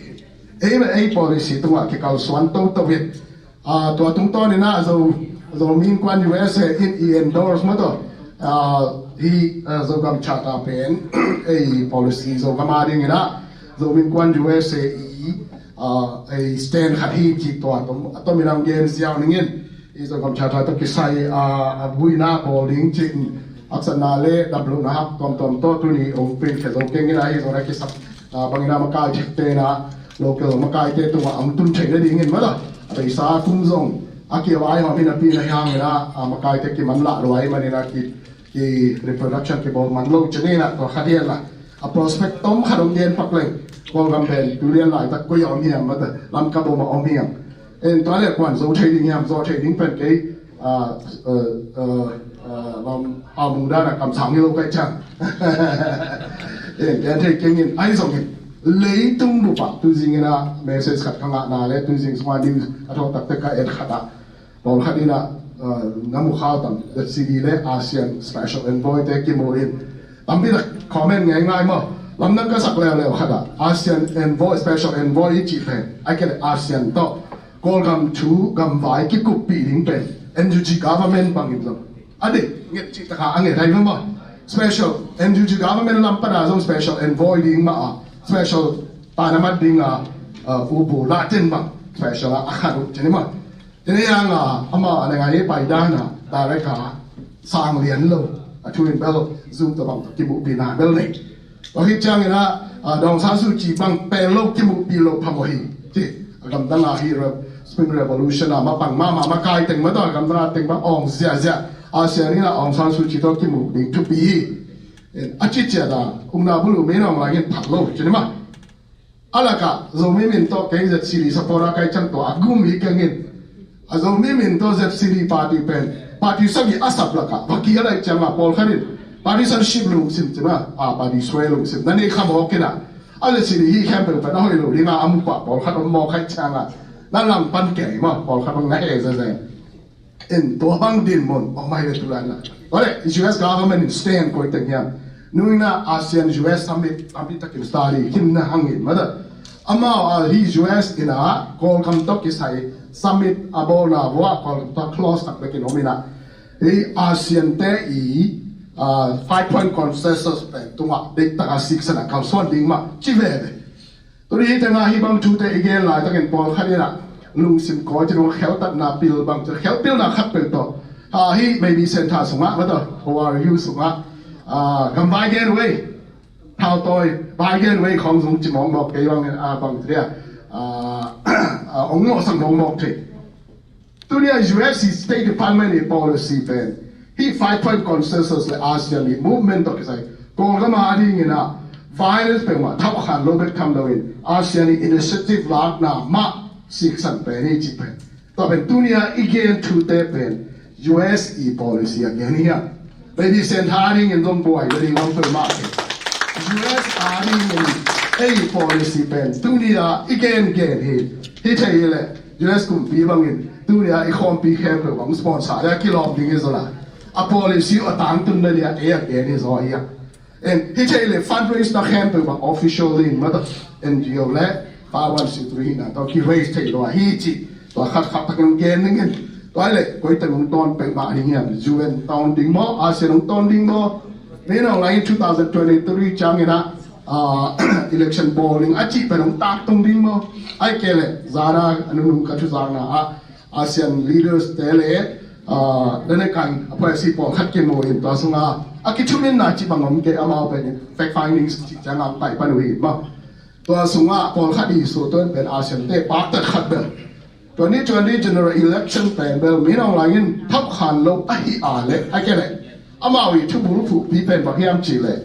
Ei, ei policy tungah kikalsuan toto hi. Ah, tua tungtawn in ah Zo, Zomi Innkuan U S A in i endorse mah tawh. Ah, hi, ah, Zogam Charter pen ei policy Zogam a ding in ah Zomi Innkuan U S A i, ah, ei stand khat hi ci tua tom, a tom in ang gen ziau ning in. I Zogam Charter tawh kisai, ah, a buina bawl ding cin haksatna le damlohna hak tuamtuam tawh tuni ong pen khe zo keng in ah hi zong a kisak, ah, bangin ah makai thikte in ah local makaite tungah ang tun theihna dingin mala. A beisa kum zong a kiau ai hawm hi napi na hiang in ah, ah, makaite kiman lah luai manin ah ki, ki reproduction kibawl man lo cin in ah tua kha dian lah. A prospect tom khat om dian pak leng. Kawlgam pen tu lian laitak koi a om hiam mata Lamka bawm a om hiam. En tua le kuan zo thei ding hiam, zo thei ding pen kei, ah, eh, eh, eh, lam, ah, mung dan a kamsang hi lo kai ciang. En, en thei keng in, ai zong in. Leitung bup ah, tu zing in ah, message khat ka ngah na le, tu zing sung a news, a thawh tak te ka en khat ah. Pawlkhat in ah, eh, na mu khau tam, Z C D le ASEAN Special Envoy te kimu in. Tampi tak comment ngai ngai maw. Lamdang ka sak leuleu khat ah, ASEAN Envoy, Special Envoy i cih pen, ai kei le ASEAN tawh Kawlgam thu gamvai kikuppih ding pen N U G government bangin zong a dik nget cih taka a nget hai maw. Special N U G government lam pana zong special envoy ding mah a, special tanamat ding a, uh, upu latin bang special a a khat uh cini mah. Tene yang a ama a nangai pai dana direct a sang lian lo a thu in bel zum tabang kimuhpihna bel nei. Tua hi ciangin ah, ah, Daw Aung San Suu Kyi bang pen lo kimuhpih lo phamawh hi. Ci, a gamdang ah hi Re-, Spring Revolution ah mapang mahmah makai teng mah tawh a gamdang ah teng bang awng ziahziah. ASEAN in ah Aung San Suu Kyi tawh kimuh ding thupi hi. A ci ciat ah, ukna bulu min awng lai in phat lo, cini mah. A lakah, Zomi min tawh kei Z C D supporter kai ciang tua a gum hi keng in. A Zomi min tawh Z C D party pen, party sagih a sap lakah, va kihel ai ciangah pawlkhat in, partisanship lungsim cina, a party suai lungsim, na nei kha mawk in ah, a Z C D hi khempeuh pen a hoih lo ding a, a mu pah pawlkhat om mawk ai ciangah, na langpan kei mah, pawlkhat om na he zezen. In tua bang dinmun, om mai le tulan na. Tua le, U S government in stand koi teng hiam. Nui na ASEAN U S summit, summit takin study, kim na hangin, mada. Amau a hi U S in a, Kawlgam tawh kisai summit a bawlna vua, Kawlgam tawh close tak bekin om in a. Hi ASEAN te i, ah, five point consensus pen tungah, dek tak a sik sana kalsuan ding mah, ci veve. Tuni hi tengah hi bang thute i gen laitakin pawlkhat in a, lungsim kawi ci dong kheltatna pil bang ci, khelpilna khat peuh tawh. Ha hi maybe center sungah, mada, O R U sungah, ah, gam vai gen wei. Thau tawi, vai gen wei khawng zong ci mawkmawk kei bang, ah, bang ci dia. Ah, ah, ong ngawhsak mawkmawk thei. Tuni a U S i State Department i policy pen, hi five point consensus le ASEAN i movement tawh kisai, Kawlgam a ding in a, violence peuhmah thauhkhan lo bek tham lo in, ASEAN i initiative lakna mah siksan pen hi ci pen. Tua pen tuni a i gen thute pen, U S i policy a gen hi a. Maybe center a ding in zong buai, maybe lam peuhmah ke. U S a ding in, ei policy pen, tuni a i gen gen hi, hi thei le, U S kumpi bangin, tuni a i khawmpi khempeuh bang sponsor le a kilawm ding hi zaw la. A policy a tangtun na dia, ei a gen hi zaw hi a. En, hi thei le fundraise na khempeuh bang official in, mata N G O le, five one C three hi na, tawh ki raise thei lo a hi ci. Tua khat khat tak nang gen ning in. Tua le, koi teng ung tawn peuhmah hi hiam, U N tawn ding maw, ASEAN ung tawn ding maw. Min ong lai in two thousand twenty-three ciang in a, ah, election bawling a cih pen ong tak tung ding maw. Ai kei le, zana a nunung ka thuzakna ah, ASEAN leaders te le, Ah, dane kan a phuaisi pawlkhat kimu in tua sungah a kithuminna ci bang om kei, amau pen fact findings ci ciangah pai pan uh hi maw. Tua sungah pawlkhat i suah tuan pen Asian te paktat khat bel twenty twenty general election pen bel Min Aung Hlaing in thapkhan lo ahi a leh a kei leh amau i thubul phuhpi pen bang hiam cih leh,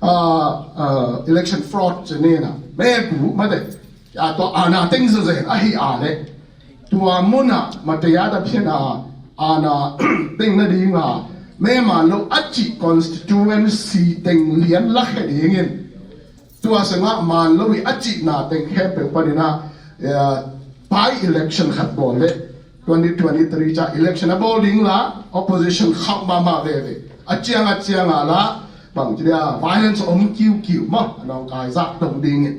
ah, ah, election fraud ci ni na, me gu mate, a tua ana teng zezen ahi a leh tua munah mateya da phian a ana teng nadinga me man lo a cih constituency teng lian lakhia dingin tua sungah man lo i a cihna teng khempeuh paninah, eh, by election khat bawl leh twenty twenty-three ca election a bawl ding la opposition khauh mahmah veve a ciang a ciangah la bang ci dia violence om kiukiu maw a nawngkai zak dong dingin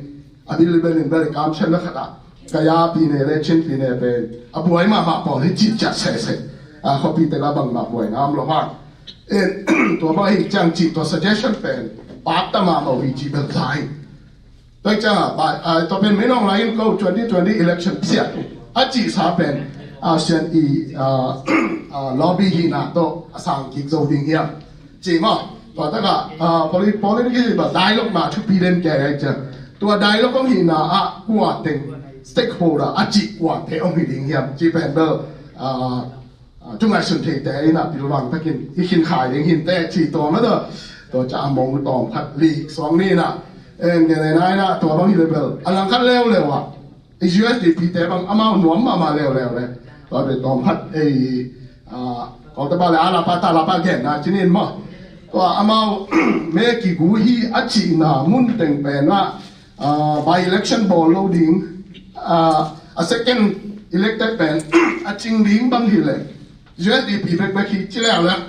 a bil bel in bel i kamsiatna khatah kaya pine le Chin pine pen a buai mahmah pawl hi cih ciat sese a khuapi tela bangmah buaina om lo hang. En, tua bang hi ciang cih tua suggestion pen pakta mahmah uh hi cih bel zai. Tua ciang a, a, tua pen Min Aung Hlaing in ko twenty twenty election siat a cihsa pen Asian i, a, a, lobby hina tawh a sang kik zo ding hiam? Ci maw? Tua taka, a, polit-, politics hi ba dialogue na thupi den kei ai ciang. Tua dialogue hong hina a kua teng stakeholder a cih kua te hong hi ding hiam? Ci pen bel, a, a, tungai sun thei te ina pilvang takin i khin khai ding hin te ci tua mata. Tua ca a mong tawm khat li suang ni na. En gen ai nai na tua bang hi le bel. A lang khat leuleu a. I U S D P te bang amau nuam mahmah leuleu le. Tua be tawm khat ei, a, kong te ba le a lapa ta lapa gen na cinin maw. Tua amau me kigu hi a cihna mun teng pen a, a, by election bawl lo ding, a, a second elected pen a cing ding bang hi le. U S D P bekbek hi ci leuleu.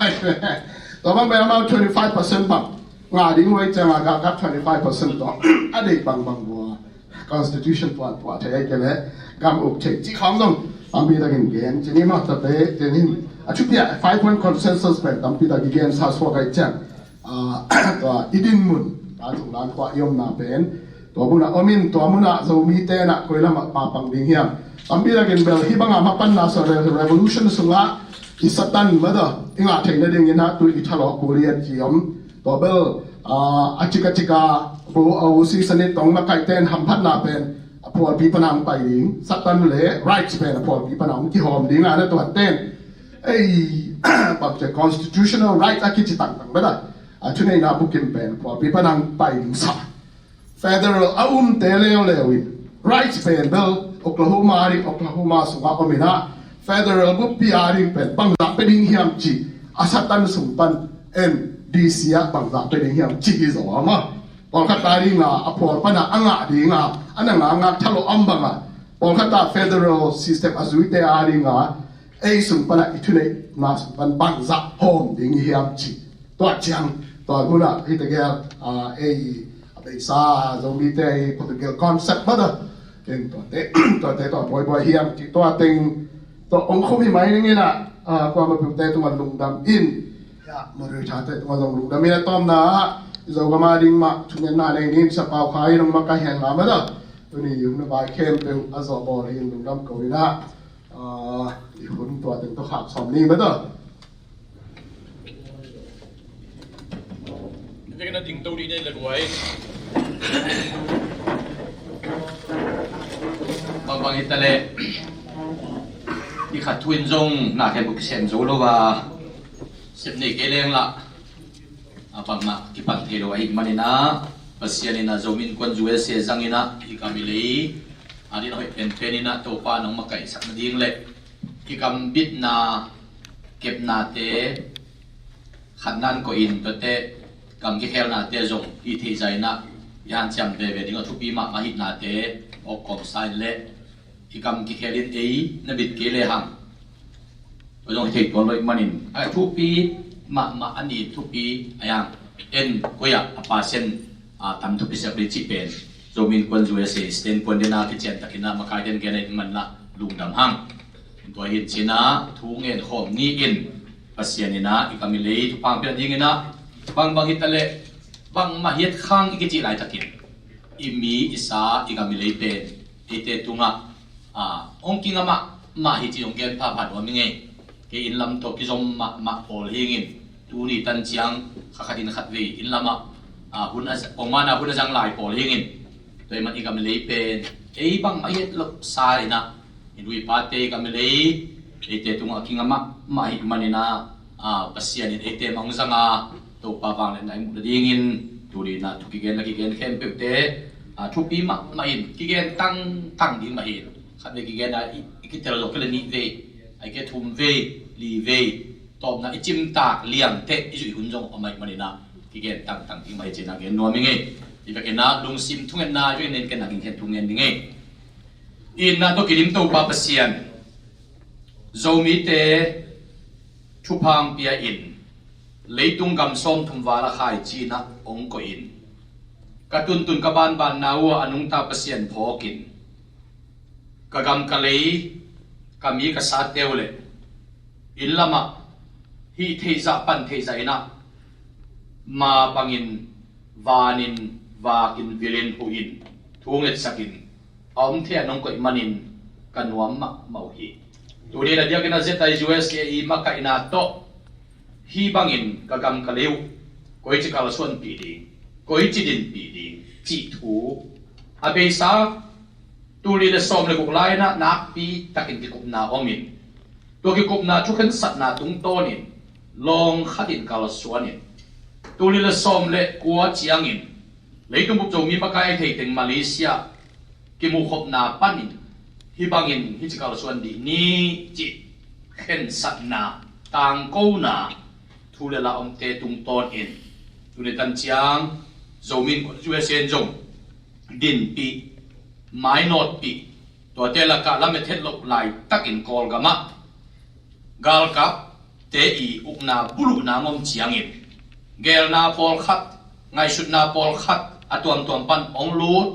Tua bang pen amau twenty five percent bang ngah ding uh ei ciang a gakgak twenty five percent tua a deih bangbang bua constitution puanpuah thei ai kei leh gam uk thei cih khawng zong tampi takin gen ci ni maw. Tate tenin a thupiah five point consensus pen tampi tak i gen sa suak ai ciang, a, tua i din mun, a, tung lan khua i omna pen tua munah om in tua munah Zomi tenah koi lamah papang ding hiam? Tampi takin bel hi bangah mapanna sa revolution sungah i Satan mada i ngah theih nadingin ah tu i thalawh kul i et ci om. Tua bel, a, a cik a cik a bo a u si sanit tong makaih ten hamphatna pen a phualpi pana hong pai ding, Satan le rights pen a phualpi pana hong kihawm ding a na tuan ten. Ei, bakce constitutional rights a kici tangtang beta a thuneihna bukim pen a phualpi pana hong pai ding sa. Federal a umte leuleu in rights pen bel Oklahoma a ding Oklahoma sungah om in ah federal buppi a ding pen bangzah pia ding hiam ci a Satan sung pan en D C ah bangzah pia ding hiam ci hi zaw a ma. Pawlkhat a ding a a phual pan a a ngah ding a a na ngah ngah thalawh om bang a pawlkhat a federal system a zuite a ding a ei sung pan a i thuneihna sung pan bangzah hawm ding hiam ci. Tua ciang tua hun ah hita gel a ei a beisa Zomite i political concept mata. Teng tuate tuate tua buaibuai hiam ci tua teng tua ong khum hi mai ning in ah, a, kuama piute tungah lungdam in. Ya, moderator te tungah zong lungdam in a tawmna ah Zogam a ding mah thungetna nei ning sa pau khai nong makaih hen la mata. Tuni hun a vai khempeuh a zawh bawl hi in lungdam ko in ah, a, i hun tua teng tua khak sawm ni mata. Bangbang hita leh i khat thu in zong na khen buk kisem zo lo a sep nei kei leng lah a bangmah kipan thei lo ahih manin ah Pasian in ah Zomi Innkuan U S A zang in ah i kam i lei a din a hoih penpen in ah Topa nong makaihsak nading le i kam bitna kepnate khatna in koih in tuate kam kikhelnate zong i theihzah in ah i hanciam veve ding a thupi mahmah ahihnate awk kawmsa in le i kam kikhel in ei na bit kei lehang tua zong hi thei tuan lo ih manin a thupi mahmah a ni thupi a yang en koi ah a pasen a tam thupi sak ding cih pen Zomi Innkuan U S A stand puan dena kician takin ah makai den gen a ih manlah lungdam hang. Tua hin cina thu ngen khawm ni in Pasian in ah i kam i lei thupha piak ding in ah bangbang hita leh bangmah hiat khang i kicih laitakin i mi i sa i kam i lei pen eite tungah a ong kinga mahmah hi ci ong gen phaphat ua mi ngei. Kei inn lam tawh kizom mahmah pawl hingin, tuni tan ciang kha khatin khatvei inn lamah, a, hun a za-, pongmana hun a zang lai pawl hingin, tua ahih man i gam lei pen ei bangmah i het loh sa inah, i nu i pate i gam lei eite tungah a kinga mahmah ahih maninah, a, Pasian in eite mah hong zanga, Topa vangliatna i muh nadingin, tuni inah thu kigen le kigen khempeuhte, a, thupi mahmah in kigen tangtang ding mah hi. Khatvei kigen a i, i kitel zawh kei le nihvei, a i kei thum vei, li vei, tawpna i cimtak liangteh i zuih hun zong om ahih maninah kigen tangtang ding mah hi ci-inah gen nuam ing ei. Hi vekinah lungsim thungetna i vekin ken a ging khen thungen ding ei. Itna tawh kidim Topa Pasian, Zomite thupha hong pia in, leitung gam sawmthum val a khaici inah hong koih in, ka tuntun ka banbanna uh ah a nungta Pasian phawk in, ka gam ka lei, ka mi ka sate uh le inn lamah hih theihzah pan theihzah inah, ma bangin vanin vakin vilin huhin thu ngetsakin a om thei a nong koih manin ka nuam mahmah uh hi. Tuni a diakin a Z I U S A i makaihna tawh hih bangin ka gam ka lei uh koici kalsuanpih ding, koici dinpih ding cih thu a beisa tul nih le sawm le guk lai-inah nakpi takin kikupna om in, tua kikupna thukhensatna tungtawnin lawng khatin kalsuanin, tul nih le sawm le kua ciangin leitung bup Zomi makai a thei teng Malaysia kimuhkhopna panin hih bangin hih ci kalsuan dih ni cih khensatna, tangkona, thu le la omte tungtawnin tuni tan ciang Zomi in U S A in zong dinpih, mainawtpih, tuate lakah lamet het loh laitakin Kawlgamah galkapte i ukna buluhna ngom ciangin, gelna pawlkhat, ngaihsutna pawlkhat a tuamtuam pan hong lut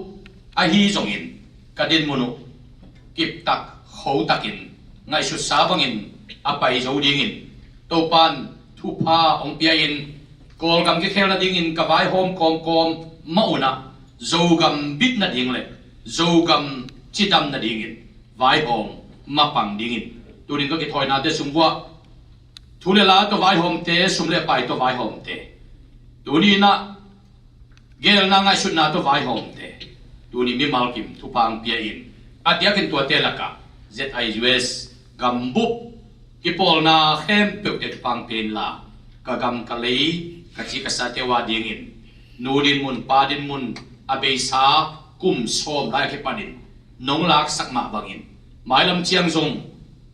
ahi zongin, ka dinmun uh kiptak khotakin ngaihsutsa bangin a pai zo dingin Topan thupha hong pia in, Kawlgam kikhel nadingin ka vaihawm kawmkawm mah unah Zogam bit nading le Zogam cidam nadingin vaihawm mapang dingin tunin ka kithawinate sung vuah thu le la tawh vaihawmte, sum le pai tawh vaihawmte, tuni inah gelna ngaihsutna tawh vaihawmte, tuni mimal kim thupha hong pia in, a diakin tuate lakah Z I U S gambup kipawlna khempeuhte thupha hong pia inla, ka gam ka lei, ka ci ka sate uh a dingin nu dinmun pa dinmun a beisa kum sawm lai a kipanin nong laksak mah bangin, mailam ciang zong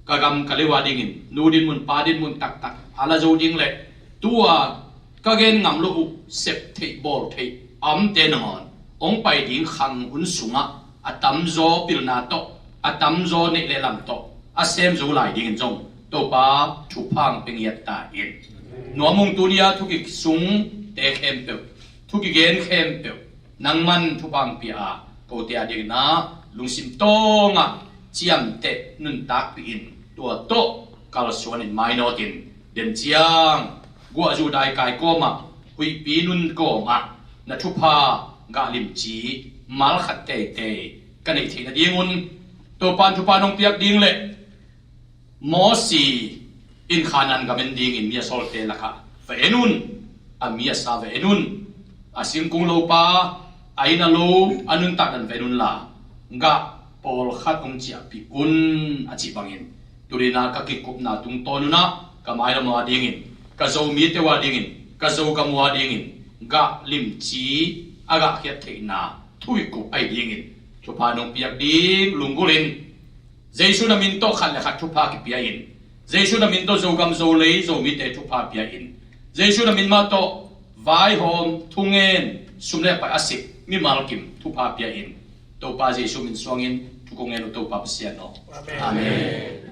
ka gam ka lei uh a dingin nu dinmun pa dinmun taktak a la zo ding le tua ka gen ngam loh uh sep theih bawl theih a omte nangawn hong pai ding khang hun sungah a tamzaw pilna tawh, a tamzaw neih le lam tawh a sem zo lai dingin zong Topa thupha hong pia ngiat ta in. Nuam ung, tuni-a thu kisungte khempeuh, thu kigen khempeuh nangman thupha hong pia a, kote a dingin ah lungsim tawngah ciamteh nuntakpih in, tua tawh kalsuanin mainawtin, den ciang guahzu daikai kawmah, huihpi nun kawmah na thupha gah limci malkhat teitei ka neih theih nadingun Topan thupha nong piak ding le Mosi in Khanaan gam en dingin mi a sawlte lakah va en un, a mi a sa va en un, a singkung lopa, a inn a lo, a nuntak dan va en unla, gah pawlkhat hong ciahpih un a cih bangin, tuni-in ah ka kikupna tungtawn un ah ka mailam uh a dingin, ka Zomite uh a dingin, ka Zogam uh a dingin gah limci a gahkhiat theihna thu kikup ahi dingin thupha nong piak ding lunggulhin, Jesu na min tawh khat le khat thupha kipia in. Jesu na min tawh Zogam Zolei Zomite thupha pia in. Jesu na min mah tawh vaihawm, thungen, sum le pai a sik mimal kim thupha pia in. Topa Jesu min suangin thu kong ngen uh Topa Pasian aw. Amen. Amen.